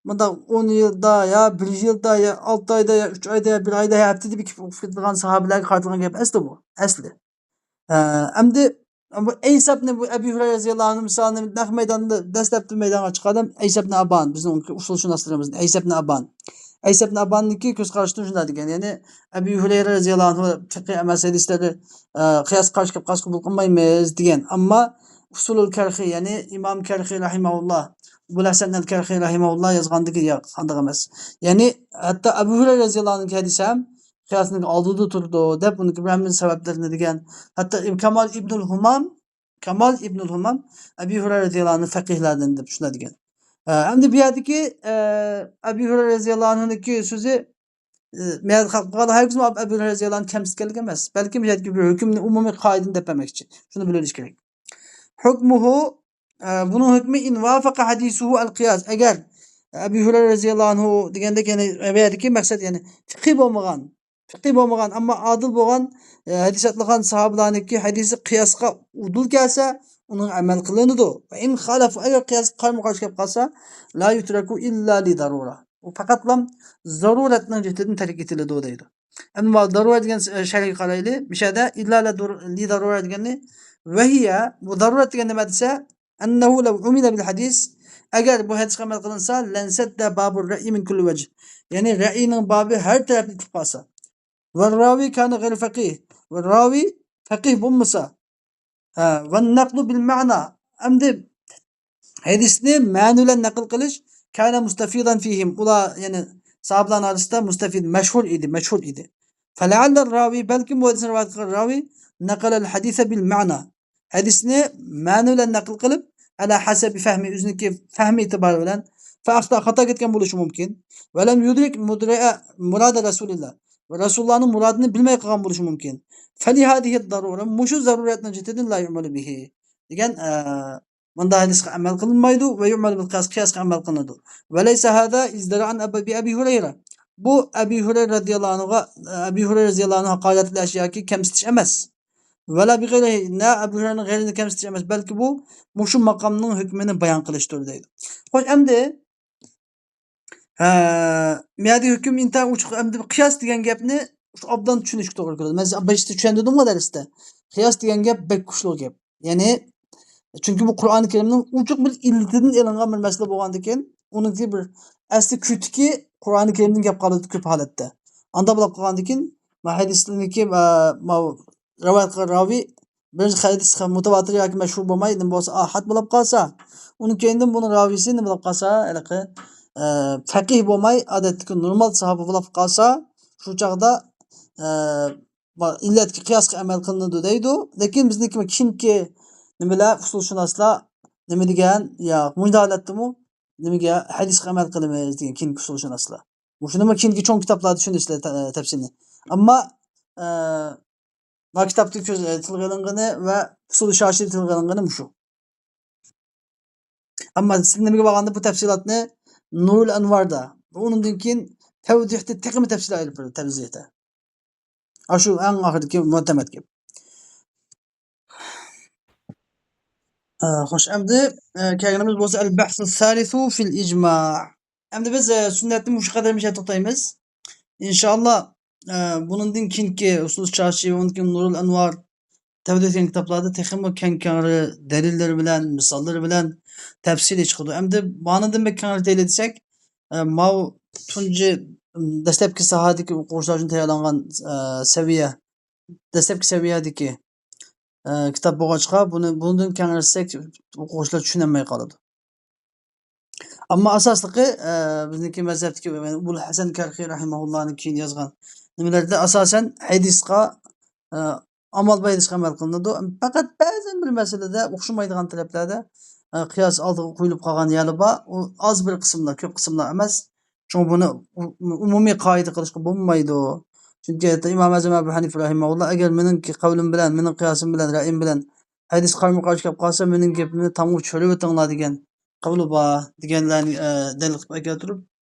مۇنداق ئون يىلدا يا بىر يىلدا يا ئالتە ئايدا يا ئۈچ ئايدا يا بىر ئايدا يا ھەپتىدە بىر كېلىپ ئوقۇپ كېتىدىغان ساھابىلەرگە قارىتىلغان گەپ ئەسلى بۇ. ئەسلى. ئە، ئەمدى بۇ ئەيسەبنى، بۇ ئەبى ھۇرەيرە رەزىياللاھۇ ئەنھۇ مىسالىنى نەق مەيداندا دەسلەپتە مەيدانغا چىققان ئەيسەبنى ئابان، بىزنىڭ ئۇسۇلشۇناسلىرىمىزدىن ئەيسەبنى ئابان. ئەيسەبنى ئاباننىڭكى كۆز قارىشىدا شۇنداق دېگەن، يەنى ئەبى ھۇرەيرە رەزىياللاھۇ ئەنھۇ فىقھى ئەمەس ھەدىسلىرى، ئە، قىياسقا قارشى كەپ قالسا قوبۇل قىلمايمىز دېگەن. ئەمما ئۇسۇلۇل كەرخى، يەنى ئىمام كەرخى رەھىمەھۇللا، ئەبۇل ھەسەن ئەل كەرخى رەھىمەھۇللا يازغاندىكى ياق، قانداق ئەمەس. يەنى ھەتتا ئەبۇ ھۇرەيرە رەزىياللاھۇ ئەنھۇنىڭكى ھەدىسى ھەم قىياسنىڭ ئالدىدا تۇرىدۇ دەپ، ئۇنىڭكى بىر ھەممە سەۋەبلىرىنى دېگەن. ھەتتا ئىم-، كامال ئىبنۇل ھۇمام، كامال ئىبنۇل ھۇمام ئەبى ھۇرەيرە رەزىياللاھۇ ئەنھۇ فەقىھلەردىن دەپ شۇنداق دېگەن. ئە، ئەمدى بۇ يەردىكى، ئە، ئەبى ھۇرەيرە رەزىياللاھۇ ئەنھۇنىڭكى سۆزى، ئە، مەن خەلققە ھەرگىزمۇ ئەبى ھۇرەيرە رەزىياللاھۇ ئەنھۇنى كەمسىتكەنلىك ئەمەس، بەلكى بۇ يەردىكى بىر ھۆكۈمنى، ئومۇمىي قائىدىنى دەپ بەرمەكچى. شۇنى بىلىۋېلىش كېرەك. ھۆكمۇھۇ، ئە، بۇنىڭ ھۆكمى ئىن ۋافەقە ھەدىسۇھۇ ئەل قىياس. ئەگەر ئەبى ھۇرەيرە رەزىياللاھۇ ئەنھۇ دېگەندەك، يەنى بۇ يەردىكى مەقسەت، يەنى فىقھى بولمىغان، فىقھى بولمىغان، ئەمما ئادىل بولغان، ئە، ھەدىس ئاتلىغان ساھابىلارنىڭكى ھەدىسى قىياسقا ئۇدۇل كەلسە، ئۇنىڭ ئەمەل قىلىنىدۇ. ۋە ئىن خالەفۇ، ئەگەر قىياسقا قارىمۇ قارشى كەپ قالسا، لا يۇترەكۇ ئىللا لى دارۇرە. ئۇ پەقەتلا زەرۇرەتنىڭ جېھىتىدىن تەرك ئېتىلىدۇ دەيدۇ. ئەمما دارۇرە دېگەن، ئە، شەرھگە قارايلى. مۇشۇ يەردە ئىللا لى دارۇرە دېگەننى، ۋەھىيە، بۇ دارۇرەت دېگەن نېمە دېسە، ئەننەھۇ لەۋ ئۇمىلە بىل ھەدىس، ئەگەر بۇ ھەدىسكە ئەمەل قىلىنسا، لەنسەددە بابۇر رەئي مىن كۇللى ۋەجھ، يەنى رەئىنىڭ بابى ھەر تەرەپتىن ئېتىلىپ قالسا، ۋە راۋى كانە غەير فەقىھ، ۋە راۋى فەقىھ بولمىسا، ھە، ۋە نەقلۇ بىل مەنا، ئەمدى ھەدىسنى مەنە بىلەن نەقىل قىلىش، كانە مۇستەفىدەن فىھىم، ئۇلار، يەنى ساھابىلارنىڭ ئارىسىدا مۇستەفىد، مەشھۇر ئىدى، مەشھۇر ئىدى. فەلەئەللە راۋى، بەلكىم بۇ ھەدىسنى رىۋايەت قىلغان راۋى، نەقەلەل ھەدىسە بىل مەنا، ھەدىسنى مەنە بىلەن نەقىل قىلىپ، ئەلا ھەسەبى فەھمى، ئۆزىنىڭكى پەھمى ئېتىبارى بىلەن، فەئەختا، خاتا كەتكەن بولۇشى مۇمكىن. ۋەلەم يۇدرىك مۇدرىئە، مۇرادە رەسۇلىللا، ۋە رەسۇلۇللانىڭ مۇرادىنى بىلمەي قالغان بولۇشى مۇمكىن. فەلىھادىھى دارۇرە، مۇشۇ زەرۇرەتنىڭ جېھىتىدىن لا يۇئمەلۇ بىھى دېگەن، ئە، مۇنداق ھەدىسكە ئەمەل قىلىنمايدۇ. ۋە يۇئمەلۇ بىل قىياس، قىياسقا ئەمەل قىلىنىدۇ. ۋە لەيسە ھازا ئىزدىرائەن ئەبى، بى ئەبى ھۇرەيرە. بۇ ئەبى ھۇرەيرە رەزىياللاھۇ ئەنھۇغا، ئەبى ھۇرەيرە رەزىياللاھۇ ئەنھۇغا ھاقارەت قىلىش ياكى كەمسىتىش ئەمەس. ۋەلا بى غەيرىھى، نە ئەبۇ ھۇرەيرەنىڭ غەيرىنى كەمسىتىش ئەمەس، بەلكى بۇ مۇشۇ ماقامنىڭ ھۆكمىنى بايان قىلىشتۇر دەيدۇ. خوش، ئەمدى، ھە، مۇ يەردە ھۆكۈم ئىنتايىن ئوچۇق، ئەمدى قىياس دېگەن گەپنى شۇ ئوبدان چۈشىنىشكە توغرا كېلىدۇ. مەن سىزگە باشتا چۈشەندۈردۈمغۇ دەرستە. قىياس دېگەن گەپ بەك كۈچلۈك گەپ. يەنى، چۈنكى بۇ قۇرئانى كەرىمنىڭ ئوچۇق بىر ئىللىتىدىن ئېلىنغان بىر مەسىلە بولغاندىكىن، ئۇنىڭكى بىر ئەسلى كۆتىكى قۇرئانى كەرىمدىن گەپ قىلىدۇ كۆپ ھالەتتە. ئانداق بولۇپ قالغاندىكىن، ما ھەدىسنىڭكى، ما، ما رىۋايەت قىلغان راۋى بىر ھەدىس مۇتەۋاتىر ياكى مەشھۇر بولماي، نېمە بولسا، ئاھاد بولۇپ قالسا، ئۇنىڭ كەينىدىن بۇنىڭ راۋىسى نېمە بولۇپ قالسا، ھېلىقى، ئە، فەقىھ بولماي، ئادەتتىكى نورمال ساھابە بولۇپ قالسا، شۇ چاغدا، ئە، ما-، ئىللەتكە، قىياسقا ئەمەل قىلىنىدۇ دەيدۇ. لېكىن بىزنىڭكى كېيىنكى نېمىلەر، ئۇسۇلشۇناسلار نېمە دېگەن؟ ياق، مۇشۇنداق ھالەتتىمۇ نېمىگە، ھەدىسقا ئەمەل قىلىمىز دېگەن كېيىنكى ئۇسۇلشۇناسلار. مۇشۇنىمۇ كېيىنكى چوڭ كىتابلاردا چۈشىنىسىلەر تە-، تەپسىلىنى. ئەمما، ئە، ما كىتابتا كۆز، ئە، تىلغا ئېلىنغىنى ۋە ئۇسۇل شاشىدا تىلغا ئېلىنغىنى مۇشۇ. ئەمما سىز نېمىگە بارغاندا بۇ تەپسىلاتنى نۇرۇل ئەنۋاردا، ئۇنىڭدىن كېيىن تەۋزىھتە تېخىمۇ تەپسىلىي ئېلىپ بېرىدۇ، تەۋزىھتە. ئاشۇ ئەڭ ئاخىرىدىكى مۇئتەمەد گەپ. ئە، خوش، ئەمدى، ئە، كەلگىنىمىز بولسا ئەل بەھسۇ سالىسۇ فىل ئىجما. ئەمدى بىز، ئە، سۈننەتنى مۇشۇ قەدەر مۇشۇ يەردە توختايمىز. ئىنشائاللا، ئە، بۇنىڭدىن كېيىنكى ئۇسۇل چارشى ۋە ئۇنىڭدىن كېيىن نۇرۇل ئەنۋار تەۋدىتىگەن كىتابلاردا تېخىمۇ كەڭ كەڭرى دەلىللىرى بىلەن، مىساللىرى بىلەن تەپسىلىي چىقىدۇ. ئەمدى مانىدىن بەك كەڭرى دەيلى دېسەك، ئە، ماۋۇ تۇنجى، ئىم، دەسلەپكى ساھەدىكى ئوقۇغۇچىلار ئۈچۈن تەييارلانغان، ئە، سەۋىيە، دەسلەپكى سەۋىيەدىكى، ئە، كىتاب بولغاچقا، بۇنى، بۇنىڭدىن كەڭرى دېسەك، ئوقۇغۇچىلار چۈشىنەلمەي قالىدۇ. ئەمما ئاساسلىقى، ئە، بىزنىڭكى مەزھەپتىكى ئەبۇل ھەسەن كەرخى رەھىمەھۇللانىڭ كېيىن يازغان نېمىلەردە ئاساسەن ھەدىسقا، ئە، ئامال بار ھەدىسقا ئەمەل قىلىنىدۇ. پەقەت بەزەن بىر مەسىلىدە ئوخشىمايدىغان تەرەپلەردە، ئە، قىياس ئالدىغا قويۇلۇپ قالغان يەرلەر بار. ئۇ ئاز بىر قىسىملار، كۆپ قىسىملار ئەمەس. شۇڭا بۇنى ئۇ-، ئۇمۇمىي قائىدە قىلىشقا بولمايدۇ. چۈنكى ھەتتا ئىمام ئەزەم ئەبۇ ھەنىفە رەھىمەھۇللا، ئەگەر مېنىڭكى قەۋلىم بىلەن، مېنىڭ قىياسىم بىلەن، رەئيىم بىلەن ھەدىس قارىمۇ قارشى كەپ قالسا، مېنىڭ گېپىمنى تامغا چۆرۈۋېتىڭلار دېگەن قەۋلى بار دېگەنلەرنى، ئە، دەلىل قىلىپ ئەكەلتۈرۈپ،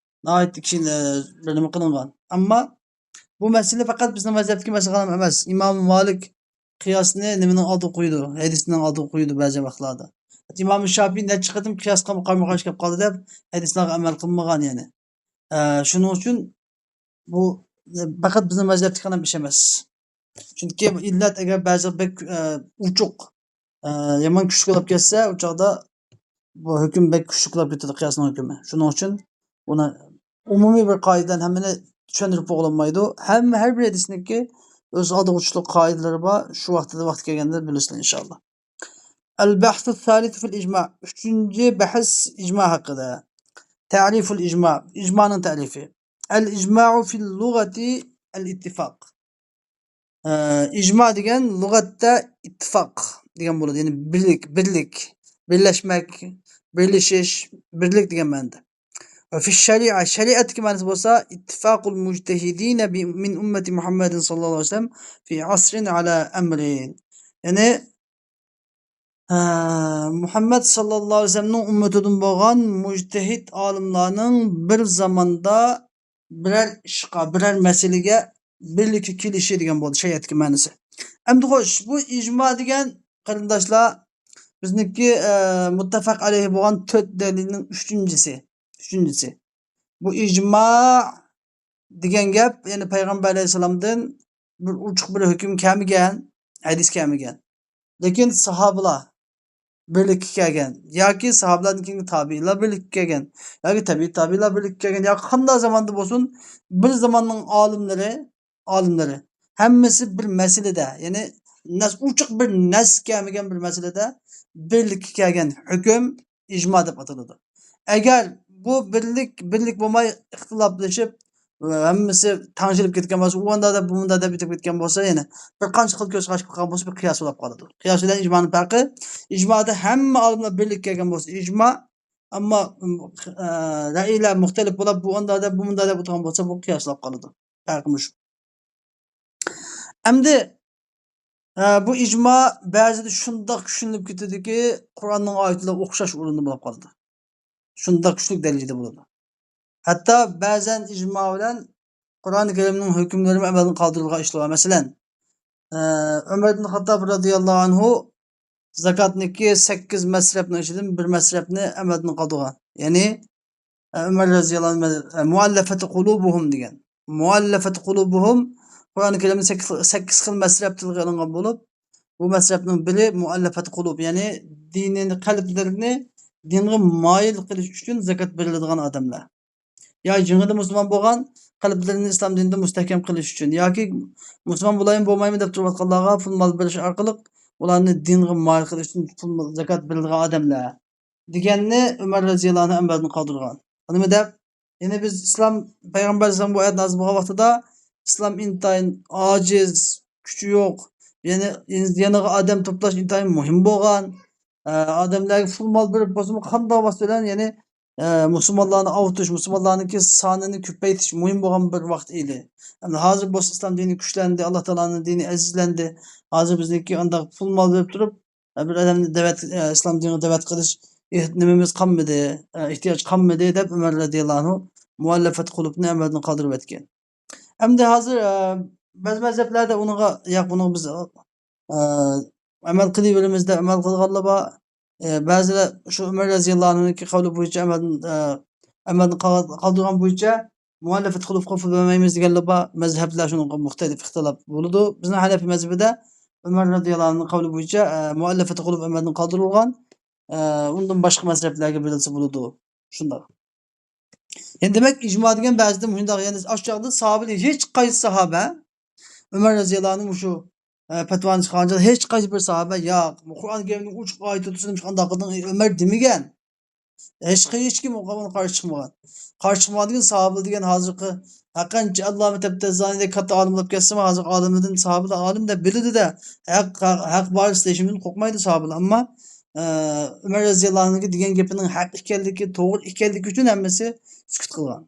ناھايىتى كېيىن، ئە، بىر نېمە قىلىنغان. ئەمما بۇ مەسىلە پەقەت بىزنىڭ مەزھەپتىكى مەسىلە ئەمەس. ئىمام مالىك قىياسنى نېمىنىڭ ئالدىغا قويىدۇ؟ ھەدىسنىڭ ئالدىغا قويىدۇ بەزى ۋاقىتلاردا. ئىمام شاپىي نەچچە قېتىم قىياسقا قارىمۇ قارشى كەپ قالدى دەپ، ھەدىسلەرگە ئەمەل قىلمىغان يەنى. ئە، شۇنىڭ ئۈچۈن بۇ، ئە، پەقەت بىزنىڭ مەزھەپتىكى ئىش ئەمەس. چۈنكى بۇ ئىللەت ئەگەر بەزى بەك، ئە، ئوچۇق، ئە، يامان كۈچلۈك بولۇپ كەتسە، ئۇ چاغدا بۇ ھۆكۈم بەك كۈچلۈك بولۇپ كېتىدۇ، قىياسنىڭ ھۆكمى. شۇنىڭ ئۈچۈن بۇنى ئومۇمىي بىر قائىدە بىلەن ھەممىنى چۈشەندۈرۈپ بولغىلى بولمايدۇ. ھەممە، ھەر بىر ھەدىسنىڭكى ئۆز ئالدىغا تۇتۇشلۇق قائىدىلىرى بار. شۇ ۋاقتىدا، ۋاقتى كەلگەندە بىلىسىلەر ئىنشائاللا. ئەل بەھسۇ سالىسۇ فىل ئىجما. ئۈچىنچى بەھس ئىجما ھەققىدە. تەرىفۇل ئىجما. ئىجمانىڭ تەرىپى. ئەل ئىجمائۇ فىل لۇغەتى ئەل ئىتتىفاق. ئە، ئىجما دېگەن لۇغەتتە ئىتتىفاق دېگەن بولىدۇ. يەنى بىرلىك، بىرلىك، بىرلەشمەك، بىرلىشىش، بىرلىك دېگەن مەنىدە. ۋە فىش شەرىئە، شەرىئەتتىكى مەنىسى بولسا، ئىتتىفاقۇل مۇجتەھىدىنە بى-، مىن ئۈممەتى مۇھەممەدىن ساللاللاھۇ ئەلەيھى ۋەسەللەم فى ئەسرىن ئەلا ئەمرىن. يەنى، ئە، مۇھەممەد ساللاللاھۇ ئەلەيھى ۋەسەللەمنىڭ ئۈممىتىدىن بولغان مۇجتەھىد ئالىملارنىڭ بىر زاماندا بىرەر ئىشقا، بىرەر مەسىلىگە بىرلىككە كېلىشى دېگەن بولدى شەرىئەتتىكى مەنىسى. ئەمدى خوش، بۇ ئىجما دېگەن، قېرىنداشلار، بىزنىڭكى، ئە، مۇتتەپەق ئەلەيھى بولغان تۆت دەلىلنىڭ ئۈچىنچىسى. ئۈچىنچىسى. بۇ ئىجما دېگەن گەپ، يەنى پەيغەمبەر ئەلەيھىسسالامدىن بىر ئوچۇق بىر ھۆكۈم كەلمىگەن، ھەدىس كەلمىگەن. لېكىن ساھابىلار بىرلىككە كەلگەن ياكى ساھابىلاردىن كېيىنكى تابىئىنلار بىرلىككە كەلگەن ياكى تەبىئىي تابىئىنلار بىرلىككە كەلگەن ياكى قانداق زاماندا بولسۇن، بىر زاماننىڭ ئالىملىرى، ئالىملىرى ھەممىسى بىر مەسىلىدە، يەنى نەس، ئوچۇق بىر نەس كەلمىگەن بىر مەسىلىدە بىرلىككە كەلگەن ھۆكۈم ئىجما دەپ ئاتىلىدۇ. ئەگەر بۇ بىرلىك، بىرلىك بولماي ئىختىلاپلىشىپ، ھەممىسى تەڭشىلىپ كەتكەن بولسا، ئۇ ئانداق دەپ، بۇ مۇنداق دەپ ئۆتۈپ كەتكەن بولسا، يەنى بىر قانچە خىل كۆز قاراشقا قالغان بولسا، بىر قىياس بولۇپ قالىدۇ. قىياس بىلەن ئىجمانىڭ پەرقى، ئىجمادا ھەممە ئالىملار بىرلىككە كەلگەن بولسا ئىجما، ئەمما، ئە، رەئىلەر مۇختەلىپ بولۇپ، بۇ ئانداق دەپ، بۇ مۇنداق دەپ ئولتۇرغان بولسا، بۇ قىياس بولۇپ قالىدۇ. پەرقى مۇشۇ. ئەمدى، ئە، بۇ ئىجما بەزىدە شۇنداق چۈشىنىلىپ كېتىدۇكى، قۇرئاننىڭ ئايىتىلا ئوخشاش ئورۇندا بولۇپ قالىدۇ. شۇنداق كۈچلۈك دەرىجىدە بولىدۇ. ھەتتا بەزەن ئىجما بىلەن قۇرئان كەرىمنىڭ ھۆكۈملىرىمۇ ئەمەلدىن قالدۇرۇلغان ئىشلار بار. مەسىلەن، ئە، ئۆمەر ئىبن خاتتاب رەزىياللاھۇ ئەنھۇ زاكاتنىكى سەككىز مەسرەپنىڭ ئىچىدىن بىر مەسرەپنى ئەمەلدىن قالدۇرغان. يەنى، ئە، ئۆمەر رەزىياللاھۇ ئەنھۇ، ئە، مۇئەللەفەتى قۇلۇبۇھۇم دېگەن. مۇئەللەفەتى قۇلۇبۇھۇم قۇرئان كەرىمدە سەككىز، سەككىز خىل مەسرەپ تىلغا ئېلىنغان بولۇپ، بۇ مەسرەپنىڭ بىرى مۇئەللەفەتى قۇلۇب، يەنى دىنىنى، قەلبلىرىنى دىنغا مايىل قىلىش ئۈچۈن زاكات بېرىلىدىغان ئادەملەر. يا يېڭىدىن مۇسۇلمان بولغان، قەلبلىرىنى ئىسلام دىنىدا مۇستەھكەم قىلىش ئۈچۈن ياكى مۇسۇلمان بولايمۇ بولمايمۇ دەپ تۇرۇۋاتقانلارغا پۇل مال بېرىش ئارقىلىق ئۇلارنى دىنغا مايىل قىلىش ئۈچۈن پۇل، زاكات بېرىلىدىغان ئادەملەر دېگەننى ئۆمەر رەزىياللاھۇ ئەنھۇ ئەمەلدىن قالدۇرغان. نېمە دەپ؟ يەنى بىز ئىسلام، پەيغەمبەر ئەلەيھىسسالام بۇ ئايەت نازىل بولغان ۋاقتىدا ئىسلام ئىنتايىن ئاجىز، كۈچى يوق، يەنى يېنىغا ئادەم توپلاش ئىنتايىن مۇھىم بولغان. ئە، ئادەملەرگە پۇل مال بېرىپ بولسىمۇ قانداق ۋاسىتە بىلەن، يەنى، ئە، مۇسۇلمانلارنى ئاۋۇتۇش، مۇسۇلمانلارنىڭكى سانىنى كۆپەيتىش مۇھىم بولغان بىر ۋاقىت ئىدى. ئەمدى ھازىر بولسا ئىسلام دىنى كۈچلەندى، ئاللا تائالانىڭ دىنى ئەزىزلەندى. ھازىر بىزنىڭكى ئانداق پۇل مال بېرىپ تۇرۇپ، ئە، بىر ئادەمنى دەۋەت، ئە، ئىسلام دىنىغا دەۋەت قىلىش ئېھ-، نېمىمىز قالمىدى، ئە، ئېھتىياج قالمىدى دەپ ئۆمەر رەزىياللاھۇ ئەنھۇ مۇئەللەفەت قۇلۇبنى ئەمەلدىن قالدۇرۇۋەتكەن. ئەمدى ھازىر، ئە، بەزى مەزھەپلەردە ئۇنىڭغا، ياق، بۇنىڭغا بىز، ئە، ئەمەل قىلىۋېرىمىز دەپ ئەمەل قىلغانلار بار. ئە، بەزىلەر شۇ ئۆمەر رەزىياللاھۇ ئەنھۇنىڭكى قەۋلى بويىچە ئەمەلدىن، ئە، ئەمەلدىن قال-، قالدۇرغان بويىچە مۇئەللەفەت قۇلۇپ قوبۇل بەرمەيمىز دېگەنلەر بار. مەزھەپلەر شۇنىڭغا مۇختەلىپ ئىختىلاپ بولىدۇ. بىزنىڭ ھەنەفىي مەزھىپىدە ئۆمەر رەزىياللاھۇ ئەنھۇنىڭ قەۋلى بويىچە، ئە، مۇئەللەفەت قۇلۇپ ئەمەلدىن قالدۇرۇلغان. ئە، ئۇندىن باشقا مەزھەپلەرگە بېرىلسە بولىدۇ. شۇنداق. يەنى دېمەك، ئىجما دېگەن بەزىدە مۇشۇنداق، يەنى ئاشۇ چاغدا ساھابىلەر ھېچ قايسى ساھابە، ئۆمەر رەزىياللاھۇ ئەنھۇ مۇشۇ، ئە، پەتۋانى چىقارغان چاغدا ھېچ قايسى بىر ساھابە، ياق، قۇرئان كەرىمنىڭ ئوچۇق ئايىتى تۇرسا نېمىشقا ئانداق قىلدىڭ، ئەي ئۆمەر دېمىگەن. ھېچ، ھېچكىم ئۇنىڭغا قارشى چىقمىغان. قارشى چىقمىغاندىن كېيىن ساھابىلەر دېگەن ھازىرقى ھەرقانچە ئاللامە تەبتەزانىدەك كاتتا ئالىملار كەلسىمۇ، ھازىرقى ئالىملاردىن ساھابىلار ئالىم دەپ بىلىدۇ-دە، ھەق، ھەق، ھەق بارىسى دېيىشىمدىن قورقمايدۇ ساھابىلار. ئەمما، ئە، ئۆمەر رەزىياللاھۇ ئەنھۇ دېگەن گېپىنىڭ ھەق ئىكەنلىكى، توغرا ئىكەنلىكى ئۈچۈن ھەممىسى سۈكۈت قىلغان.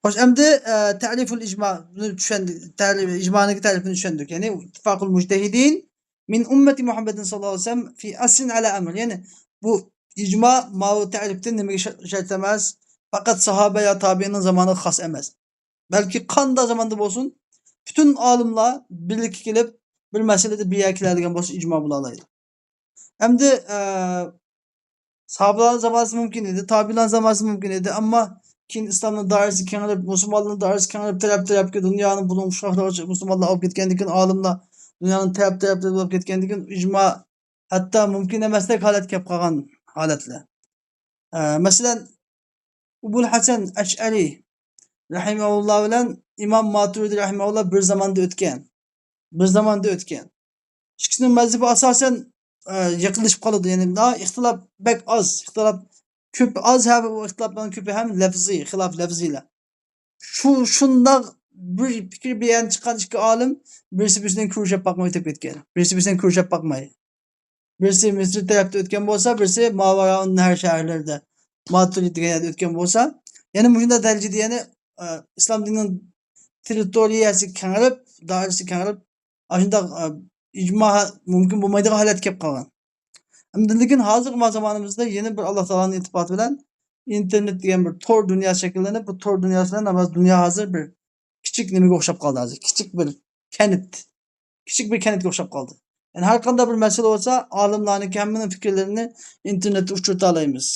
خوش، ئەمدى، ئە، تەرىفۇل ئىجما، بۇنى چۈشەندۇق. تەرىف، ئىجمانىڭكى تەرىپىنى چۈشەندۇق. يەنى، اتفاقۇل مۇجتەھىدىن مىن ئۈممەتى مۇھەممەدىن ساللاللاھۇ ئەلەيھى ۋەسەللەم فى ئەسلىن ئەلا ئەمر. يەنى، بۇ ئىجما ماۋۇ تەرىپتىن نېمىگە شەر-، شەرت ئەمەس؟ پەقەت ساھابە يا تابىئىننىڭ زامانىغا خاس ئەمەس. بەلكى قانداق زاماندا بولسۇن، پۈتۈن ئالىملار بىرلىككە كېلىپ، بىر مەسىلىدە بىر يەرگە كېلەلىگەن بولسا، ئىجما بولالايدۇ. ئەمدى، ئە، ساھابىلارنىڭ زامانىسى مۇمكىن ئىدى، تابىئىنلارنىڭ زامانىسى مۇمكىن ئىدى، ئەمما كېيىن ئىسلامنىڭ دائىرىسى كېڭىيىپ، مۇسۇلمانلارنىڭ دائىرىسى كېڭىيىپ، تەرەپ-تەرەپكە دۇنيانىڭ بۇلۇڭ ئۇششاقلىقىغىچە مۇسۇلمانلار ئاۋۇپ كەتكەندىن كېيىن، ئالىملار دۇنيانىڭ تەرەپ-تەرەپلىرىگە ئاۋۇپ كەتكەندىن كېيىن، ئىجما ھەتتا مۇمكىن ئەمەستەك ھالەتكە كېلىپ قالغان ھالەتلەر. ئە، مەسىلەن، ئەبۇل ھەسەن ئەشئەرى رەھىمەھۇللا بىلەن ئىمام ماتۇرىدى رەھىمەھۇللا بىر زاماندا ئۆتكەن. بىر زاماندا ئۆتكەن. ئىككىسىنىڭ مەزھىپى ئاساسەن، ئە، يېقىنلىشىپ قالىدۇ. يەنى، ئىختىلاپ بەك ئاز. ئىختىلاپ كۆپ، ئاز ھە، بۇ ئىختىلاپلارنىڭ كۆپى ھەم لەفزىي، خىلاپ لەفزىيلەر. شۇ، شۇنداق بىر پىكىر بىلەن چىققان ئىككى ئالىم بىرسى بىرسىدىن كۆرۈشۈپ باقماي ئۆتۈپ كەتكەن. بىرسى بىرسىدىن كۆرۈشۈپ باقماي. بىرسى مىسىر تەرەپتە ئۆتكەن بولسا، بىرسى ماۋەرائۇن نەھر شەھەرلىرىدە، ماتۇرىد دېگەن يەردە ئۆتكەن بولسا، يەنە مۇشۇنداق دەرىجىدە يەنە، ئە، ئىسلام دىنىنىڭ تېررىتورىيەسى كېڭىيىپ، دائىرىسى كېڭىيىپ، ئاشۇنداق، ئە، ئىجما مۇمكىن بولمايدىغان ھالەتكە كېلىپ قالغان. ئەمدى لېكىن ھازىرقى زامانىمىزدا يەنە بىر ئاللا تائالانىڭ ئىلتىپاتى بىلەن ئىنتېرنېت دېگەن بىر تور دۇنياسى شەكىللىنىپ، بۇ تور دۇنياسى بىلەن دۇنيا ھازىر بىر كىچىك نېمىگە ئوخشاپ قالدى ھازىر. كىچىك بىر كەنت. كىچىك بىر كەنتكە ئوخشاپ قالدى. يەنى ھەر قانداق بىر مەسىلە بولسا، ئالىملارنىڭكى ھەممىنىڭ پىكىرلىرىنى ئىنتېرنېتتە ئۇچرىتالايمىز.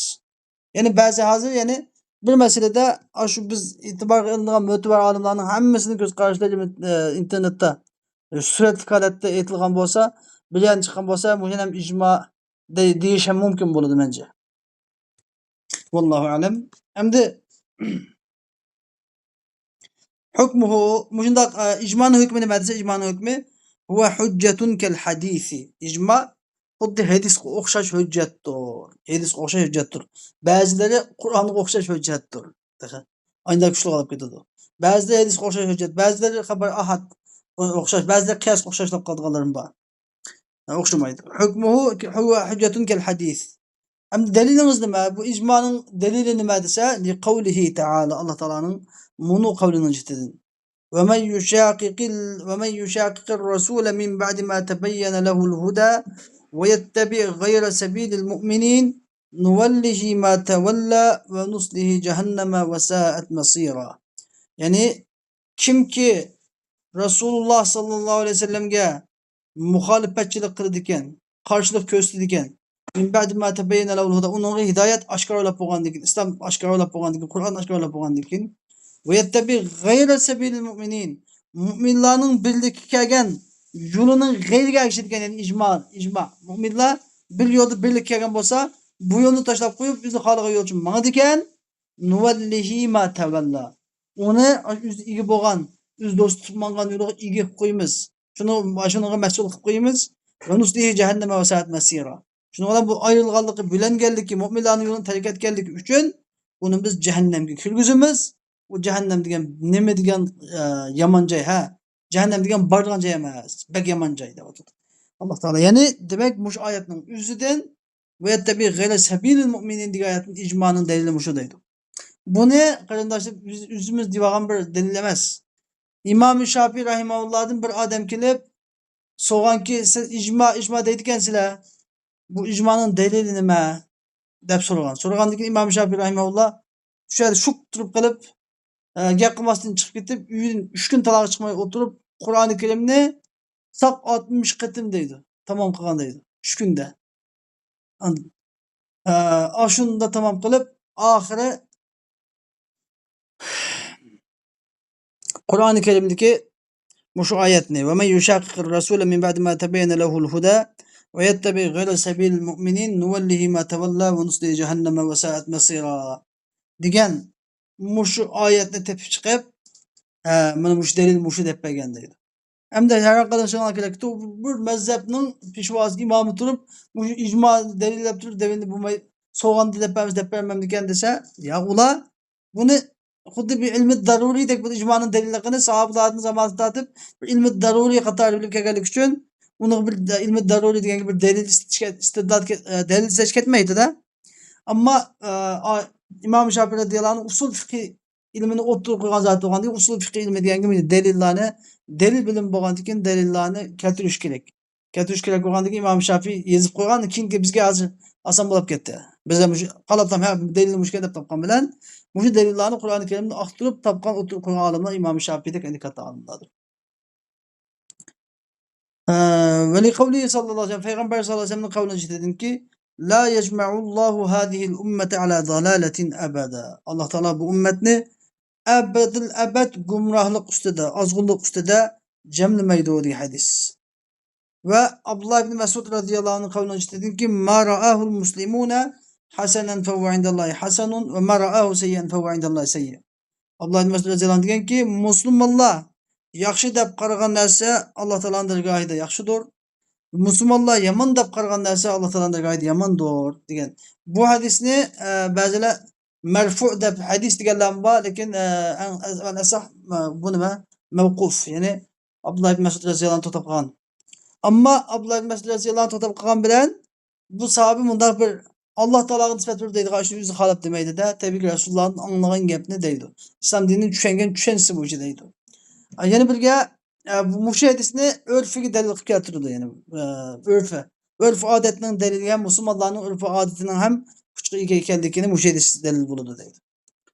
يەنى بەزى ھازىر، يەنى بىر مەسىلىدە ئاشۇ بىز ئېتىبارغا ئېلىنىدىغان مۆتىۋەر ئالىملارنىڭ ھەممىسىنىڭ كۆز قاراشلىرى، ئە، ئىنتېرنېتتا، ئە، سۈرەتلىك ھالەتتە ئېيتىلغان بولسا، بىر يەردىن چىققان بولسا، بۇ يەنە ھەم ئىجما دەي-، دېيىش ھەم مۇمكىن بولىدۇ مەنچە. ۋاللاھۇ ئەلەم. ئەمدى ھۆكمىھۇ، مۇشۇنداق، ئە، ئىجمانىڭ ھۆكمى نېمە دېسە، ئىجمانىڭ ھۆكمى، ھۇۋە ھۇججەتۇن كەل ھەدىسى. ئىجما خۇددى ھەدىسكە ئوخشاش ھۆججەتتۇر. ھەدىسكە ئوخشاش ھۆججەتتۇر. بەزىلىرى قۇرئانغا ئوخشاش ھۆججەتتۇر. تېخى ئانداق كۈچلۈك ئېلىپ كېتىدۇ. بەزىلىرى ھەدىسكە ئوخشاش ھۆججەت، بەزىلىرى خەبەر ئاھاد ئوخشاش، بەزىلىرى قىياسقا ئوخشاشلاپ قالىدىغانلىرىمۇ بار. ئوخشىمايدۇ. ھۆكمىھۇ ھۇۋە ھۇججەتۇن كەل ھەدىس. ئەمدى دەلىلىڭىز نېمە؟ بۇ ئىجمانىڭ دەلىلى نېمە دېسە، لىقەۋلىھى تەئالا، ئاللا تائالانىڭ مۇنۇ قەۋلىنىڭ جېتىدىن. ومن يشاقق ال-، ومن يشاقق الرسول من بعد ما تبين له الهدى ويتبع غير سبيل المؤمنين نوله ما تولى ونصله جهنم وساءت مصيرا. يەنى كىمكى رەسۇلۇللا ساللاللاھۇ ئەلەيھى ۋەسەللەمگە مۇخالىپەتچىلىك قىلىدىكەن، قارشىلىق كۆرسىتىدىكەن، مىن بەئدى ما تەبەييەنە لەھۇل ھۇدا، ئۇنىڭغا ھىدايەت ئاشكارىلاپ بولغاندىن كېيىن، ئىسلام ئاشكارىلاپ بولغاندىن كېيىن، قۇرئان ئاشكارىلاپ بولغاندىن كېيىن، ۋەيەتتەبىغ غەيرە سەبىلىل مۇئمىنىن، مۇئمىنلارنىڭ بىرلىككە كەلگەن يولىنىڭ غەيرىگە ئەگىشىدىكەن، يەنى ئىجما، ئىجما. مۇئمىنلار بىر يولدا بىرلىككە كەلگەن بولسا، بۇ يولنى تاشلاپ قويۇپ، ئۆزى خالىغان يول ئۈچۈن ماڭىدىكەن. نۇۋەللىھى ما تەۋەللا. ئۇنى ئۆزى ئىگە بولغان، ئۆزى دوست تۇتۇپ ماڭغان يولىغا ئىگە قىلىپ قويىمىز. شۇنى، شۇنىڭغا مەسئۇل قىلىپ قويىمىز. ۋە نۇسلىھى جەھەننەمە ۋە سائەت مەسىرا. شۇنىڭ بىلەن بۇ ئايرىلغانلىقى، بۆلەنگەنلىكى، مۇئمىنلارنىڭ يولىنى تەرك ئەتكەنلىكى ئۈچۈن ئۇنى بىز جەھەننەمگە كىرگۈزىمىز. ئۇ جەھەننەم دېگەن نېمە دېگەن، ئە، يامان جاي، ھە؟ جەھەننەم دېگەن بارىدىغان جاي ئەمەس، بەك يامان جاي دەپ ئاتىدۇ. ئاللا تائالا، يەنى، دېمەك، مۇشۇ ئايەتنىڭ ئۆزىدىن ۋەيەتتەبىغ غەيرە سەبىلىل مۇئمىنىن دېگەن ئايەتنىڭ ئىجمانىڭ دەلىلى مۇشۇ دەيدۇ. بۇنى، قېرىنداشلار، بىز ئۆزىمىز دېۋالغان بىر دەلىل ئەمەس. ئىمام شافىي رەھىمەھۇللادىن بىر ئادەم كېلىپ سورىغانكى، سىز ئىجما، ئىجما دەيدىكەنسىلەر، بۇ ئىجمانىڭ دەلىلى نېمە؟ دەپ سورىغان. سورىغاندىن كېيىن ئىمام شافىي رەھىمەھۇللا شۇ يەردە شۇك تۇرۇپ قېلىپ، ئە، گەپ قىلماستىن چىقىپ كېتىپ، ئۆيدىن ئۈچ كۈن تالاغا چىقماي ئولتۇرۇپ، قۇرئانى كەرىمنى ساپ ئاتمىش قېتىم دەيدۇ. تامام قىلغان دەيدۇ. ئۈچ كۈندە. ئا، ئاشۇندا تامام قىلىپ، ئاخىرى قۇرئانى كەرىمدىكى مۇشۇ ئايەتنى، «ومن يشاقق الرسول من بعد ما تبين له الهدى ويتبع غير سبيل المؤمنين نوله ما تولى ونصله جهنم وساءت مصيرا» دېگەن مۇشۇ ئايەتنى تېپىپ چىقىپ، ھە، مانا مۇشۇ دەلىل مۇشۇ دەپ بەرگەن دەيدۇ. ئەمدى ھەيران قېلىشىڭلار كېرەك، بۇ بىر مەزھەپنىڭ پېشۋاسى، ئىمامى تۇرۇپ، مۇشۇ ئىجما دەلىللەپ تۇرۇپ، دەۋېنى بولماي سوغاندا دەپ بەرمىسە، دەپ بەرمەمدىكەن دېسە، ياق، ئۇلار بۇنى خۇددى بىر ئىلمى دارۇرىدەك، بۇ ئىجمانىڭ دەلىللىقىنى ساھابىلەردىن زامانىسى تارتىپ بىر ئىلمى دارۇرىي قاتارى بىلىپ كەلگەنلىكى ئۈچۈن، ئۇنىڭغا بىر دە-، ئىلمى دارۇرىي دېگەنگە بىر دەلىل ئىستىدلال كە-، ئە، دەلىل ئىزدەش كەتمەيدۇ-دە. ئەمما، ئە، ئا-، ئىمام شاپىي رەزىياللاھۇ ئەنھۇ ئۇسۇل فىقھى ئىلمىنى ئوتتۇرىغا قويغان زاتى بولغاندىن كېيىن، ئۇسۇل فىقھى ئىلمى دېگەنگە دەلىللارنى، دەلىل بىلىم بولغاندىن كېيىن دەلىللارنى كەلتۈرۈش كېرەك. كەلتۈرۈش كېرەك بولغاندىن كېيىن ئىمام شاپىي يېزىپ قويغان، كېيىنكى بىزگە ھازىر ئاسان بولۇپ كەتتى. بىز ھەم مۇشۇ قالاپلام، ھە، دەلىلنى مۇشۇ دەپ تاپقان بىلەن، مۇشۇ دەلىللارنى قۇرئانى كەرىمدىن ئاختۇرۇپ تاپقان، ئوتتۇرىغا قويغان ئالىملار ئىمام شاپىيدەك ئەنە كاتتا ئالىملاردۇر. ئە، ولقوله صلى الله عليه وسلم، پەيغەمبەر ساللاللاھۇ ئەلەيھى ۋەسەللەمنىڭ قەۋلىنى ئىشلىتىدىكى، لا يجمع الله هذه الأمة على ضلالة أبدا. ئاللا تائالا بۇ ئۈممەتنى ئەبەدىل ئەبەد گۇمراھلىق ئۈستىدە، ئازغۇنلۇق ئۈستىدە جەملىمەيدۇ دېگەن ھەدىس. ۋە ئابدۇللا ئىبن مەسئۇد رەزىياللاھۇ ئەنھۇ قەۋلىنى ئىشلىتىدىكى، ما رآه المسلمون حسنا فهو عند الله حسن، وما رآه سيئا فهو عند الله سيء. ئابدۇللا ئىبن مەسئۇد رەزىياللاھۇ ئەنھۇ دېگەنكى، مۇسۇلمانلار ياخشى دەپ قارىغان نەرسە ئاللا تائالانىڭ دەرگاھىدا ياخشىدۇر. مۇسۇلمانلار يامان دەپ قارىغان نەرسە ئاللا تائالانىڭ دەرگاھىدا ياماندۇر، دېگەن. بۇ ھەدىسنى، ئە، بەزىلەر مەرفۇ دەپ ھەدىس دېگەنلەرمۇ بار، لېكىن، ئە، ئەڭ، ئەل ئەسەھ، ئە، بۇ نېمە؟ مەۋقۇف، يەنى ئابدۇللا ئىبن مەسئۇد رەزىياللاھۇ ئەنھۇ توختاپ قالغان. ئەمما ئابدۇللا ئىبن مەسئۇد رەزىياللاھۇ ئەنھۇ توختاپ قالغان بىلەن بۇ ساھابى مۇنداق بىر ئاللا تائالاغا نىسبەت بېرىپ دەيدىغان ئىشنى ئۆزى خالاپ دېمەيدۇ-دە، تەبىئىيكى رەسۇلۇللانىڭ ئاڭلىغان گەپنى دەيدۇ. ئىسلام دىنىنى چۈشەنگەن چۈشەنچىسى بويىچە دەيدۇ. ئە، يەنە بىرگە، ئە، بۇ، مۇشۇ ھەدىسنى ئۆرفىگە دەلىل قىلىپ كەلتۈرىدۇ، يەنى، ئە، ئۆرفى. ئۆرف-ئادەتنىڭ دەلىلى ھەم مۇسۇلمانلارنىڭ ئۆرپ-ئادىتىنىڭ ھەم كۈچكە ئىگە ئىكەنلىكىنى مۇشۇ ھەدىس دەلىل بولىدۇ دەيدۇ.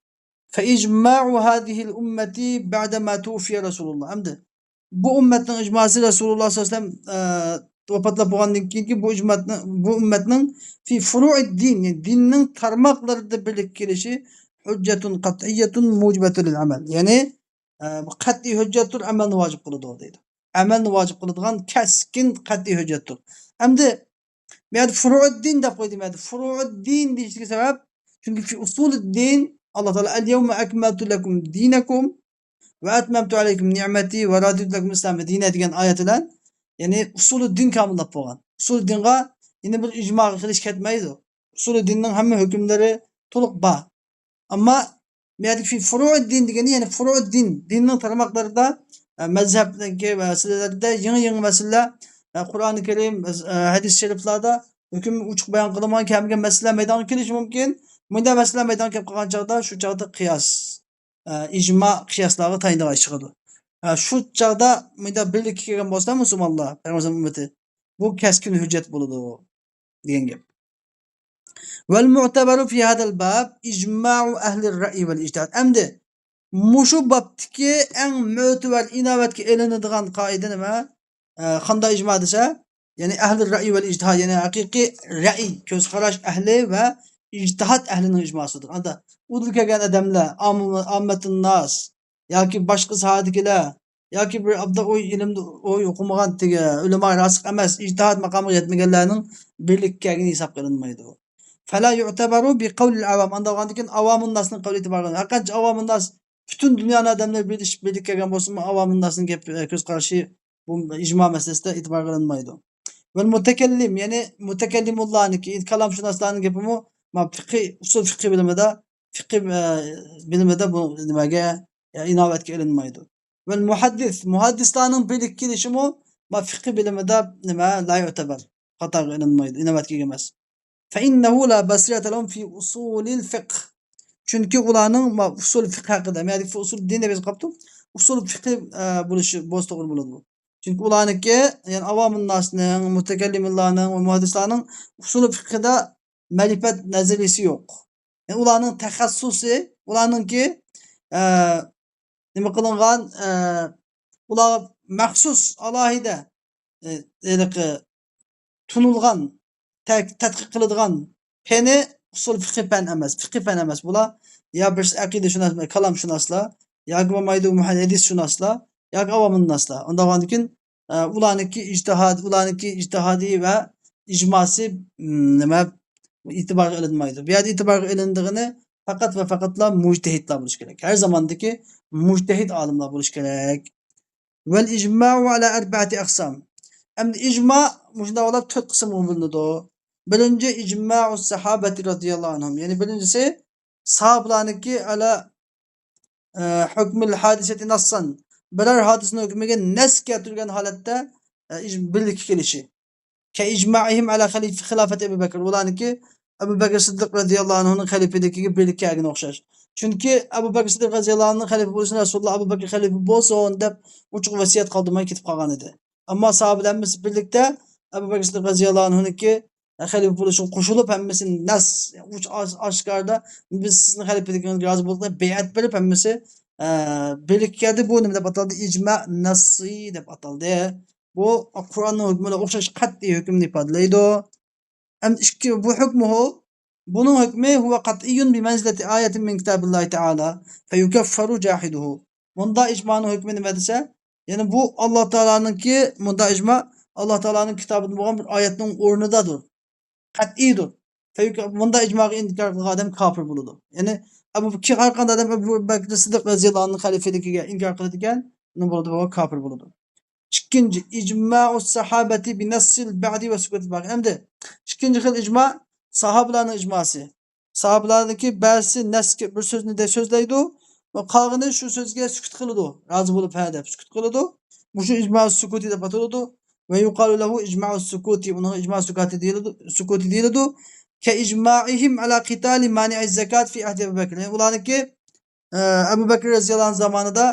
فإجماع هذه الأمة بعدما توفي رسول الله. ئەمدى بۇ ئۈممەتنىڭ ئىجماسى رەسۇلۇللا سەللەللاھۇ ئەلەيھى ۋەسەللەم، ئە، ۋاپاتلاپ بولغاندىن كېيىنكى بۇ ئىجماتنىڭ، بۇ ئۈممەتنىڭ في فروع الدين، يەنى دىننىڭ تارماقلىرىدا بىرلىككە كېلىشى حجة قطعية موجبة للعمل. يەنى، ئە، بۇ قەتئىي ھۆججەتتۇر، ئەمەلنى ۋاجىپ قىلىدۇ دەيدۇ. ئەمەلنى ۋاجىپ قىلىدىغان كەسكىن قەتئىي ھۆججەتتۇر. ئەمدى بۇ يەردە فۇرۇئۇددىن دەپ قويدى. بۇ يەردە فۇرۇئۇددىن دېيىشلىكى سەۋەب، چۈنكى في أصول الدين، ئاللا تائالا، اليوم أكملت لكم دينكم وأتممت عليكم نعمتي ورضيت لكم الإسلام دينا دېگەن ئايەت بىلەن، يەنى ئۇسۇلۇددىن كامىللاپ بولغان. ئۇسۇلۇددىنغا يەنە بىر ئىجماغا قېلىش كەتمەيدۇ. ئۇسۇلۇددىننىڭ ھەممە ھۆكۈملىرى تولۇق بار. ئەمما بۇ يەردىكى في فروع الدين دېگىنى، يەنى فروع الدين، دىننىڭ تارماقلىرىدا، ئە، مەزھەپتىكى مەسىلىلەردە يېڭى-يېڭى مەسىلىلەر، ئە، قۇرئانى كەرىم، ئە، ھەدىس شەرىپلەردە ھۆكۈم ئوچۇق بايان قىلىنمىغان كەلمىگەن مەسىلىلەر مەيدانغا كېلىشى مۇمكىن. مۇنداق مەسىلىلەر مەيدانغا كېلىپ قالغان چاغدا، شۇ چاغدا قىياس، ئە، ئىجما قىياسلارغا تايىنىدىغان ئىش چىقىدۇ. ئە، شۇ چاغدا مۇنداق بىرلىككە كەلگەن بولسا مۇسۇلمانلار، پەيغەمبەر ئۈممىتى، بۇ كەسكىن ھۆججەت بولىدۇ دېگەن گەپ. والمعتبر في هذا الباب إجماع أهل الرأي والاجتهاد. ئەمدى مۇشۇ بابتىكى ئەڭ مۆتىۋەر، ئىناۋەتكە ئېلىنىدىغان قائىدە نېمە؟ ئە، قانداق ئىجما دېسە، يەنى ئەھلى رەئي ۋەل ئىجتىھاد، يەنى ھەقىقىي رەئي، كۆز قاراش ئەھلى ۋە ئىجتىھاد ئەھلىنىڭ ئىجماسىدۇر. ئاندا ئۇدۇل كەلگەن ئادەملەر، ئام-، ئاممەتۇنناس ياكى باشقا ساھەدىكىلەر ياكى بىر ئابدا ئوي، ئىلىمدا ئوي ئوقۇمىغان تېگى ئۆلىما راسىخ ئەمەس، ئىجتىھاد ماقامىغا يەتمىگەنلەرنىڭ بىرلىككە كەلگىنى ھېسابقا ئېلىنمايدۇ. فلا يعتبر بقول العوام. ئانداق بولغاندىن كېيىن ئاۋامۇنناسنىڭ قەۋلى ئېتىبارغا ئالىنمايدۇ. ھەرقانچە ئاۋامۇنناس پۈتۈن دۇنيانىڭ ئادەملىرى بىرلىشىپ بىرلىككە كەلگەن بولسىمۇ، ئاۋامۇنناسنىڭ گەپ، كۆز قارىشى بۇ ئىجما مەسىلىسىدە ئېتىبارغا ئېلىنمايدۇ. ۋەل مۇتەكەللىم، يەنى مۇتەكەللىمۇللانىڭكى، كالامشۇناسلارنىڭ گېپىمۇ، ما، فىقھى، ئۇسۇل فىقھى بىلىمىدە، فىقھى، ئە، بىلىمىدە بۇ نېمەگە، ئە، ئىناۋەتكە ئېلىنمايدۇ. ۋەل مۇھەددىس، مۇھەددىسلارنىڭ بىرلىككە كېلىشىمۇ، ما، فىقھى بىلىمىدە نېمە، لا يۇتەبەر، قاتارغا ئېلىنمايدۇ، ئىناۋەتكە ئىگە ئەمەس. فإنه لا بصيرة لهم في أصول الفقه. چۈنكى ئۇلارنىڭ ما-، ئۇسۇل فىقھ ھەققىدە، مەدىكى ئۇسۇل دىن دەپ يېزىپ قاپتۇ. ئۇسۇل فىقھ، ئە، بولۇشى، بولسا توغرا بولىدۇ. چۈنكى ئۇلارنىڭكى، يەنى ئاۋامۇنناسنىڭ، مۇتەكەللىمۇنلارنىڭ ۋە مۇھەددىسلارنىڭ ئۇسۇل فىقھىدا مەرىپەت نەزەرىيىسى يوق. يەنى ئۇلارنىڭ تەخەسسۇسى، ئۇلارنىڭكى، ئە، نېمە قىلىنغان، ئە، ئۇلارغا مەخسۇس، ئالاھىدە، ئە، ھېلىقى تونۇلغان تەت-، تەتقىق قىلىدىغان پېنى ئۇسۇل فىقھى پەن ئەمەس، فىقھى پەن ئەمەس. بۇلار يا بىرسى ئەقىدىشۇناس، كالامشۇناسلار، ياكى بولمايدۇ مۇھەددىسشۇناسلار، ياكى ئاۋامۇنناسلار. ئۇنداق بولغاندىكىن، ئە، ئۇلارنىڭكى ئىجتىھاد-، ئۇلارنىڭكى ئىجتىھادى ۋە ئىجماسى، م، نېمە، ئېتىبارغا ئېلىنمايدۇ. بۇ يەردە ئېتىبارغا ئېلىنىدىغىنى پەقەت ۋە پەقەتلا مۇجتەھىدلار بولۇشى كېرەك. ھەر زاماندىكى مۇجتەھىد ئالىملار بولۇشى كېرەك. ۋەل ئىجمائۇ ئەلا ئەربەئەتى ئەقسام. ئەمدى ئىجما مۇشۇنداق بولۇپ تۆت قىسىمغا بۆلۈنىدۇ. بىرىنچى، ئىجمائۇ سەھابەتى رەزىياللاھۇ ئەنھۇم. يەنى بىرىنچىسى، ساھابىلارنىڭكى ئەلا، ئە، ھۆكمىل ھادىسەتى نەسسەن. بىرەر ھادىسىنىڭ ھۆكمىگە نەس كەلتۈرگەن ھالەتتە، ئە، ئىج-، بىرلىككە كېلىشى. كەئىجمائىھىم ئەلا خىلىف-، خىلاپەتى ئەبۇ بەكر. ئۇلارنىڭكى ئەبۇ بەكر سىددىق رەزىياللاھۇ ئەنھۇنىڭ خەلىپىلىكىگە بىرلىككە كەلگىنى ئوخشاش. چۈنكى ئەبۇ بەكر سىددىق رەزىياللاھۇ ئەنھۇنىڭ خەلىپە بولۇشىنى رەسۇلۇللا ئەبۇ بەكر خەلىپە بولسۇن دەپ ئوچۇق ۋەسىيەت قالدۇرماي كېتىپ قالغان ئىدى. ئەمما ساھابىلەر ھەممىسى بىرلىكتە ئەبۇ بەكر سىددىق رەزىياللاھۇ ئەنھۇنىڭكى خەلىپە بولۇشىغا قوشۇلۇپ، ھەممىسى نەس، ئوچ-، ئاش-، ئاشكارىدا، «بىز سىزنىڭ خەلىپىلىكىڭىزگە رازى بولدۇق» دەپ بەيئەت بېرىپ، ھەممىسى، ئە، بىرلىككە كەلدى. بۇ نېمە دەپ ئاتالدى؟ ئىجما نەسسى دەپ ئاتالدى. بۇ قۇرئاننىڭ ھۆكمى بىلەن ئوخشاش قەتئىي ھۆكۈمنى ئىپادىلەيدۇ. ئەمدى ئىككى، بۇ ھۆكمىھۇ، بۇنىڭ ھۆكمى ھۇۋە قەتئىيۇن بىمەنزىلەتى ئايەتىن مىن كىتابىللاھى تەئالا فەيۇكەففەرۇ جاھىدۇھۇ. بۇندا ئىجمانىڭ ھۆكمى نېمە دېسە، يەنى بۇ ئاللا تائالانىڭكى، بۇندا ئىجما ئاللا تائالانىڭ كىتابىدا بولغان بىر ئايەتنىڭ ئورنىدادۇر. قەتئىيدۇر. فەيۇكە-، بۇندا ئىجماغا ئىنكار قىلغان ئادەم كاپىر بولىدۇ. يەنى ئەبۇ، كى-، ھەر قانداق ئادەم ئەبۇ بەكرى سىددىق رەزىياللاھۇ ئەنھۇ خەلىپىلىكىگە ئىنكار قىلىدىكەن، نېمە بولىدۇ؟ ئۇ كاپىر بولىدۇ. ئىككىنچى، ئىجمائۇ سەھابەتى بىنەسسىل بەئدى ۋە سۇكۇتىل باقى. ئەمدى ئىككىنچى خىل ئىجما ساھابىلارنىڭ ئىجماسى. ساھابىلارنىڭكى بەزىسى نەسكە بىر سۆزنى دە سۆزلەيدۇ ۋە قالغىنى شۇ سۆزگە سۈكۈت قىلىدۇ. رازى بولۇپ ھە دەپ سۈكۈت قىلىدۇ. مۇشۇ ئىجما سۇكۇتى دەپ ئاتىلىدۇ. ۋە يۇقالۇ لەھۇ ئىجمائۇ سۇكۇتى. ئۇنىڭغا ئىجما سۇكاتى دېيىلىدۇ، سۇكۇتى دېيىلىدۇ. كە ئىجمائىھىم ئەلا قىتالى مانىئىز زاكات فى ئەھدى ئەبۇ بەكر. يەنى ئۇلارنىڭكى، ئە، ئەبۇ بەكر رەزىياللاھۇ ئەنھۇ زامانىدا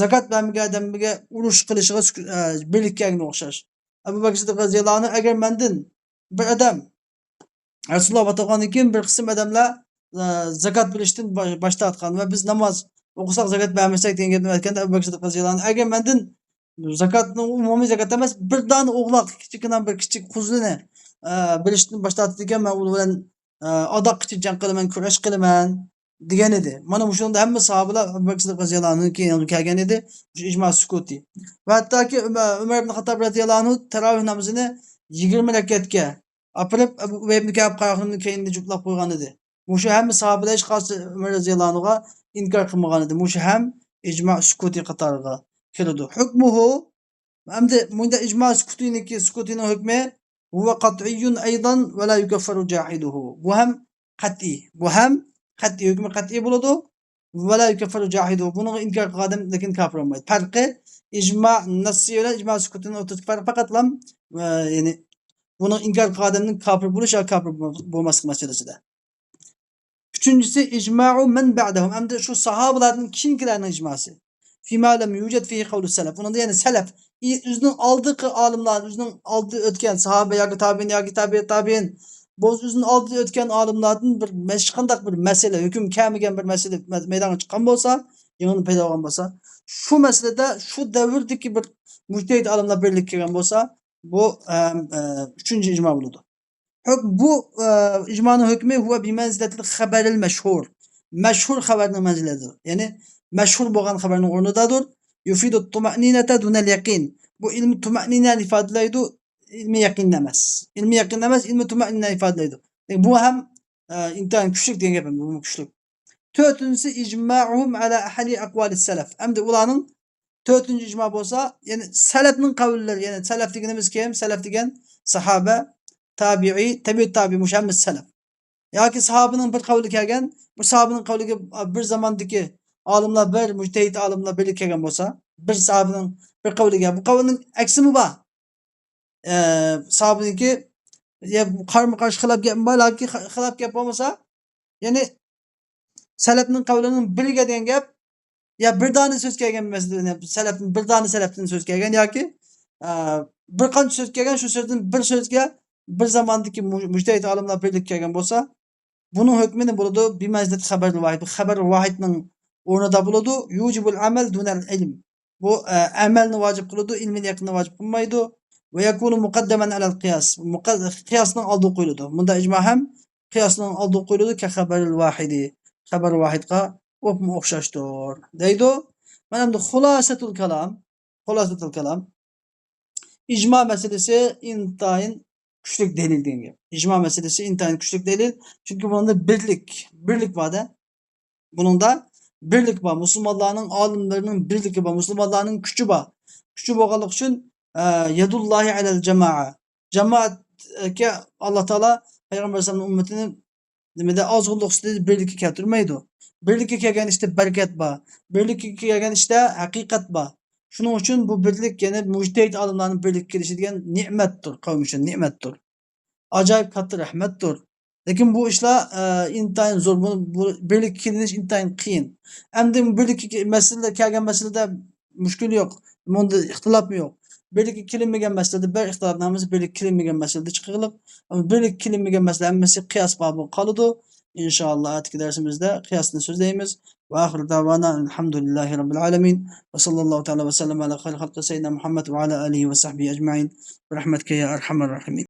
زاكات بەرمىگەن ئادەمگە ئۇرۇش قىلىشىغا سۈكۈ-، ئە، بىرلىككە كەلگىنىگە ئوخشاش. ئەبۇ بەكر سىددىق رەزىياللاھۇ ئەنھۇ ئەگەر مەندىن بىر ئادەم رەسۇلۇللا ۋاپات بولغاندىن كېيىن بىر قىسىم ئادەملەر، ئە، زاكات بېرىشتىن با-، باش تارتقان ۋە بىز ناماز ئوقۇساق زاكات بەرمىسەك دېگەن گەپنى ئېيتقاندا، ئەبۇ بەكر سىددىق رەزىياللاھۇ ئەنھۇ، ئەگەر مەندىن زاكاتنىڭ، ئومۇمىي زاكات ئەمەس، بىر دانە ئوغلاق، كىچىككىنە بىر كىچىك قۇزىنى، ئە، بېرىشتىن باش تارتىدىكەن، مەن ئۇنىڭ بىلەن، ئە، ئاداققىچە جەڭ قىلىمەن، كۈرەش قىلىمەن دېگەن ئىدى. مانا مۇشۇنىڭدا ھەممە ساھابىلار ئەبۇ بەكر سىددىق رەزىياللاھۇ ئەنھۇنىڭكى يېنىغا كەلگەن ئىدى. مۇشۇ ئىجما سۈكۇتى. ۋە ھەتتاكى ئۆمەر، ئۆمەر ئىبن خاتتاب رەزىياللاھۇ ئەنھۇ تەراۋىھ نامىزىنى يىگىرمە رەكەتكە ئاپىرىپ، ئەبۇ ئۇبەي ئىبن كەئب قاراقلىرىنىڭ كەينىدە جۈپلاپ قويغان ئىدى. مۇشۇ ھەممە ساھابىلەر ھېچقايسى ئۆمەر رەزىياللاھۇ ئەنھۇغا ئىنكار قىلمىغان ئىدى. مۇشۇ ھەم ئىجما سۈكۇتى قاتارىغا كىرىدۇ. ھۆكمۇھۇ، ئەمدى مۇنداق ئىجما سۈكۇتىنىڭكى، سۈكۇتىنىڭ ھۆكمى، ھۇۋە قەتئىييۇن ئەيضەن ۋە لا يۇكەففەرۇ جاھىدۇھۇ. بۇ ھەم قەتئىي. بۇ ھەم قەتئىي، ھۆكمى قەتئىي بولىدۇ. ۋە لا يۇكەففەرۇ جاھىدۇھۇ. بۇنىڭغا ئىنكار قىلغان ئادەم لېكىن كاپىر بولمايدۇ. پەرقى، ئىجما نەسسى بىلەن ئىجما سۈكۇتىنىڭ ئوتتۇرىسىدىكى پەرق پەقەتلا، ئە، يەنى بۇنىڭ ئىنكار قىلغان ئادەمنىڭ كاپىر بولۇش ياكى كاپىر بولماسلىق مەسىلىسىدە. ئۈچىنچىسى، ئىجمائۇ مەن بەئدەھۇم. ئەمدى شۇ ساھابىلاردىن كېيىنكىلەرنىڭ ئىجماسى. فىما لەم يۇجەد فىھى قەۋلۇ سەلەف. ئۇنىڭدا يەنى سەلەف، ئى، ئۆزىنىڭ ئالدىقى ئالىملار، ئۆزىنىڭ ئالدى ئۆتكەن ساھابە ياكى تابىئىن ياكى تابىئىت تابىئىن، بولسا ئۆزىنىڭ ئالدىدا ئۆتكەن ئالىملاردىن بىر مەس-، ھېچقانداق بىر مەسىلە، ھۆكۈم كەلمىگەن بىر مەسىلە مە-، مەيدانغا چىققان بولسا، يېڭىدىن پەيدا بولغان بولسا، شۇ مەسىلىدە شۇ دەۋردىكى بىر مۇجتەھىد ئالىملار بىرلىككە كەلگەن بولسا، بۇ، ئەم، ئە، ئۈچىنچى ئىجما بولىدۇ. ھۆك-، بۇ، ئە، ئىجمانىڭ ھۆكمى ھۇۋە بىمەنزىلەتىل خەبەرىل مەشھۇر. مەشھۇر خەۋەرنىڭ مەنزىلىدۇر. يەنى مەشھۇر بولغان خەۋەرنىڭ ئورنىدادۇر. يۇفىدۇ تۇمەئنىنەتە دۇنەل يەقىن. بۇ ئىلمى تۇمەئنىنەنى ئىپادىلەيدۇ، ئىلمى يەقىن ئەمەس. ئىلمى يەقىن ئەمەس، ئىلمى تۇمەئنىنە ئىپادىلەيدۇ. بۇ ھەم، ئە، ئىنتايىن كۈچلۈك دېگەن گەپ، بۇمۇ كۈچلۈك. تۆتىنچىسى، ئىجمائۇھۇم ئەلا ئەھلى ئەقۋالىس سەلەف. ئەمدى ئۇلارنىڭ تۆتىنچى ئىجما بولسا، يەنى سەلەفنىڭ قەۋللىرى، يەنى سەلەف دېگىنىمىز كىم؟ سەلەف دېگەن ساھابە، تابىئىي، تەبىئۇت تابىئىن، مۇشۇ ھەممىسى سەلەف. ياكى ساھابىنىڭ بىر قەۋلى كەلگەن، بۇ ساھابىنىڭ قەۋلىگە بىر زاماندىكى ئالىملار، بىر مۇجتەھىد ئالىملار بىرلىككە كەلگەن بولسا، بىر ساھابىنىڭ بىر قەۋلىگە، بۇ قەۋلنىڭ ئەكسىمۇ بار. ئە، ساھابىنىڭكى، يا، قارىمۇ قارشى خىلاپ گەپمۇ بار، لېكىن خا-، خىلاپ گەپ بولمىسا، يەنى سەلەفنىڭ قەۋلىنىڭ بىرىگە دېگەن گەپ، يا بىر دانە سۆز كەلگەن مەسىلىدە، سەلەفتىن، بىر دانە سەلەفتىن سۆز كەلگەن ياكى، ئە، بىر قانچە سۆز كەلگەن، شۇ سۆزدىن بىر سۆزگە بىر زاماندىكى مۇ-، مۇجتەھىد ئالىملار بىرلىككە كەلگەن بولسا، بۇنىڭ ھۆكمى نېمە بولىدۇ؟ بىمەنزىلەت خەبەر ۋاھىد. بۇ خەبەر ۋاھىدنىڭ ئورنىدا بولىدۇ. يۇجىبۇل ئەمەل دۇنەل ئىلم. بۇ، ئە، ئەمەلنى ۋاجىپ قىلىدۇ، ئىلمىنى يەقىننى ۋاجىپ قىلمايدۇ. ويكون مقدما على القياس. مۇقە-، قىياسنىڭ ئالدىغا قويۇلىدۇ. بۇندا ئىجما ھەم قىياسنىڭ ئالدىغا قويۇلىدۇ. كالخبر الواحد. خەبەر ۋاھىدقا بولۇپمۇ ئوخشاشتۇر دەيدۇ. مانا ئەمدى خۇلاسەتۇل كالام. خۇلاسەتۇل كالام. ئىجما مەسىلىسى ئىنتايىن كۈچلۈك دەلىل دېگەن گەپ. ئىجما مەسىلىسى ئىنتايىن كۈچلۈك دەلىل. چۈنكى بۇنىڭدا بىرلىك، بىرلىك بار-دە. بۇنىڭدا بىرلىك بار. مۇسۇلمانلارنىڭ ئالىملىرىنىڭ بىرلىكى بار. مۇسۇلمانلارنىڭ كۈچى بار. كۈچى بولغانلىقى ئۈچۈن، ئە، يەدۇللاھى ئەلەل جامائە. جامائەتكە ئاللا تائالا پەيغەمبەر ئەلەيھىسسالامنىڭ ئۈممىتىنى نېمىدە ئازغۇنلۇق ئۈستىدە بىرلىككە كەلتۈرمەيدۇ. بىرلىككە كەلگەن ئىشتا بەرىكەت بار. بىرلىككە كەلگەن ئىشتا ھەقىقەت بار. شۇنىڭ ئۈچۈن بۇ بىرلىك، يەنى مۇجتەھىد ئالىملارنىڭ بىرلىككە كېلىشى دېگەن نېمەتتۇر، قەۋم ئۈچۈن نېمەتتۇر. ئاجايىپ كاتتا رەھمەتتۇر. لېكىن بۇ ئىشلار، ئە، ئىنتايىن زور. بۇ، بۇ بىرلىككە كېلىنىش ئىنتايىن قىيىن. ئەمدى بىرلىككە كە-، مەسىلىدە، كەلگەن مەسىلىدە مۈشكۈل يوق. بۇندا ئىختىلاپمۇ يوق. بىرلىككە كېلىنمىگەن مەسىلىدە بىر ئىختىلاپنامىمىز، بىرلىككە كېلىنمىگەن مەسىلىدە چىقىرىلىپ، ئەمما بىرلىككە كېلىنمىگەن مەسىلە ھەممىسى قىياس بابىغا قالىدۇ. ئىنشائاللا، ئەتىكى دەرسىمىزدە قىياسنى سۆزلەيمىز. ۋە ئاخىر دەۋانا ئەلھەمدۇلىللاھى رەببىل ئالەمىن. ۋە ساللاللاھۇ تەئالە ۋە سەللەم ئەلا خەيرى خەلقى سەييىدىنا مۇھەممەد ۋە ئەلا ئالىھى ۋە سەھبىھى ئەجمەئىن. بىرەھمەتىكە يا ئەرھەمەر راھىمىن.